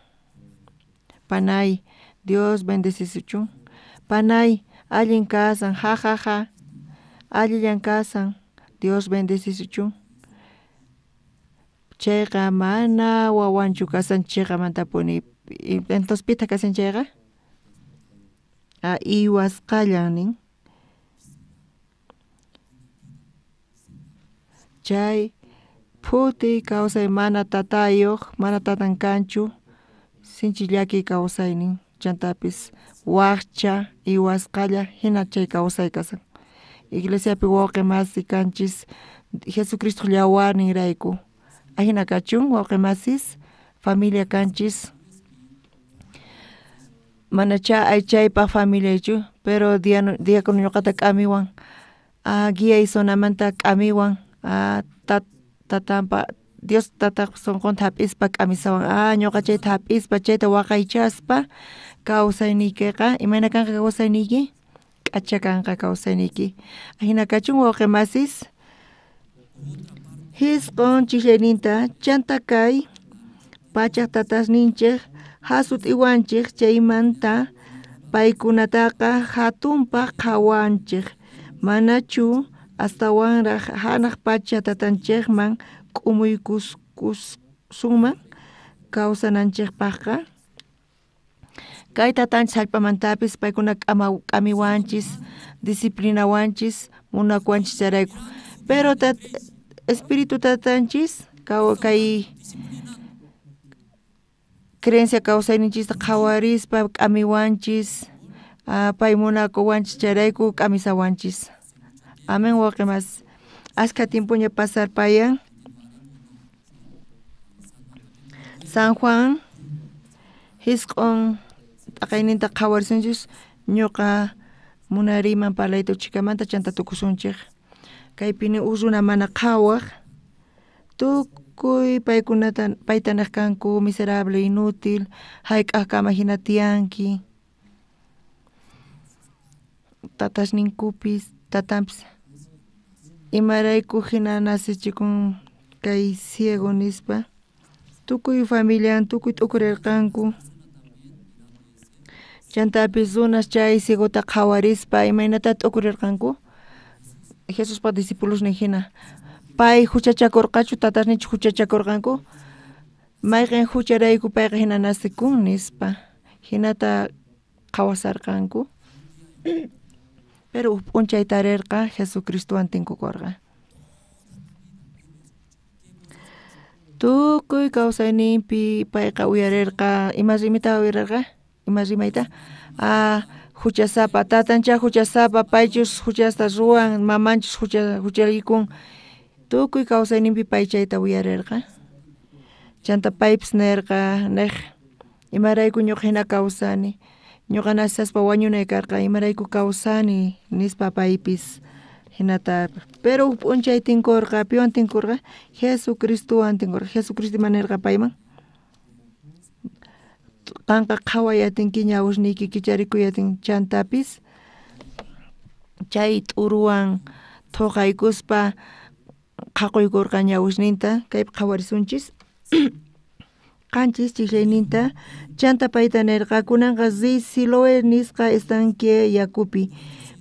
Panay Dios bendecisuchun. Panay allin kasan ja ja ja allillan kasan Dios bendecisuchun. Chayqa mana wawanchu kasan chiqamantapuni. Entonces pitaq kasan chayqa? Iwasqallan nin. Chay phuti kawsay mana tatayuq mana tatan kanchu sinchi llakiy kawsaynin chantapis waqcha iwasqalla hina chay kawsay kasan. Iglesiapi wawqi masi kanchis Jesucristo llawarninrayku ajina kachun wawqi masis familia kanchis manacha aychaypaq familiaychu pero diácono ñuqata k'amiwan Guía y zonamanta k'amiwan tatanpa Dios tataj sonqonta hap'ispa k'amisawan ñuqa chayta hap'ispa chayta waqaychaspa kawsayniykiqa imayna kanqa kawsayniyki k'acha kanqa kawsayniyki ajina kachun wawqi masis jisq'on chijllayninta chanta kay pachaj tatasninchej jasut'iwanchej chaymanta paykunataqa jatunpaj qhawanchej manachu astawanraj janaj pacha tatanchejman k'umuykusunman kawsananchejpajqa kay tatanchis jallp'amantapis paykuna k'amiwanchis disciplinawanchis munakuwanchis chayrayku pero espíritu tatanchis kay creencia kawsayninchista qhawarispa k'amiwanchis pay munakuwanchis chayrayku k'amisawanchis amén wawqi masis askha tiempoña pasarpayan San Juan jisq'on t'aqayninta qhawarisunchis ñuqa munariyman parlayta uchhikamanta chanta tukusunchej kaypini uj runa mana qhawaj tukuy paykunata payta nej kanku miserable inútil jayk'ajkama jina tiyanki tatasninkupis tatanpis imarayku jina nacichikun kay ciego nispa tukuy familian tukuy t'ukurerqanku chantapis runas chay ciegota qhawarispa imaynata t'ukurerqanku Jesuspa discipulosnin jina pay juchachakorqachu tatasninchu juchachakorqanku mayqen jucharayku payqa jina nacikun nispa jinata qhawasarqanku pero uj p'unchay tarerqa Jesucristowan tinkukorqa tukuy kawsayninpi payqa uyarerqa ima rimita uyarerqa ima rimayta juchasapa tatanchá juchasapa paychus juchasta ruwan mamanchus juchallikun tukuy kawsayninpi pay chayta uyarerqa chanta paypis nerqa nej imarayku ñuqa jina kawsani ñuqa nacespa wañunay karqa imarayku kawsani nispa paypis jinata pero uj p'unchay tinkorqa piwan tinkorqa Jesucristowan tinkorqa Jesucristo ima nerqa payman qanqa qhaway atinki ñawisniyki kicharikuy atinki chantapis chay t'uruwan thoqaykuspa qhaquykorqa ñawisninta kaypi qhawarisunchis qanchis chijllayninta chanta payta nerqa kunanqa riy Siloé nisqa estanque yakupi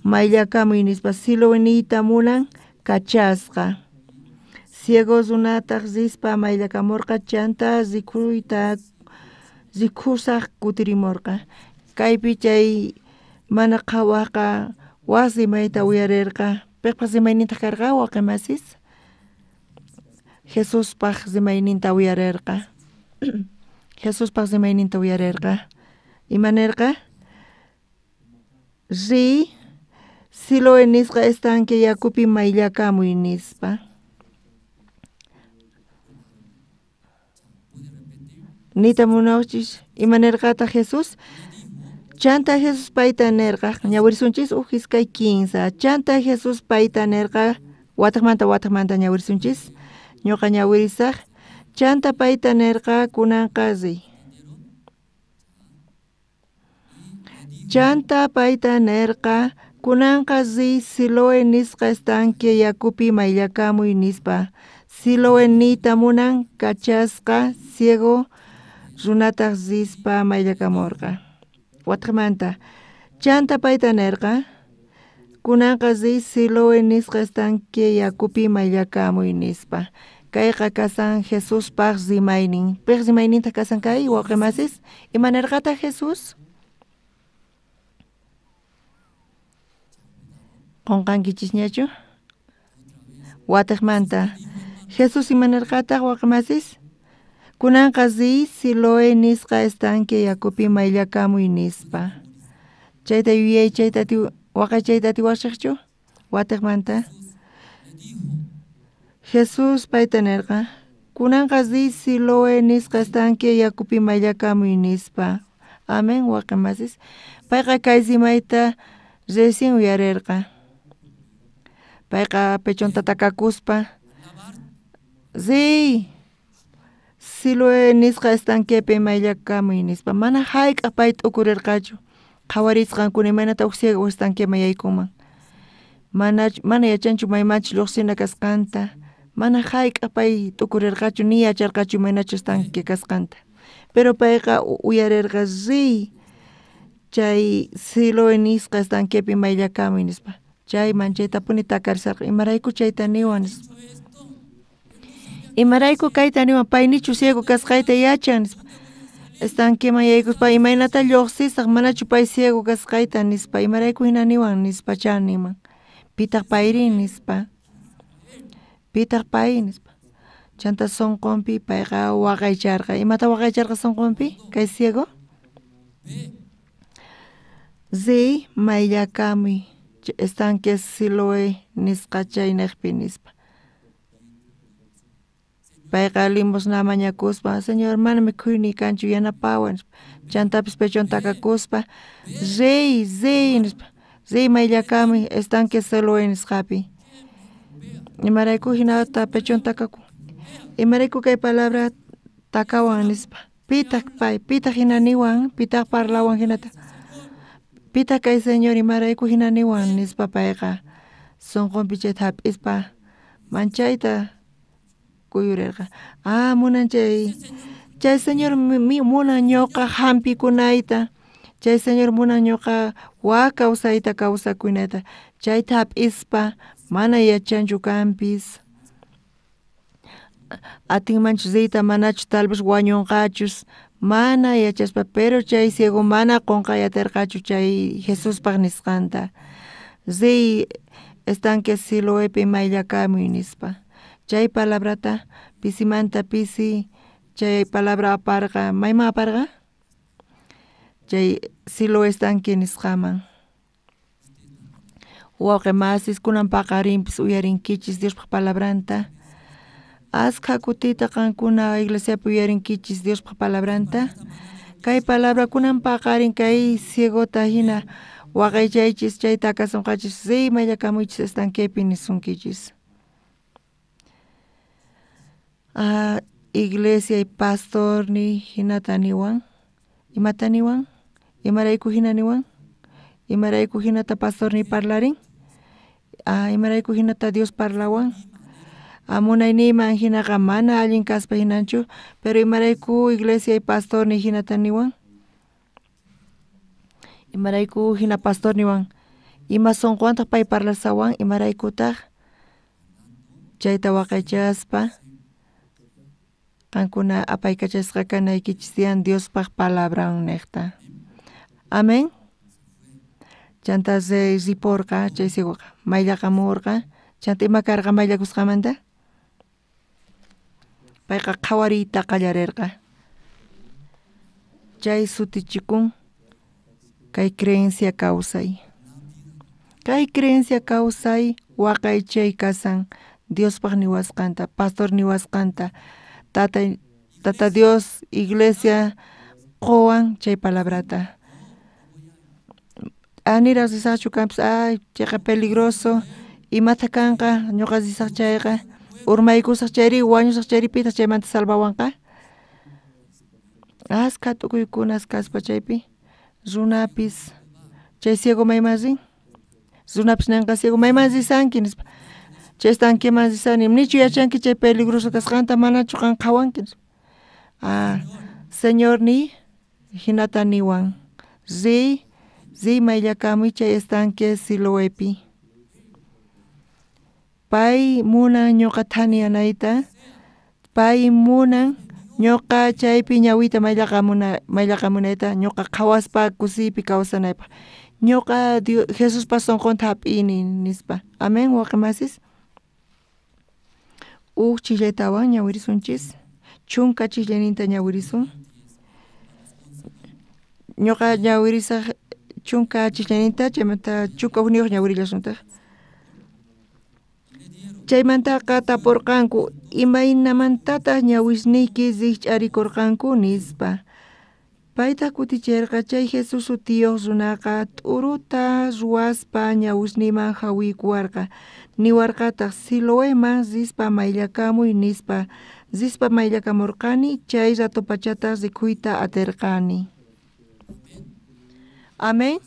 mayllakamuy nispa Siloé niyta munan kachasqa ciego runataj rispa mayllakamorqa chanta rikuyta rikusaj kutirimorqa kaypi chay mana qhawajqa waj rimayta uyarerqa piqpa rimaynintaj karqa wawqi masis Jesuspaj rimayninta uyarerqa Jesuspaj rimayninta uyarerqa ima nerqa riy Siloé nisqa estanque yakupi mayllakamuy nispa niyta munawchis ima nerqataq Jesús chanta Jesús payta nerqa ñawirisunchis uj iskay kinsa chanta Jesús payta nerqa wataqmanta ñawirisunchis ñuqa ñawirisaj chanta payta nerqa kunanqa riy chanta payta nerqa kunanqa riy Siloé nisqa estanque yakupi mayllakamuy nispa Siloé niyta munan kachasqa ciego runataj rispa mayllakamorqa watqamanta chanta payta nerqa kunanqa riy Siloé nisqa estanque yakupi mayllakamuy nispa kayqa kasan Jesuspaj rimaynin pej rimaynintaj kasan kay wawqi masis ima nerqataq Jesús qonqankichisñachu wataqmanta Jesús ima nerqataq wawqi masis kunanqa riy Siloé nisqa estanque yakupi mayllakamuy nispa chayta yuyay chayta waqaychayta atiwasaqchu wataqmanta Jesús payta nerqa kunanqa riy Siloé nisqa estanque yakupi mayllakamuy nispa amén wawqi masis payqa kay rimayta recién uyarerqa Payqa pechonta takakuspa riy Siloé nisqa estanquepi mayllakamuy nispa. Mana jayk'aj pay t'ukurerqachu qhawarisqankuna imaynata uj ciego estanqueman yaykunman. Mana yachanchu maymanchus lluqsina kasqanta. Mana jayk'aj pay t'ukurerqachu ni yacharqachu imaynachus estanque kasqanta. Pero payqa uyarerqa riy chay Siloé nisqa estanquepi mayllakamuy nispa. Chay manchaytapuni takarisarqa imarayku chayta niwan nispa. Imarayku kayta niwan pay nichu ciego kasqayta yachan nispa. Estanqueman yaykuspa imaynata lluqsisaq manachu pay ciego kasqayta nispa imarayku hina niwan nispacha niman. Pitaq payri nispa. Pitaq pay nispa. Chanta sunqunpi payqa waqaycharqa. Imata waqaycharqa sunqunpi kay ciego? Riy mayllakamuy estanque Siloé nisqa chayniqpi nispa. Payqa limosna mañakuspa Señor mana mikhuyniy kanchu yanapawan nispa. Chantapis pechonta takakuspa riy riy nispa. Riy mayllakamuy estanque Siloé nisqapi. Imarayku hinata pechonta takakun. Imarayku kay palabra takawan nispa. Pitaq pay, pitaq hina niwan, pitaq parlawan hinata. Pitaq kay Señor imarayku hina niwan nispa payqa sunqunpi chayta hap'ispa manchayta kuyurirqa. Ah, munan chay chay Señor munan ñuqa hampikunayta. Chay Señor munan ñuqa wak kawsayta kawsakunayta. Chayta hap'ispa mana yachanchu kanpis. Atinmanchus riyta manachu tal vez wañunqachus mana yachaspa pero chay ciego mana qunqay atirqachu chay Jesuspaq nisqanta. Riy estanque Siloepi mayllakamuy nispa. Chay palabrata pisimanta pisi chay palabra aparqa mayman aparqa? Chay Siloé estanque nisqaman. Wawqi masis kunan paqarinpis uyarinkichis Diospaq palabranta. Askha kutita qankuna iglesiapi uyarinkichis Diospaq palabranta. Kay palabra kunan paqarin kay ciegota hina waqaychaychis chayta akasunqachis riy mayllakamuychis estanquepi nisunkichis. Ah, iglesia y pastorniy hinata niwan. Imata niwan? Imarayku hina niwan? Imarayku hinata pastorniy parlarin? Ah, imarayku hinata Dios parlawan? Ah, munayniyman hinaqa mana allin kaspa hinanchu, pero imarayku iglesia y pastorniy hinata niwan? Imarayku hina pastor niwan? Ima sunquwantaq pay parlasawan? Imaraykutaq? Chayta waqaychaspa qankuna apaykachasqa kanaykichis tiyan Diospaq palabran niqta. Amén. Chanta riporqa chay ciegoqa mayllaqamurqa. Chanta ima karqa mayllakusqamanta? Payqa qhawariyta qallarirqa. Chay sutichikun kay creencia kawsay. Kay creencia kawsay waqaychay kasan Diospaq niwasqanta, pastor niwasqanta, tata Dios, iglesia quwan chay palabrata. Niraq risaqchu kanpis, ay chayqa peligroso, imata kanqa ñuqa risaq chayqa, urmaykusaq chayri, wañusaq chayri, pitaq chaymanta salvawanqa? Askha t'ukuykunas kaspa chaypi runapis chay ciego mayman rin, runapis ninqa ciego mayman risanki nispa. Chay estanqueman risani, nichu yachanki chay peligroso kasqanta manachu qan qhawanki nispa. Ah, Señorniy hinata niwan, riy riy mayllakamuy chay estanque Siloepi. Pay munan ñuqa thaniyanayta, pay munan ñuqa chaypi ñawiyta mayllaqamunayta, ñuqa qhawaspa kusiypi kawsanaypaq. Ñuqa Jesuspa sunqunta hap'ini nispa. Amén, wawqi masis. Uj chillaytawan ñawirisunchis, chunka chillayninta ñawirisun. Ñuqa ñawirisaq chunka chillayninta, chaymanta chunka ujniyuq ñawirillasuntaq. Chaymantaqa tapurqanku imaynamantataq ñawisniyki rikch'arikurqanku nispa. Paytaj kuticherqa chay Jesús sutiyoj runaqa t'uruta ruwaspa ñawisniyman jawiykuwarqa, niwarqataj Siloeman rispa mayllakamuy nispa. Rispa mayllakamorqani, chay ratopachataj rikuyta aterqani. Amén.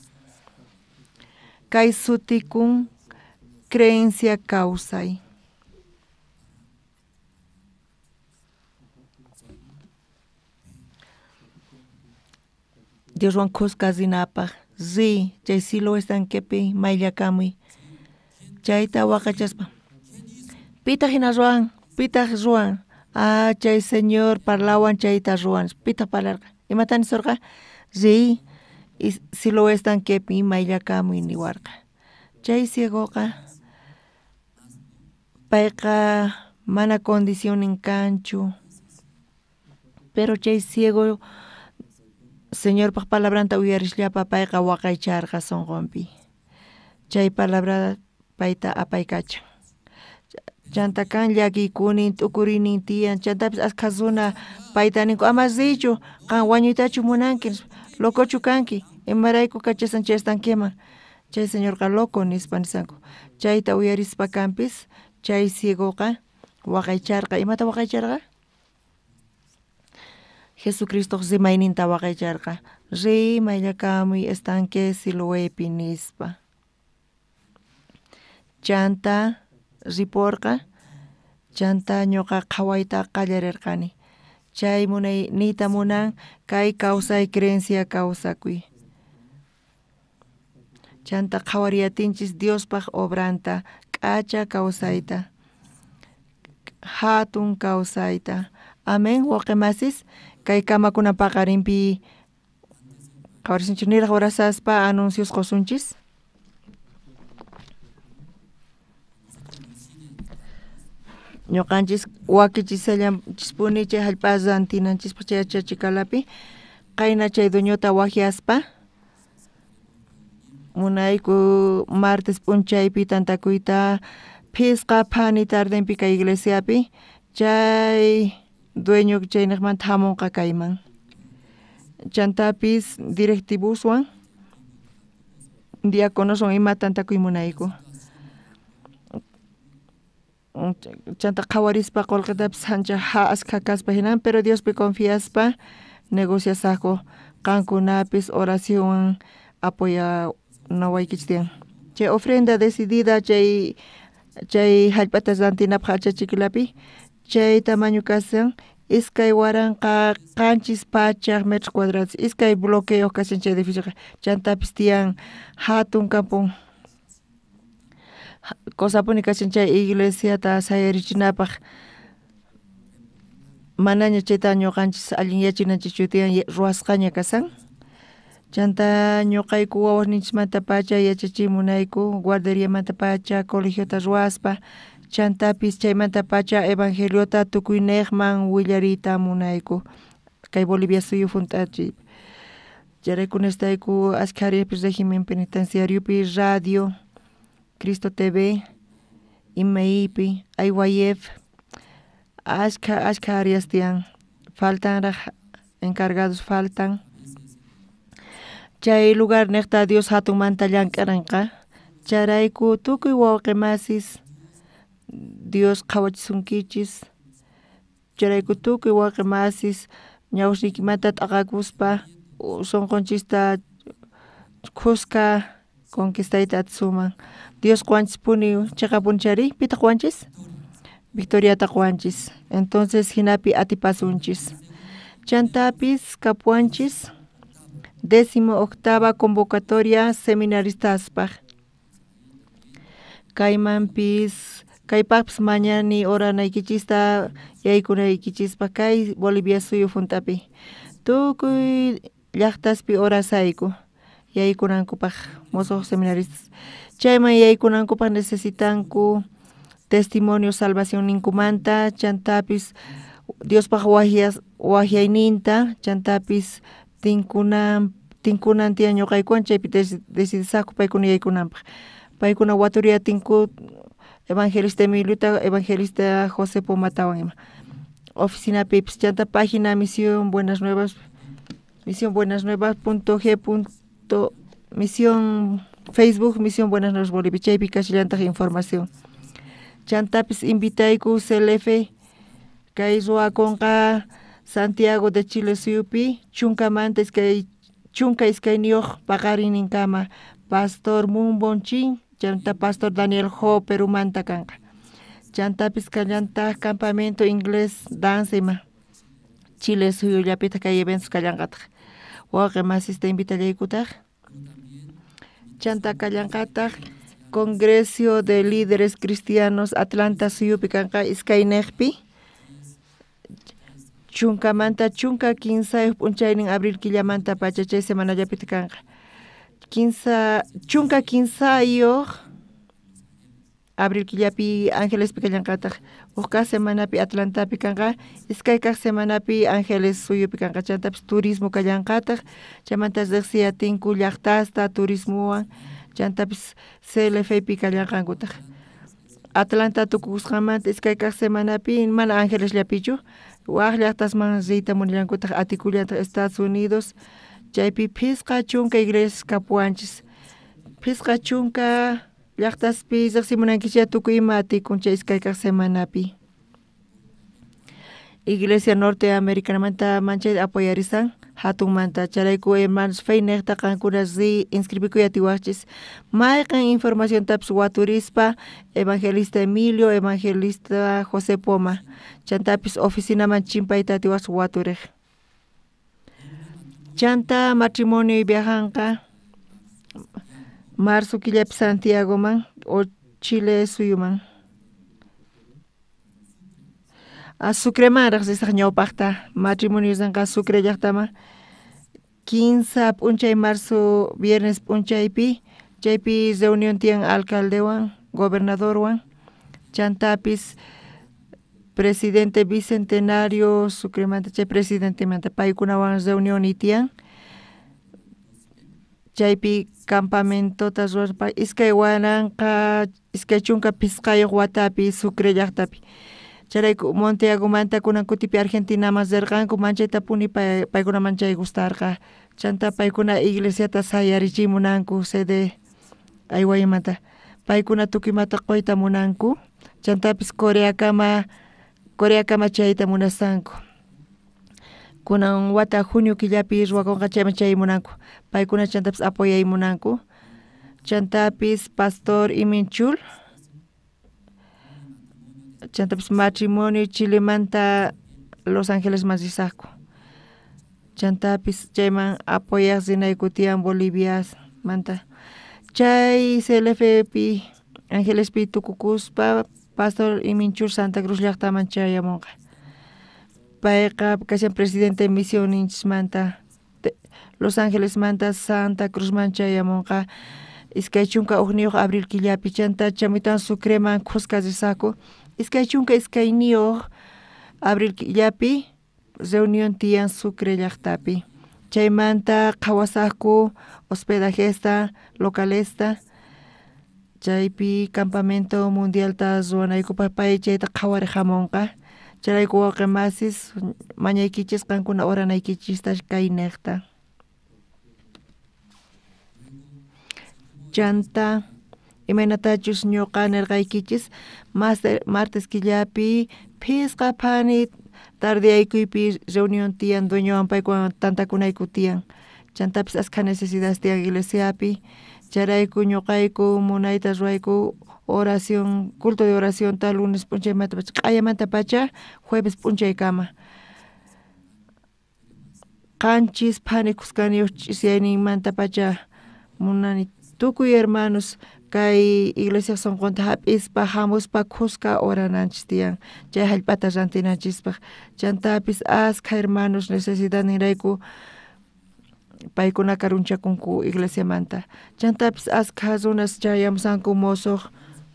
Kay sutikun creencia kawsay. Dioswan khuska rinapaj riy chay Siloé estanquepi mayllakamuy. Chayta waqachaspa. Pitaq hina ruwan? Pitaq ruwan? Ah, chay Señor parlawan chayta ruwan. Pitaq parlarqa? Imata nisorqa? Riy Siloé estanquepi mayllakamuy niwarqa. Chay ciegoqa payqa mana condicionnin kanchu. Pero chay ciego Señorpaj palabranta uyarisllapa payqa waqaycharqa sonqonpi. Chay palabra payta apaykachan. Chanta kan llakiykunin t'ukuriynin tiyan, chantapis askha runa payta ninku ama riychu, qan wañuytachu munanki, locochu kanki, imarayku kachasan chay estanqueman. Chay señorqa loco nispa nisanku. Chayta uyarispa kanpis chay ciegoqa waqaycharqa. Imata waqaycharqa? Jesucristoj rimayninta waqaycharqa. Riy mayllakamuy estanque Siloepi nispa. Chanta riporqa, chanta ñuqa qhawayta qallarirqani. Chay munay niyta munan kay kawsay creencia kawsakuy. Chanta qhawariyatinchis Diospaj obranta, k'acha kawsayta, hatun kawsayta. Amén, wawqimasis. Kay kamakuna paqarinpi qhawarisunchis niraj orasaspa anuncios qusunchis. Ñuqanchis wakichisallanchispuni chay hallp'a rantinanchispaq chay yachachikalapi qayna chay dueñota wajyaspa munayku martes p'unchaypi tantakuyta phisqa phani tardenpi kay iglesiapi chay dueño chayniqmanta hamunqa kayman. Chantapis directivoswan diáconoswan ima tantakuy munayku. Chanta qhawarispa qullqitapis ancha askha kaspa hinan, pero Diospi confiaspa negociasaqku qankunapis oracionwan apoyanawaykichis tiyan. Chay ofrenda decidida chay hallp'ata rantinapaq achachikilapi chay tamaño kasan 2700 metros cuadrados, iskay bloqueo kashan chay edificioqa. Chantapis tiyan hatun kampun cosapuni kashan chay iglesiata sayarichinapaq. Manaña chayta ñuqanchis allin yachinanchikchu tiyan ruwasqaña kasan. Chanta ñuqayku wawasninchismantapacha yachachimunayku guarderiamantapacha colegiota ruwaspa, chantapis chaymantapacha evangeliota tukuyniqman willariyta munayku kay Bolivia suyu hunt'achiy. Chayrayku necesitayku askha áreapi régimen penitenciariopi radio, Cristo TV, IMEIpi, IYF, askha áreas tiyan, faltanraj encargados faltan. Chay lugar niqta Dios hatunmanta llank'aranqa. Chayrayku tukuy wawqimasis Dios qhawachisunkichis. Chayrayku tukuy wawqimasis ñawsniykimanta t'aqakuspa sunqunchista khuska conquistayta atisuman. Dios quwanchispuni chiqapuni chayri, pitaq quwanchis? Victoriata quwanchis. Entonces hinapi atipasunchis. Chantapis kapuwanchis 18ª convocatoria seminaristaspaj. Kaymanpis kaypaqpis mañani oranaykichista yaykunaykichispaj kay Bolivia suyu hunt'api. Tukuy llaqtaspi orasayku yaykunankupaq mosoq seminaristas. Chayman yaykunankupaq necesitanku testimonio salvacionninkumanta, chantapis Diospaj wajyayninta, chantapis tinkunan tiyan ñuqaykuwan chaypi decidisaqku paykuna yaykunanpaq. Paykuna waturiyatinku evangelista Emiliota, evangelista José Pomatawan ima. Oficinapipis chanta página Misión Buenas Nuevas, Misión Buenas Nuevas punto G punto Misión Facebook Misión Buenas Nuevas Bolivia chaypi kashallantaq información. Chantapis invitayku CLF kay ruwakunqa Santiago de Chile suyupi chunkamanta 12 paqarininkama Pastor Mun Bonchin chanta Pastor Daniel Ho Perumanta kanqa. Chantapis kallantaq campamento inglés danza ima Chile suyullapitaq kay eventos kallanqataq. Wawqi masista invitallaykutaq. Chanta kallanqataq Congreso de Líderes Cristianos Atlanta suyupi kanqa iskayniqpi chunkamanta 13 p'unchaynin abril killamanta pacha chay semanallapitaq kanqa. 13 abril killapi Angelespi kallanqataq huk kaq semanapi Atlantapi kanqa iskay kaq semanapi Angeles suyupi kanqa chantapis turismo kallanqataq chaymanta riqsiyatinku llaqtasta turismowan chantapis CLFpi kallanqankutaq. Atlanta tukukusqanmanta iskay kaq semanapi mana Angelesllapichu waq llaqtasman riyta munallankutaq atikullantaq Estados Unidos chaypi 50 iglesias kapuwanchis 50 llaqtaspi riqsimunankichik tukuy ima atikun chay iskay kaq semanapi. Iglesia Norteamericanamanta manchayta apoyarisan hatunmanta chayrayku hermanos feyniqta qankuna riy inscribikuy atiwaqchis mayqin informaciontapis waturispa Evangelista Emilio, Evangelista José Poma chantapis oficinaman chimpayta atiwaqchis waturiq. Chanta matrimonio viajanqa marzo killapi Santiagoman o Chile suyuman. A Sucreman risaq ñawpaqta matrimonio rinqa Sucre llaqtaman 15 p'unchay marzo viernes p'unchaypi chaypi reunión tiyan alcaldewan gobernadorwan chantapis presidente bicentenario Sucremanta chay presidentemanta paykunawan reunión tiyan chaypi campamentota ruwaspa 2025 watapi Sucre llaqtapi. Chayrayku Monteagomanta kunan kutipi Argentinaman rirqanku manchaytapuni paykuna manchay gustarqa chanta paykuna iglesiata sayarichimunanku sede aywaymanta paykuna tukuy imata quyta munanku chantapis Coreakama chayta munasanku. Kunan wata junio killapi ruwakunqa chayman chay munanku paykuna chantapis apoyay munanku chantapis Pastor Iminchul chantapis matrimonio Chilemanta Los Angelesman risaqku chantapis chayman apoyaq rinayku tiyan Boliviamanta chay CLFpi Angelespi tukukuspa Pastor Iminchul Santa Cruz llaqtaman chayamunqa payqa kashan presidente misionichismanta Los Angelesmanta Santa Cruzman chayamunqa 21 abril killapi chanta chamitan Sucreman khuska risaqku 22 abril killapi reunión tiyan Sucre llaqtapi chaymanta qhawasaqku hospedajesta localesta chaypi campamento mundialta ruwanaykupaq pay chayta qhawariq hamunqa chayrayku wawqi masis mañaykichis qankuna oranaykichista kayniqta. Chanta imaynatachus ñuqa nirqaykichis martes killapi phisqa phani tardeaykuypi reunión tiyan dueñowan paykuwan tantakunayku tiyan chantapis askha necesidades tiyan iglesiapi chayrayku ñuqayku munayta ruwayku oración culto de oracionta lunes p'unchaymanta pacha q'ayamanta pacha jueves p'unchaykama 7 phani khuskaniyuq ch'isiyayninmanta pacha munani tukuy hermanos kay iglesia sunqunta hap'ispa hamuspa khuska orananchis tiyan chay hallp'ata rantinanchispaq chantapis askha hermanos necesidadninrayku paykuna karunchakunku iglesiamanta chantapis askha runas chayamusanku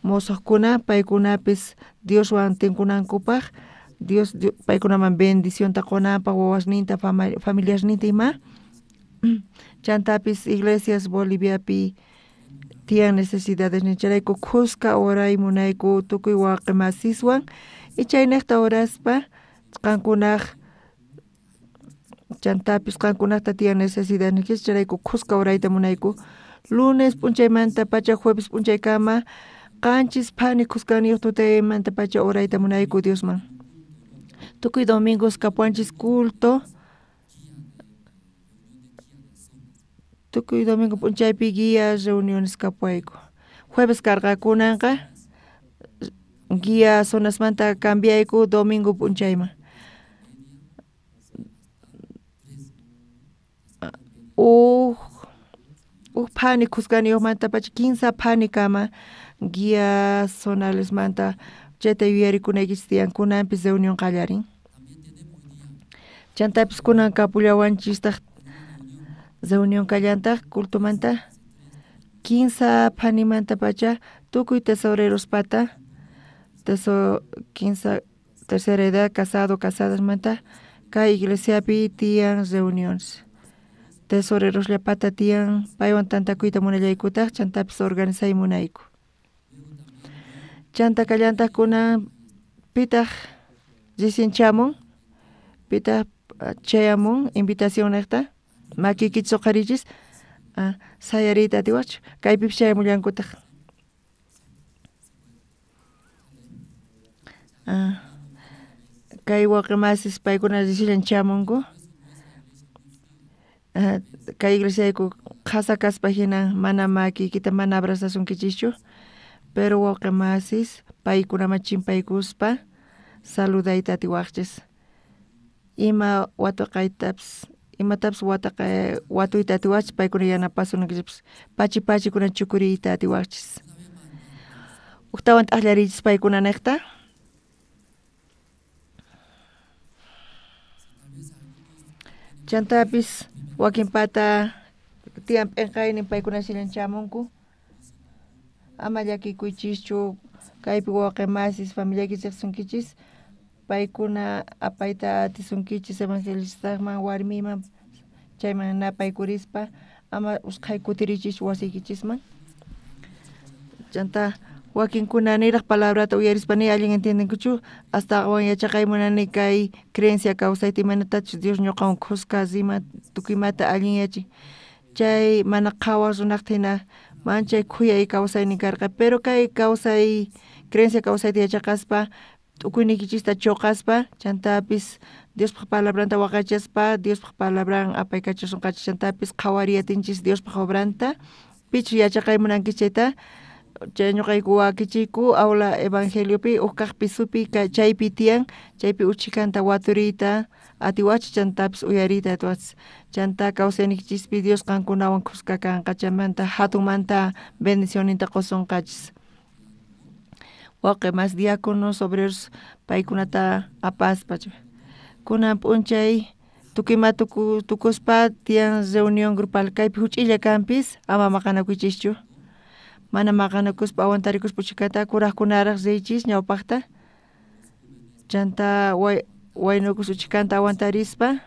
mosoqkuna paykunapis Dioswan tinkunankupaq Dios paykunaman bendicionta qunanpaq wawasninta familiasninta ima chantapis iglesias Boliviapi tiyan necesidades chayrayku khuska oray munayku tukuy wawqi masiswan y chayniqta oraspa qankunaq Chantapis qankunaqta tiyan necesidadniykichis chayrayku khuska orayta munayku. Lunes p'unchaymanta pacha jueves p'unchaykama 7 phani khuskaniyuq tutaymanta pacha orayta munayku Diosman. Tukuy domingos kapuwanchis culto. Tukuy domingo p'unchaypi guía reuniones kapuwayku. Jueves karqa kunanqa guía zonasmanta cambiayku domingo p'unchayman. Uj phani khuskaniyuqmanta pacha 15 phanikama guía zonalesmanta chayta yuyarikunaykichis tiyan kunanpis reunión qallarin. Chantapis kunan kapullawanchistaq reunión kallantaq cultomanta 15 phanimanta pacha tukuy tesorerospata 15 tercera edad casado casadasmanta kay iglesiapi tiyan reuniones. Tesoreros llapata tiyan paywan tantakuyta munallaykutaq chantapis organizay munayku. Chanta kallantaq kunan pitaq recién chamun pitaq chayamun invitación niqta makiykichis uqharichis sayariyta atiwaqchu kaypipis chayamullankutaq. Kay wawqi masis paykuna recién chamunku. Kay iglesiayku qhasa kaspa hina mana makiykita mana abrazasunkichikchu pero wawqi masis paykunaman chimpaykuspa saludayta atiwaqchis. Ima watuqaytapis imatapis watuyta atiwaqchis paykuna yanapasunaykichikpis pachi pachikuna chukuriyta atiwaqchis. Ujtawan t'aqllarichis paykuna niqta. Chantapis wakinpata tiyan p'inqaynin paykuna shillan chamunku. Ama llakikuychischu kaypi wawqi masis familiaykichis riqsinkichis paykuna apayta atisunkichis evangelistaqman warmiman chayman napaykurispa ama usqhay kutirichischu wasiykichisman. Chanta wakinkuna niraq palabrata uyarispa ni allin entiendenkuchu astawan yachaqay munani kay creencia kawsayta imaynatachus Dios ñuqawan khuska rima tukuymata allinyachin chay mana qhawaq runaqta hina manchay khuyay kawsaynin karqa pero kay kawsay creencia kawsayta yachaqaspa t'ukuyniykichista chuqaspa chantapis Diospaq palabranta waqaychaspa Diospaq palabran apaykachasunqachis chantapis qhawariyatinchis Diospaq obranta pichus yachaqay munankichis chayta chay ñuqayku wakichiyku aula evangeliopi uj kaq pisupi chaypi tiyan chaypi uchhikanta waturiyta atiwachis chantapis uyariyta atiwachis chanta kawsayniykichispi Dios qankunawan khuska kanqa chaymanta hatunmanta bendicionninta qusunqachis. Wawqi mas diáconos obreros paykunata apaspa kunan p'unchay tukuy ima tukuspa tiyan reunión grupal kaypi huch'iylla kanpis ama maqanakuychischu. Mana maqanakuspa aguantarikuspa uchhikata kuraqkunaraq riychis ñawpaqta chanta waynukus uchhikanta aguantarispa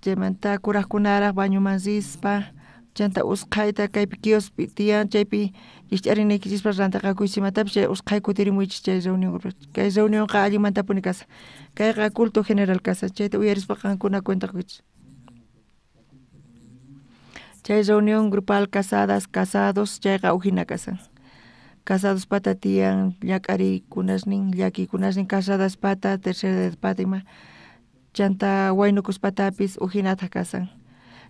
chaymanta kuraqkunaraq bañuman rispa chanta usqhayta kaypi kiospi tiyan chaypi llikch'arinaykichispa rantiqakuychis imatapis chay usqhay kutirimuychis chay reunión grupal. Kay reunionqa allinmantapuni kashan kayqa culto general kashan chayta uyarispa qankuna cuenta quychis. Chay reunión grupal casadas, casados chayqa ujina kashan. Casados pata tiyan llak'ariykunasnin llakiykunasnin casadas pata tercera edad pata ima chanta waynukuspatapis ujinataq kashan.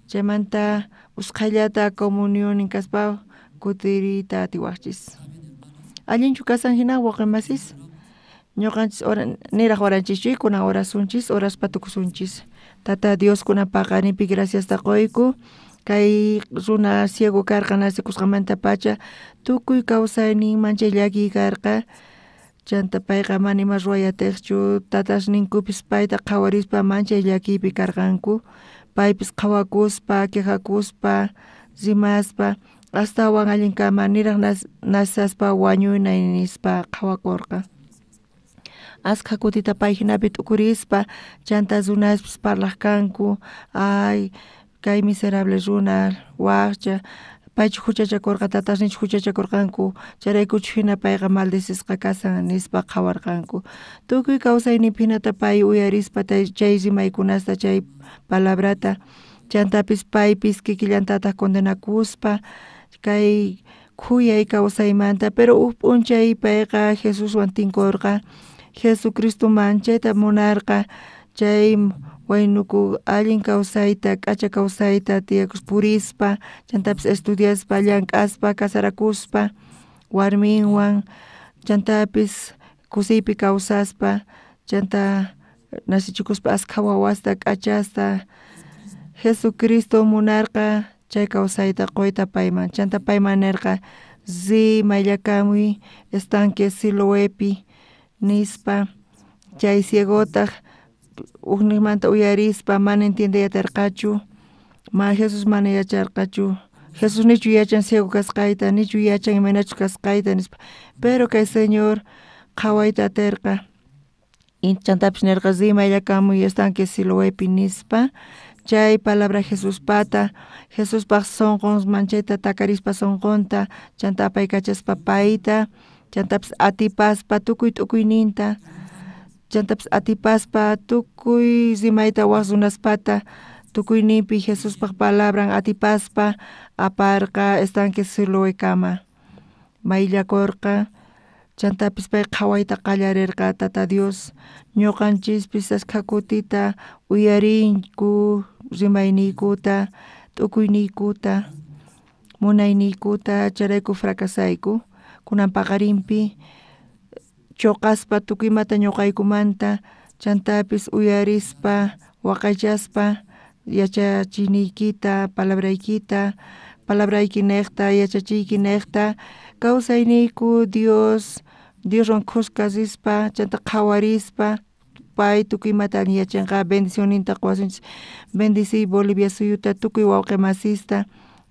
Chaymanta usqhayllata comunionin kaspa kutiriyta atiwaqchis. Allinchu kashan hina wawqi masis? Ñuqanchis niraq oranchischu kunan orasunchis oraspa tukusunchis. Tata Dios kunan paqarinpi graciasta quyku kay runa ciego karqa nacikusqanmanta pacha tukuy kawsaynin manchay llakiy karqa chanta payqa mana ima ruway atiqchu tatasninkupis payta qhawarispa manchay llakiypi karqanku paypis qhawakuspa quejakuspa rimaspa astawan allinkama niraq nasaspa wañunay nispa qhawakurqa. Askha kutita pay hinapi t'ukurispa chanta runaspis parlaq kanku ay kay miserable runa waqcha Paychu huchachakorqa, tatasninchu huchachakorqanku, chayraykuchu hina payqa maldecisqa kasan nispa qhawarqanku. Tukuy kawsayninpi hinata pay uyarispa chay rimaykunasta, chay palabrata, chantapis paypis kikillantataj condenakuspa kay khuyay kawsaymanta, pero uj p'unchay payqa Jesuswan tinkorqa, Jesucristo manchayta munarqa chay waynuku allin kawsayta, k'acha kawsayta tiyakus purispa, chantapis estudiaspa, llank'aspa, casarakuspa warminwan, chantapis kusiypi kawsaspa, chanta nacichikuspa askha wawasta, k'achasta. Jesucristo munarqa chay kawsayta qoyta payman, chanta payman nerqa riy mayllakamuy estanque Siloepi nispa. Chay ciegotaj ujnejmanta uyarispa mana entiendey aterqachu, ma Jesús mana yacharqachu, Jesús nichu yachan ciego kasqayta, nichu yachan imaynachus kasqayta nispa, pero kay Señor qhawayta aterqa, chantapis nerqa riy mayllakamuy estanque Siloepi nispa. Chay palabra Jesuspata, Jesuspaj sonqon manchayta takarispa sonqonta, chanta apaykachaspa payta, chantapis atipaspa tukuy t'ukuyninta, chantapis atipaspa tukuy rimayta waj runaspata, tukuyninpi Jesuspaj palabran atipaspa aparqa estanque Siloekama, mayllakorqa, chantapis pay qhawayta qallarerqa. Tata Dios, ñuqanchispis askha kutita uyarinku rimayniykuta, t'ukuyniykuta, munayniykuta, chayrayku fracasayku. Kunan paqarinpi choqaspa tukuy imata ñuqaykumanta, chantapis uyarispa, waqaychaspa yachachiyniykita, palabraykita, palabrayki nejta, yachachiyki nejta, kawsayniyku Dios, Dioswan khuska rispa, chanta qhawarispa, pay tukuy imata yachanqa, bendicionninta qowasunchis. Bendiciy Bolivia suyuta, tukuy wawqi masista,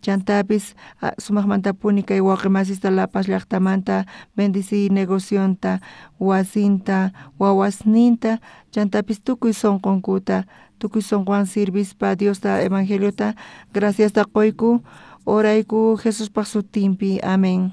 chantapis sumajmantapuni kay wawqi masista La Paz llajtamanta, bendiciy negocionta, wasinta, wawasninta, chantapis tukuy sonqonkuta, tukuy sonqowan sirvispa Diosta, evangeliota, graciasta qoyku, orayku Jesuspaj sutinpi. Amén.